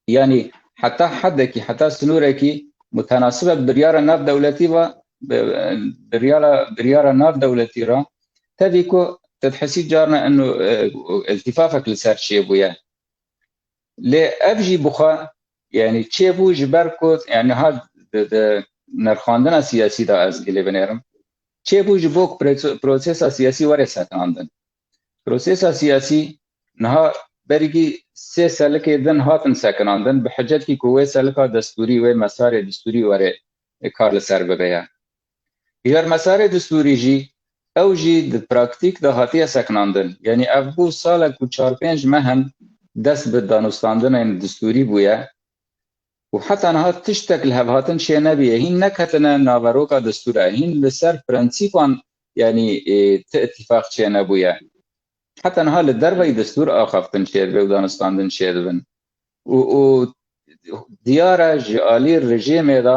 Yanî heta hedekî, heta sinûrekî mutenasibe bi biryara navdewletî ve, bi, biryara, biryara navdewletî re tevî ku te dihesî carna eno, e, îltîfafek li ser çêbûye. Lê ev jî bi xwe, yanî çêbû ji ber ku, yanî niha di, di nirxandina siyasî de ez gilê binêrim. Çêbû ji bo ku proseso-, prosesa siyasî were sekinandin. Prosesa siyasî niha berî sê selikê din hatin sekinandin, bi hicetî ku wê selika destûrî, wê mesarê destûrî were kar li ser bibe ye. Îcar mesarê destûrî jî, ew jî di praktîk de hatiye sekinandin. Yanî ev bû salek û çar pênc meh in dest bi danûstandinên destûrî bûye û heta niha tiştek li hevhatin çênebûye. Hîn neketine naveroka destûra. Hîn li ser prensîpan, yanî, e, ti îtîfaq çênebûye. Heta niha li derveyî destûr axaftin çêdibe û danûstandin çêdibin. Û, û diyar e ji alî rejîmê de,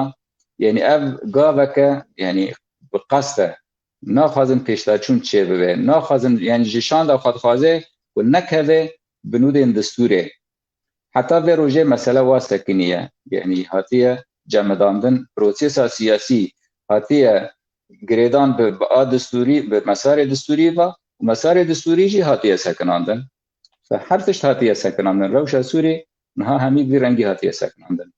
yanî ev gaveke, yanî bi qest e. Naxwazin pêşdaçûn çêbibe. Naxwazin, yanî ji şanda xwe dixwaze ku nekeve binûdên destûrê. Heta vê rojê mesele wa sekiniye. Yanî hatiye cemidandin, prosesa siyasî hatiye girêdan bi, bi a destûrî, bi mesarê destûrî ve û mesarê destûrî jî hatiye sekinandin. Fe her tişt hatiye sekinandin. Rewşa Sûrî niha hemî vî rengî hatiye sekinandin.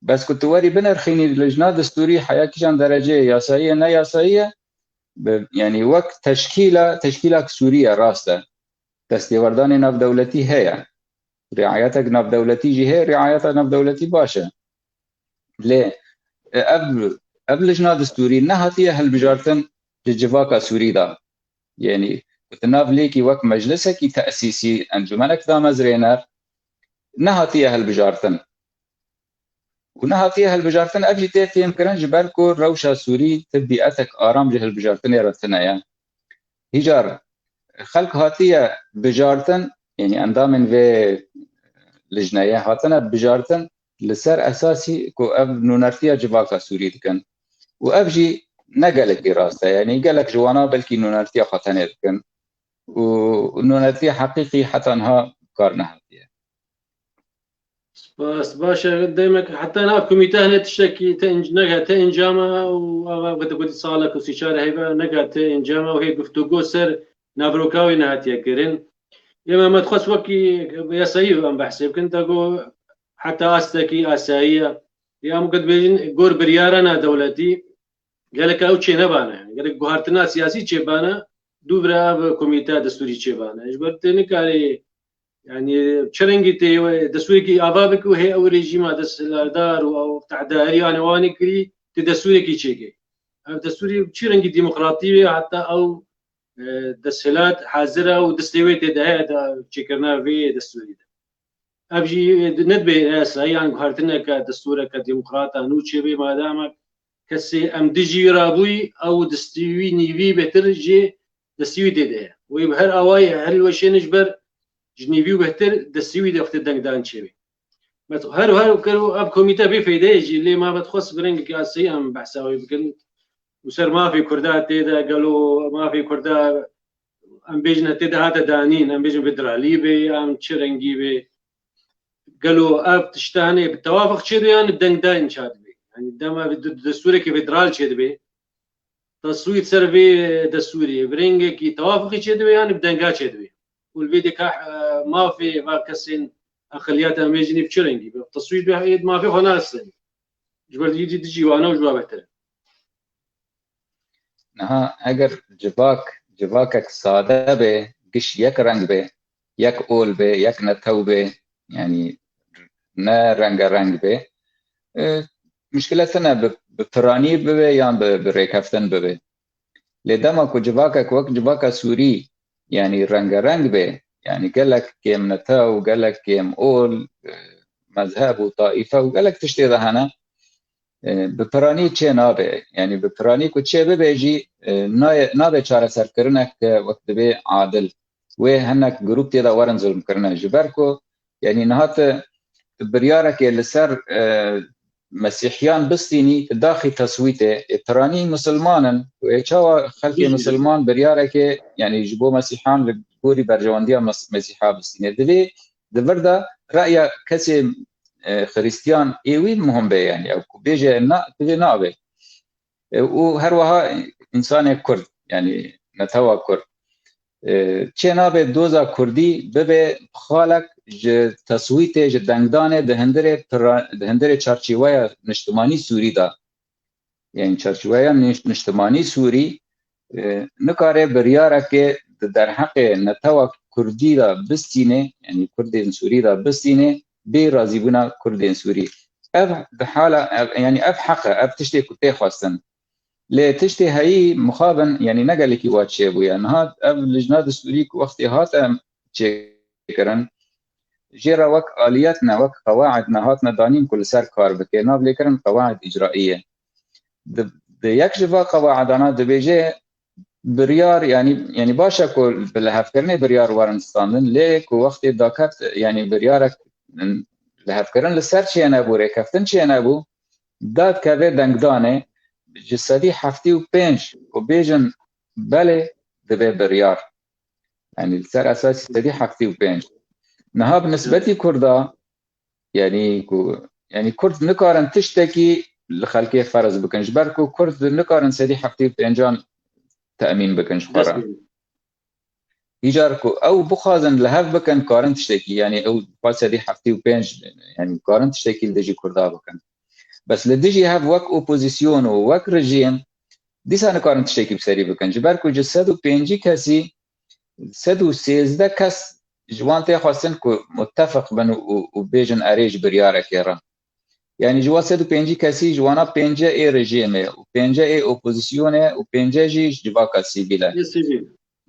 Bes ku tu werî binirxînî lijna destûrî heya kîjan dereceyê yasayî ye, ne yasayî ye, bi, yanî wek teşkîla, teşkîlak Sûrî ye, rast e. Destêwerdanê navdewletî heye. Riayetek navdewletî jî heye, riayeta navdewletî baş e. Lê, e, ev, ev lijna destûrî nehatiye hilbijartin ji civaka Sûrî de. Yanî, ku di nav lêkî wek meclisekî tesîsî, encûmenek damezrêner, nehatiye hilbijartin. Û nehatiye hilbijartin, ev jî tê fêhmkirin ji ber ku rewşa Sûrî ti bîetek aram ji hilbijartinê re tune ye. Hîcar xelk hatiye bijartin, yanî endamên vê lijneyê hatine bijartin li ser esasî ku ev nûnertiya civaka Sûrî dikin. Û ev jî ne gelekî rast e. Yanî gelek ji wana belkî nûnertiya xwe tenê dikin. Û nûnertiya heqîqî heta niha kar nehatiye. Baş, baş e, demek heta nav komîte hene tiştekî te înc-, neke te encama û ava gotî gotî salek û sî çar heyve neke te encama û hê guftûgo ser navroka wê nehatiye kirin. Yê Mehmet xwest wekî yasayî em behsê bikin, te got heta astekî asayî ye. Yê em got bêjin gor biryara na dewletî gelek ew çê nebane. Gerek guhartina siyasî çêbane, dû bira ev komîte destûrî çêbane. Ji ber tê nikarê, yanî çi rengî tê wê destûrekî ava bike û hê ew rejîma desthilatdar û ew tehdarî anê wanê kirî, tê destûrekî çêke. Ev destûrî çi rengî demokratî wê, heta ew, e, desthilat hazir e û destê wê tê de heye de çêkirina vê destûrî de. Ev jî, e, ne dibê yasayî yan guhertineke destûreke demokrata nû çêbê, madama kesê em dijî wî rabûyî, ew destî wî nîvî bêtir jê destî wî tê de ye. Wê bi her awayî hilweşêne ji ber ji nîvî û bêhtir destî wî de wextê dengdan çêbê. Met her her kir û ev komîte bê feyde ye jî, lê ma bet xwest bi rengekî asayî em behsa wê bikin. Û ser mafê Kurda tê de, gelo mafê Kurda em bêjin tê de hate danîn, em bêjin federalî bê, em çi rengî bê? Gelo ev tişta hene bi tewafiq çêdibe yan bi dengdayîn çêdibe? Yanî dema bi du-, destûrekî federal çêdibe, teswît ser vê destûrê, bi rengekî tewafiqî çêdibe yan bi denga çêdibe? Û li vê dika, e, mafê va kesên eqiliyat em bêjin bi çi rengî be? Teswît be, ê mafê xwe nastenî. Ji ber dijî, dijî wan e û ji wan bêhtir e. Niha eger civak, civakek sade be, giş yek reng be, yek ol be, yek netew be, yanî ne rengereng be, e, muşkile tune bi, bi piranî bibe yan bi, bi rêkeftin bibe. Lê dema ku civakek wek civaka Sûrî, yanî rengereng be, yanî gelek kêm netew, gelek kêm ol, e, mezheb û taîfe û gelek tiştê de hene, e, bi piranî çê nabe. Yanî bi piranî ku çê bibe jî, e, nayê, nabe çareserkirinek ke wek dibê adil. Wê hinek grûp tê de werin zulmkirine. Ji ber ku, yanî niha tu, tu biryarekê li ser, e, Mesîhiyan bistînî, tu daxî teswîtê, ê piranî misilman in. Wê çawa xelkê Jî. misilman biryarekê, yanî ji bo Mesîhan li gorî berjewendiya Mes-, Mesîha bistîne? Divê di vir de reya kesê, e, Xirîstiyan ê wî muhim be, yanî ew ku bêje na, divê nabe. E, û her wiha însanê Kurd, yanî netewa Kurd, e, çê nabe doza Kurdî bibe xalek ji teswîtê, ji dengdanê di hundirê pira-, di hundirê çarçîweya niştimanî Sûrî de. Yanî çarçîweya niş-, niştimanî Sûrî, e, nikare biryarekê di derheqê netewa Kurdî de bistîne, yanî Kurdên Sûrî de bistîne, bê razîbûna Kurdên Sûrî. Ev di hala, ev, yanî ev heq e, ev tiştê ku tê xwestin. Lê tiştê heyî mixabin, yanî ne gelekî wa çêbûye. Niha ev lijna destûrî ku wextê hate çêkirin, jê re wek aliyet ne, wek qewaid ne, hatine danîn ku li ser kar bike. Nav lê kirin qewaid îcraî ye. Di, di yek ji va qewaidana dibêje biryar, yanî, yanî baş e ku bi lihevkirinê biryar werin standin, lê ku wextê daket, yanî biryarek lihevkirin li ser çênebû, rêkeftin çênebû, dadkeve dengdanê ji sedî heftê û pênc ku bêjin belê dibe biryar. Yanî li ser esasî sedî heftê û pênc. Niha bi nisbetî Kurda, yanî ku, yanî Kurd nikarin tiştekî li xelkê ferz bikin. Ji ber ku Kurd nikarin sedî heftê û pêncan temîn bikin ji xwe re. Îcar ku ew bixwazin li hev bikin, karin tiştekî, yanî ew xwe sedî heftê û pênc, yanî karin tiştekî li dijî Kurda bikin. Bes li dijî hev wek opozîsyon û wek rejîm dîsa nikarin tiştekî bi serî bikin. Ji ber ku ji sed û pêncî kesî, sed û sêzdeh kes ji wan tê xwestin ku mutefiq bin û, û, û bêjin erê ji biryarekê re. Yanî ji wan sed û pêncî kesî, ji wana pênce ê rejîmê û pênce ê opozîsyonê û pênce jî ji civaka sivîl e. Ê sivîl.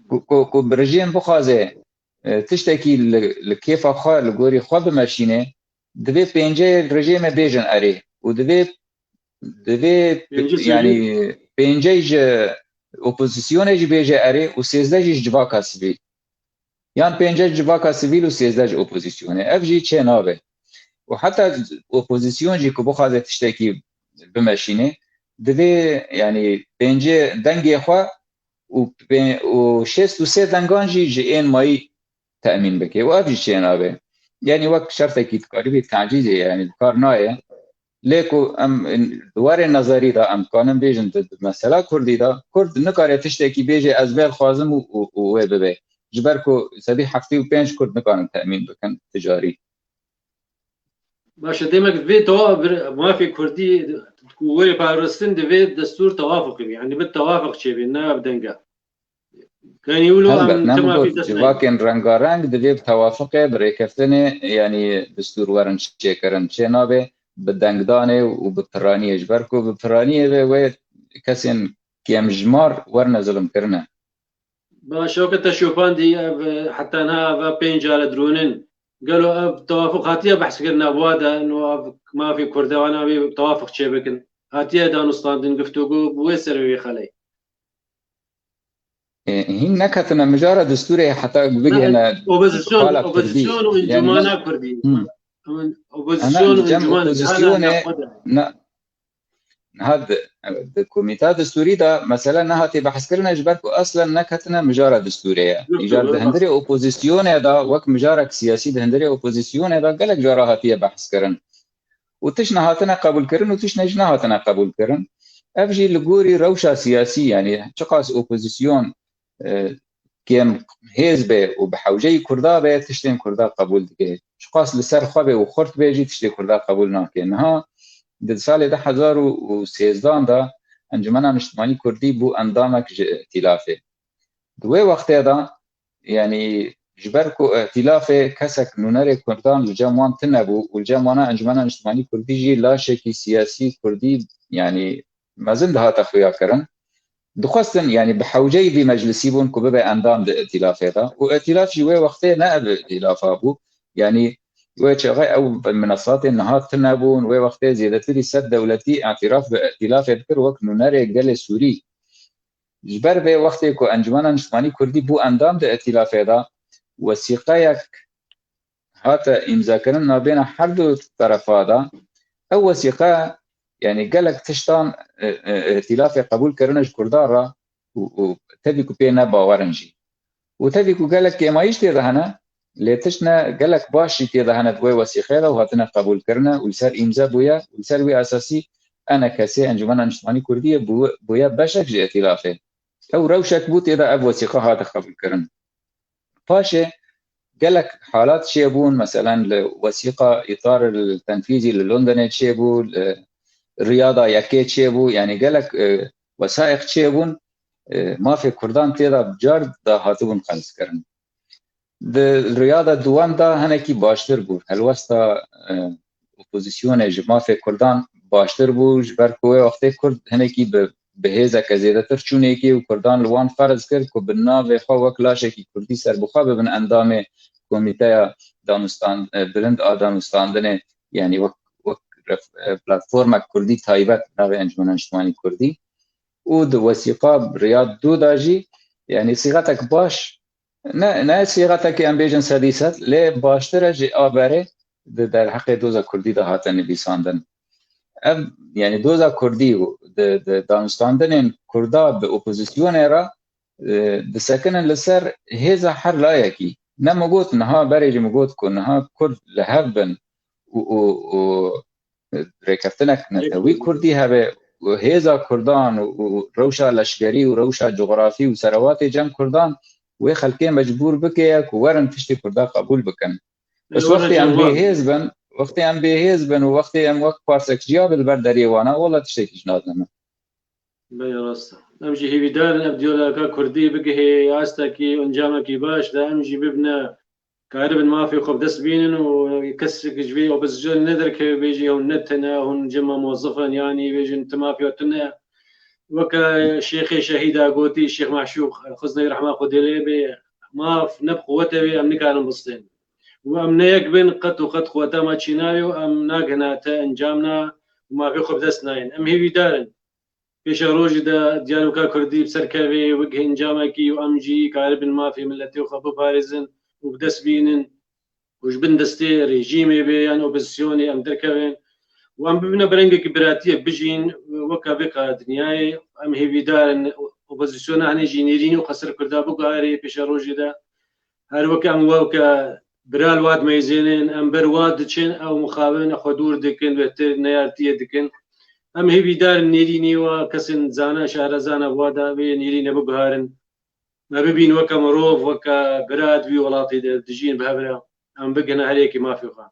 Ku, ku, ku bi rejîm bixwaze, e, tiştekî li, li kêfa xwe, li gorî xwe bimeşîne, divê pênce rejîmê bêjin erê û divê, divê Pênce yanî sivîl. pênce ji opozîsyonê jî bêje erê û sêzdeh jî ji civaka sivîl. Yan pênce ji civaka sivîl û sêzdeh ji opozîsyonê. Ev jî çê nabe. Û heta opozîsyon jî ku bixwaze tiştekî bimeşîne, divê, yanî pêncê dengê xwe û pê-, û şêst û sê dengan jî ji ên mayî temîn bike. Û ev jî çê nabe. Yanî wek şertekî dikarîbî tecîzê, yanî bi kar nayê. Lê ku em di warê nezerî de em kanin bêjin di, di mesela kurdî de, kurd nikare tiştekî bêje ez vê dixwazim û, û, û wê bibe. Ji ber ku sedî heftê û pênc kurd nikarin temîn bikin ticarî. Baş e, demek vê tewa-, vir-, mafê kurdî ku were parastin divê destûr tewafuqî bî. Yanî bi tewafuq çêbî, ne bi denge. Yanî wilo Helbet, em ne tim min mafê got, dest nayê. Civakên rengarenk divê bi tewafuqê, bi rêkeftinê, yanî destûr werin çêkirin. Çê nabe bi dengdanê û bi piraniyê. Ji ber ku bi piraniyê ve wê kesên kêmjimar werine zilimkirine. Baş e, weke te şopandî ev, e, heta niha ev pênc care dirûnin. Gelo ev tewafuq hatiye behskirina bi wa de, no ev mafê kurdewana wê tewafuq çêbikin? Hatiye danûstandin, guftûgo bi wê serê wê xelê? E, hîn neketine mijara destûrê heta bigihine Opozisyon, qala kurdî. Opozisyon û Yanî encumana kurdî. Hı. Opozisyon û Ana cem encumana opozisyonê xwe de. Ne, niha di, di komîta destûrî de mesele nehatî behskirine ji ber ku aslen neketine mijara destûrê ye. Îcar di hundirê opozisyonê de wek mijarek siyasî di hundirê opozisyonê de gelek cara hatiye behskirin. Û tişt nehatine qebûlkirin û tişt ne jî nehatine qebûlkirin. Ev jî li gorî rewşa siyasî, yanî çiqas opozisyon, e, kêm hêz be û bi hewceyî kurda be, tiştên kurda qebûl dike. Çiqas li ser xwe be û xurt be jî tiştê kurda qebûl nake. Niha di salê du hezar û sêzdan de Encumena Niştimanî Kurdî bû endamek ji îtîlafê. Di wê wextê de, yanî ji ber ku îtîlafê kesek nûnerê kurdan li cem wan tune bû û li cem wana Encumena Niştimanî Kurdî jî laşekî siyasî kurdî, yanî mezin dihate xuya kirin. Dixwestin, yanî bi hewceyî vî meclisî bûn ku bibe endam di îtîlafê de. Û îtîlaf jî wê wextê ne ev îtîlafa bû. Yanî wê çaxê ew minasatên niha tune bûn. Wê wextê zêdetirî sed dewletî îtîraf bi îtîlafê dikir wek nûnerê gelê Sûrî. Ji ber vê wextê ku Encumena Niştimanî Kurdî bû endam di îtîlafê de, wesîqeyek hate îmzakirin nabêna her du terefa de. Ew wesîqe, yanî gelek tiştan, e, e, îtîlafê qebûl kirine ji kurdan re û, û tevî ku pê ne bawer in jî. Û tevî ku gelek kêmayîş tê de hene, lê tişt ne gelek baş jî tê de hene di wê wesîqeyê de û hatine qebûl kirine û li ser îmze bûye û li ser wî esasî enekesê Encumena Niştimanî Kurdî ye bû-, bûye beşek ji îtîlafê. Ew rewşek bû tê de ev wesîqa hate qebûlkirin. Paşê gelek halat çêbûn, meselen li wesîqa îtar li tenfîzî li Londonê çêbû, li Riyada yekê çêbû, yanî gelek, e, wesaiq çêbûn, e, mafê kurdan tê de car de hatibûn qelizkirin. Di Riyada duwem de hinekî baştir bû. Helwesta, e, opozisyonê ji mafê kurdan baştir bû, ji ber ku wê wextê kurd hinekî bi, bi hêzeke zêdetir çû nêkê û kurdan li wan ferz kir ku bi navê xwe wek laşekî kurdî serbixwe bibin endamê komîteya danûstan-, e, bilind a danûstandinê, yanî wek, wek ref-, e, platformek kurdî taybet navê Encumena Niştimanî Kurdî. Û di wesîqa Riyad du de jî, yanî sîxetek baş, ne, ne sîxetekê em bêjin sedî sed, lê baştir e ji a berê di derheqê doza kurdî de hate nivîsandin. Ev, yanî doza kurdî û di, di danûstandinên kurda bi opozisyonê re, e, disekinin li ser hêza her layekî. Ne min got niha, berê jî min got ku niha kurd li hev bin û, û, û rêkeftinek netewî kurdî hebe û hêza kurdan û, û rewşa leşkerî û rewşa cografî û serewatê cem kurdan wê xelkê mecbûr bike ku werin tiştê kurda qebûl bikin. Bes wextê em bêhêz bin, wextê em bêhêz bin û wextê em wek parsek ciya bin li ber deriyê wana, wela tiştekî ji nadine me. Belê rast e. Em jî hêvîdar in ev diyaloga kurdî bigihê astekî, encamekî baş de, em jî bibine, karibin mafê xwe bi dest bînin û kesek ji vê opozisyonê nederkeve bêjî hûn ne tune, hûn cema mozif in, yanî bêjin tu mafê tune. Weke Şêxê Şehîda gotî, Şêx Meşûq, Xwezne rehma Xwedê lê bê, maf ne bi quwetê wê em nikarin bistên. Û em ne yek bin qet û qet quweta me çî nayê û em nagihine te encam na û mafê xwe bi dest nayên. Em hêvîdar in. Pêşerojê de diyaloga kurdî bi ser kevê wek encamekî û em jî karibin mafê miletê xwe biparêzin û bi dest bînin û ji bin destê rejîmê bê yan opozisyonê em derkevin û em bibine bi rengekî biratiyê bijîn weke vê qara dinyayê. Em hêvîdar in opozisyona hinê jî nêrînî û xwe ser kurda biguherê pêşerojê de. Her weke em weke bira li wa dimeyzênin, em ber wa diçin, ew mixabin xwe dûr dikin, bêhtir neyartiyê dikin. Em hêvîdar in nêrînê wa kesên zana, şahrezana wa da vê nêrînê biguharin. Me bibîn weke mirov, weke bira di vî welatî de dijîn bi hev re. Em bigihine her yekî mafê xwe.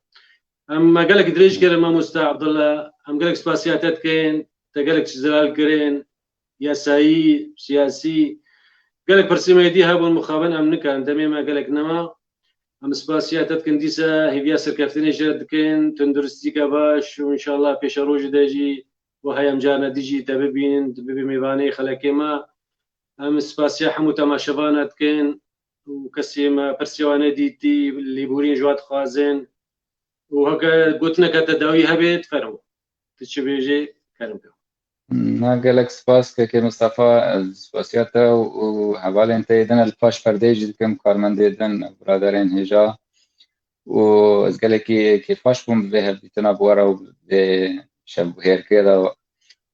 Em me gelek dirêj kirin, mamosta Abdullah. Em gelek spasiya te dikin. Te gelek zelal kirin. Yasayî, siyasî. Gelek pirsê me dî hebûn, mixabin em nikirin. Demê me gelek nema. Em spasiya te dikin dîsa, hêviya serkeftinê ji te dikin, tunduristîke baş û înşallah pêşerojê de jî wahey em carna dî jî te bibînin, tu bibî mêvanê xelekê me. Em spasiya hemû temaşevana dikin û kesê me pirsê wan nedîtî, lêborîn ji wan dixwazin û heke gotineke te dawî hebe, difermo. Tu çi bêjê, kerem ke. Na, gelek spas, Kekê Mistefa, ez spasiya te û hevalên te yê din li paş perdeyê jî dikim, karmendê din, biraderên hêja. Û ez gelekî kêfxweş bûm bi vê hevdîtina bi we re û bi vê şevbihêrkê re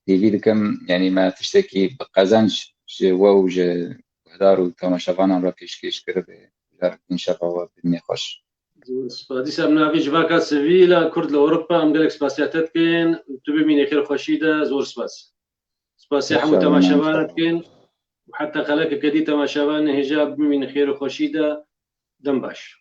hêvî dikim, yanî me tiştekî bi qezenc ji we û ji guhdar û temaşevanan re pêşkêş kiribe. Car din şeva we bimîne xweş. Zor spas. Dîsa em navê civaka sivîl a Kurd li Ewropa, em gelek spasiya te dikin. Tu bimînî xêr û xweşî de, zor spas. Spasiya hemû temaşevana dikin û heta xelekeke dî temaşevanê hêja bimînin xêr û xweşî de. Dem baş.